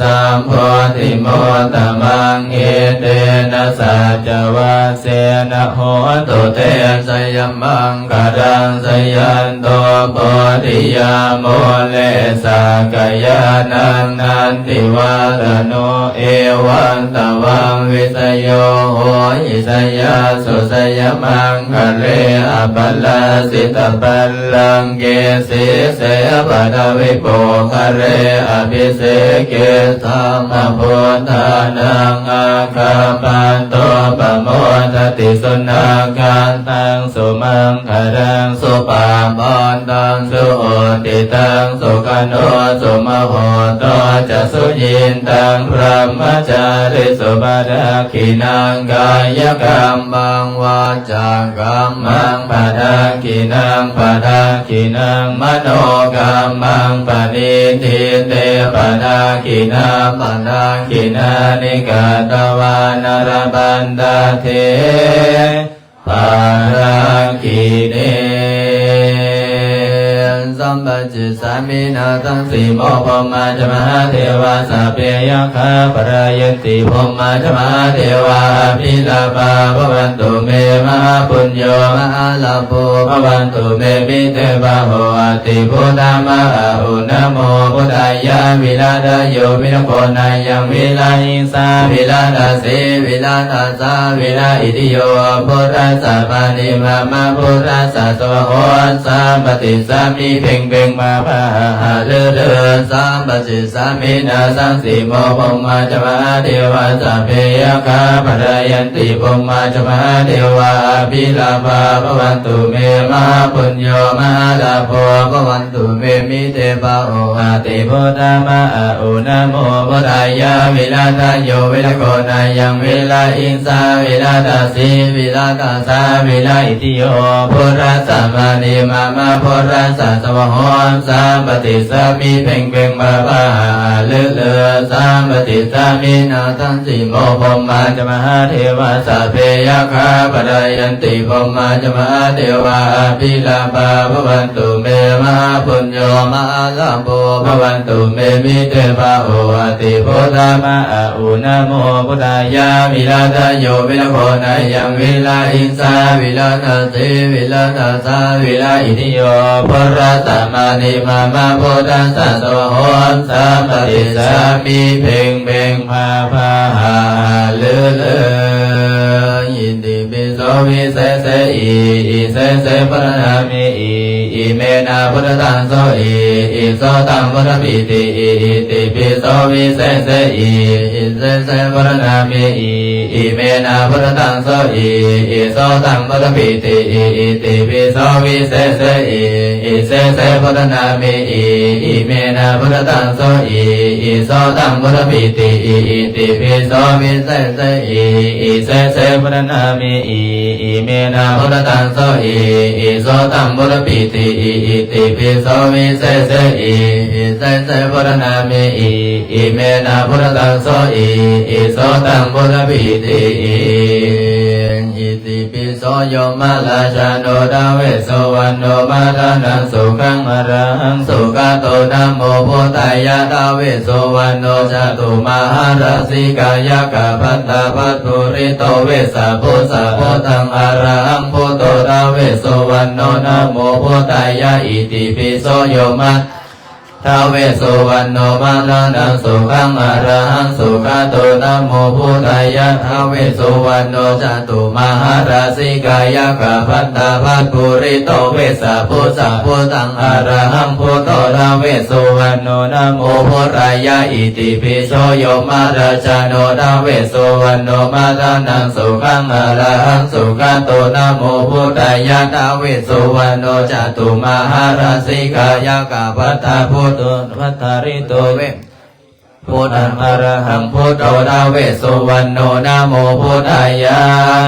สัมโพธิมุตตะมัง เอเตนะ สัจจวัสเสนะ โหตุ เตสะยะมังคะลัง สะยันโต โพธิยา มูเล สักกะยานัง นันติวาดะโน เอวังตะวัง วิสโย โหหิ สะยาสสุ สะยะมังคะเล อะปะลาชิตะปัลลังเก สีเส ปะทะวิปุคคะเล อะภิเสเก สัพพะพุทธานัง อาคัมภันโต ปะโมทะติ สุนาคันตัง สุมังคะลัง สุปะปาตัง สุหุตติตัง สุขะโน สุมะโหโต จะ สุยินตัง บรมะจาริสุ ปะดักขิณัง กายะกัมมัง วาจากัมมัง ปะดักขิณัง ปะดักขิณัง มะโนกัมมัง ปะณีตถิ เต ปะดักขิณา ปะดักขิณานิ กัตตวานะ ละพันทะเถ ปะดักขิเณ สัมปะ จิสสามิ นาทัง สี โม พรหมา จะ มหาเทวา สัพเพ ยักขา ปะรายันติ พรหมา จะ มหาเทวา อะภิลาภา ภะวันตุ เม มหาปุญโญ มหาลาโภ ภะวันตุ เม มิตเต บาโห อัตถิ พุทธา มะหาอุ นะโม พุทธายะ วิระทะโย วิระโกนะยัง วิระหิงสา วิระทะสี วิระทะ สา วิระ อิทธิโย พุทธัสสะ ปานิ มะ มะ พุทธัสสะ สวะโหสา ปะติสสามิ เภ ເປັງໆ ພາພາຫາລືລື ສຳປະຕິສາມິນາສັງ ສິໂມ ພົມມາຈະມະຫາເທວາ ສັບເພຍັກຂາ ພະລາຍັນຕິ ພົມມາຈະມະຫາເທວາ ອະພິລາພາ ພະວັນຕຸເມ ມະຫາປຸນໂຍ ມະຫາລາໂພ ພະວັນຕຸເມ ມິເຕພາໂຫ ອະຕິພຸດທະມະອະອຸ ນະໂມພຸດທາຍາ ວິລະທະໂຍ ວິລະໂຄນາຍັງ ວິລະອິງສາ ວິລະຕະສີ ວິລະຕະສາ ວິລະອິ ຕິໂຍ ພຸດທະສະມານີມາມະ ພຸດທະສະສະວະໂຫ ສຳປະຕິສາມິ ເພັງເພັງ ພາພາຫາລືລື ສຳປະຕິສາມິນາສັງ ສິໂມ ພົມມາຈະມະຫາເທວາ ສັບເພຍັກຂາ ພະລາຍັນຕິ ພົມມາຈະມະຫາເທວາ ອະພິລາພາ ພະວັນຕຸເມ ມະຫາປຸນໂຍ ມະຫາລາໂພ ພະວັນຕຸເມ ມິເຕພາໂຫ ອະຕິພຸດທະມະອະ ອຸ ນະໂມພຸດທາຍາ ວິລະທະໂຍ ວິລະໂຄນາຍັງ ວິລະອິງສາ ວິລະຕະສີ ວິລະຕະສາ ວິລະອິ ຕິໂຍ ພຸດທະສະມານີມາມະ ພຸດທະສະສະວະໂຫ ສຳປະຕິສາມິ ເພັງເພັງ ພາພາຫາລືລື ອິຕິປິໂສ ວິເສເສ ອິ ອິເສເສ ພຸດທະນາມິ ອິ ອິເມນະ ພຸດທະຕັງ ໂສ ອິ ອິໂສ ຕັງ ພຸດທະປີຕິ ອິ ອິຕິປິໂສ ວິເສເສ ອິ ອິເສເສ ພຸດທະນາມິ ອິ ອິເມນະ ພຸດທະຕັງ ໂສ ອິ ອິໂສ ຕັງ ພຸດທະປີຕິ ອິ ອິຕິປິໂສ ວິເສເສ ອິ ອິເສເສ ພຸດທະນາມິ ອິ ອິເມນະ ພຸດທະຕັງ ໂສ ອິ ອິໂສ ຕັງ ພຸດທະປີຕິ ອິ ອິຕິປິໂສ ວິເສເສ ອິ ອິເສເສ ພຸດທະນາມິ ອິ ອິເມນະ ພຸດທະຕັງ ໂສ ອິ ອິໂສ ຕັງ ພຸດທະປີຕິ ອິ ອິຕິປິໂສ ວິເສເສ ອິ ອິເສເສ ພຸດທະນາມິ ອິ ອິເມນະ ພຸດທະຕັງ ໂສ ອິ ອິໂສ ຕັງ ພຸດທະປີຕິ ອິ ອິຕິປິໂສ ໂຍມະລາຊາໂນ ທາເວສະວັນໂນ ມະລະນະສຸຂັງ ອະລະຫັງ ສຸຂະໂຕ ນະໂມພຸດທາຍະ ທາເວສະວັນໂນ ຈະຕຸມະຫາລາສີ ກາຍະກະພັນຕະພັດປຸຣິໂຕ ເວສະພູຊາ ພຸດທັງ ອະລະຫັງ ພຸດໂຕ ທາເວສະວັນໂນ ນະໂມພຸດທາຍະ ອິຕິປິໂສ ໂຍມະ ທາເວສະວັນໂນ ມະລະນະສຸຂັງ ອະລະຫັງ ສຸຂະໂຕ ນະໂມພຸດທາຍະ ທາເວສະວັນໂນ ຈະຕຸມະຫາລາສີ ກາຍະກະພັນຕະພັດປຸຣິໂຕ ເວສະພູຊາ ພຸດທັງ ອະລະຫັງ ພຸດໂຕ ທາເວສະວັນໂນ ນະໂມພຸດທາຍະ ອິຕິປິໂສ ໂຍມະລາຊາໂນ ທາເວສະວັນໂນ ມະລະນະສຸຂັງ ອະລະຫັງ ສຸຂະໂຕ ນະໂມພຸດທາຍະ ທາເວສະວັນໂນ ຈະຕຸມະຫາລາສີ ກາຍະກະພັນຕະ ພຸດໂຕ ພັດທະລິໂຕ ເວ ພຸດທັງ ອະລະຫັງ ພຸດໂຕ ທາເວສະວັນໂນ ນະໂມພຸດທາຍະ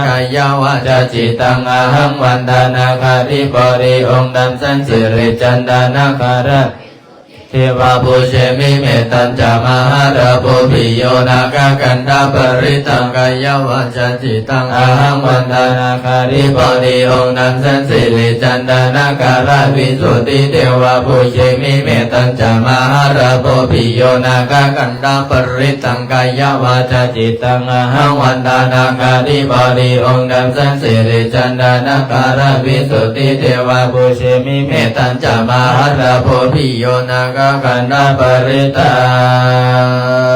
ກາຍະວາຈາຈິດຕັງ ອະຫັງ ວັນດານາຄາທິບໍດີ ອົງດຳ ແສນສິລິຈັນດານາຄະລາດ ເທວາປູເຊມິ ເມຕັນຈະ ມະຫາລາໂພ ພິໂຍ ນາຄະກັນທະປະລິດຕັງ ກາຍະວາຈາຈິດຕັງ ອະຫັງ ວັນດານາຄາທິບໍດີ ອົງດຳ ແສນສິລິຈັນດານາຄະລາດ ວິສຸດທິເທວາປູເຊມິ ເມຕັນຈະ ມະຫາລາໂພ ພິໂຍ ນາຄະກັນທະປະລິດຕັງ ກາຍະວາຈາຈິດຕັງ ອະຫັງ ວັນດານາຄາທິບໍດີ ອົງດຳ ແສນສິລິຈັນດານາຄະລາດ ວິສຸດທິເທວາປູເຊມິ ເມຕັນຈະ ມະຫາລາໂພ ພິໂຍ ນາຄະກັນທະປະລິດຕັ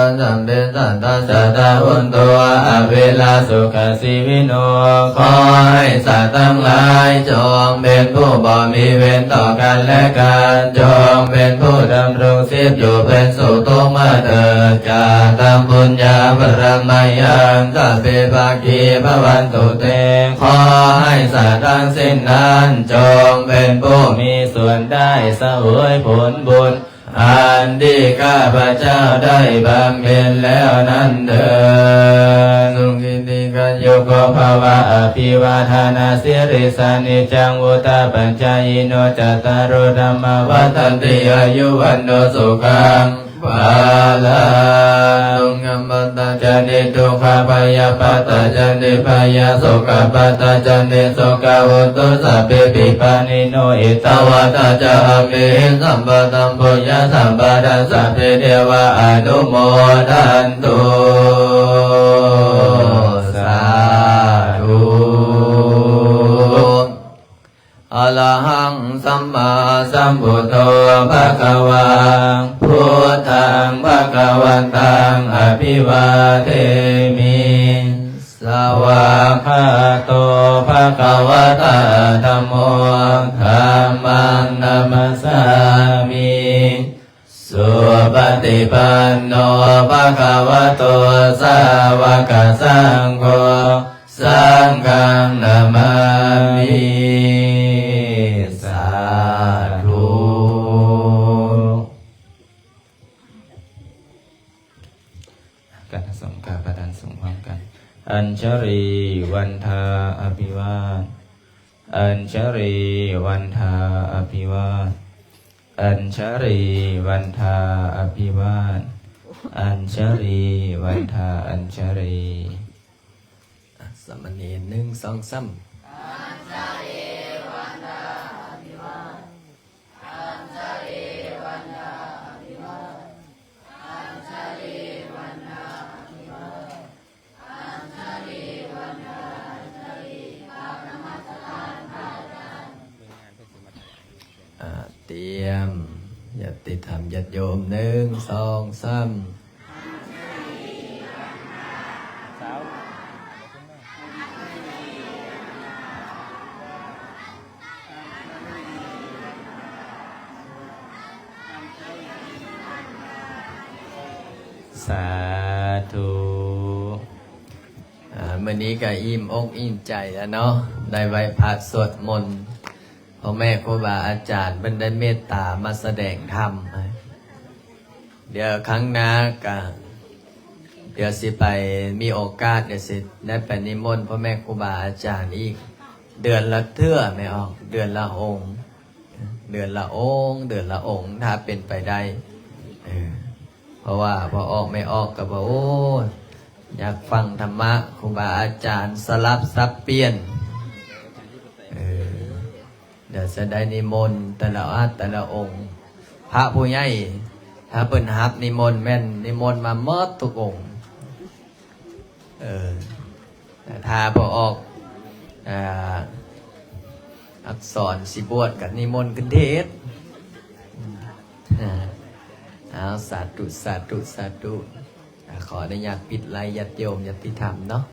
ງ ສັບເພ ສັດຕາ ສັດຖາ ໂຫນຕຸ ອະເວລາ ສຸຂະຊີວິໂນ ຂໍໃຫ້สัตว์ทั้งหลาย จงเป็นผู้บ่มีเวรต่อกันและกัน จงเป็นผู้ดำรงชีพอยู่เป็นสุขทุกเมื่อเถิด จะทำบุญญาปรมัยยัง สัพเพ ภะคะวะ โต เต ขอให้สัตว์ทั้งสิ้นนั้น จงเป็นผู้มีส่วนได้เสวยผลบุญ อันที่ข้าพเจ้าได้บำเพ็ญแล้วนั้นเทอญ สุขี ทีฆะ สุโข ภะวะ อะภิวาทะนะสีลิสสะ นิจจัง วุฑฒาปะจายิโน จัตตาโร ธัมมา วัฑฒันติ อายุ วัณโณ สุขัง พะลัง โสกะปะตะ ชะ นิ ทุกขะ ภะยะปะตะ ชะ นิ พะยะ โสกะปะตะ ชะ นิ โสกะ โหนตุ สัพเพปิ ปาณิโน อิตวะตะ จะ อัมเหหิ สัพพะธัมโม ยะ สัพพะทัง สัพเพ เทวา อนุโมทันตุ สาธุ อะระหัง สัมมาสัมพุทโธ ภะคะวา พุทธัง ภะคะวันตัง อะภิวาเทมิ สะ ວະຄາໂຕ ພະຄະວະຕາ ທຳໂມ ທຳມັງນະມັດສາມິ ສຸປະຕິປັນໂນ ພະຄະວະໂຕ ສາວະກະສັງໂຄ ສັງຄັງນະມາມິ ສາທຸ. ການສົງການປະທານສົງພ້ອມກັນ ອັນຊະລີວັນທາ ອະພິວາດ ອັນຊະລີວັນທາ ອະພິວາດ ອັນຊະລີວັນທາ ອະພິວາດ ອັນຊະລີວັນທາ ອັນຊະລີ ສາມະເນນ ໜຶ່ງ ສອງ ສາມ. ອ່າ ຕຽມ ຍາດຕິທຳ ຍາດໂຍມ ໜຶ່ງ ສອງ ສາມ. ສາທຸ. ອ່າ ມື້ນີ້ກໍອີ່ມອົກອີ່ມໃຈແລ້ວເນາະ ໄດ້ໄຫວ້ພະສວດມົນ ພໍ່ແມ່ຄູບາອາຈານເພິ່ນໄດ້ເມດຕາມາສະແດງທຳ. ດຽວຄັ້ງໜ້າກະ ດຽວຊິໄປ ມີໂອກາດ ດຽວຊິໄດ້ໄປນິມົນພໍ່ແມ່ຄູບາອາຈານອີກ ເດືອນລະເທື່ອແມ່ອອກ ເດືອນລະອົງ ເດືອນລະອົງ ເດືອນລະອົງ ຖ້າເປັນໄປໄດ້. ເອີ ເພາະວ່າພໍ່ອອກແມ່ອອກກໍບອກ ໂອ້ ຢາກຟັງທຳມະຄູບາອາຈານສະຫຼັບສັບປ່ຽນ. ເອີ ດຽວຈະໄດ້ນິມົນແຕ່ລະອາດແຕ່ລະອົງ ພະຜູ້ໃຫຍ່ ຖ້າເພິ່ນຮັບນິມົນແມ່ນນິມົນມາໝົດທຸກອົງ. ເອີ ແຕ່ຖ້າບໍ່ອອກ ອ່າ ອັກສອນຊິບວດກໍນິມົນຂຶ້ນເທດ. ເອົາ ສາທຸ ສາທຸ ສາທຸ. ອ່າ ຂໍອະນຸຍາດປິດໄລຍາດໂຍມຍາດຕິທຳເນາະ.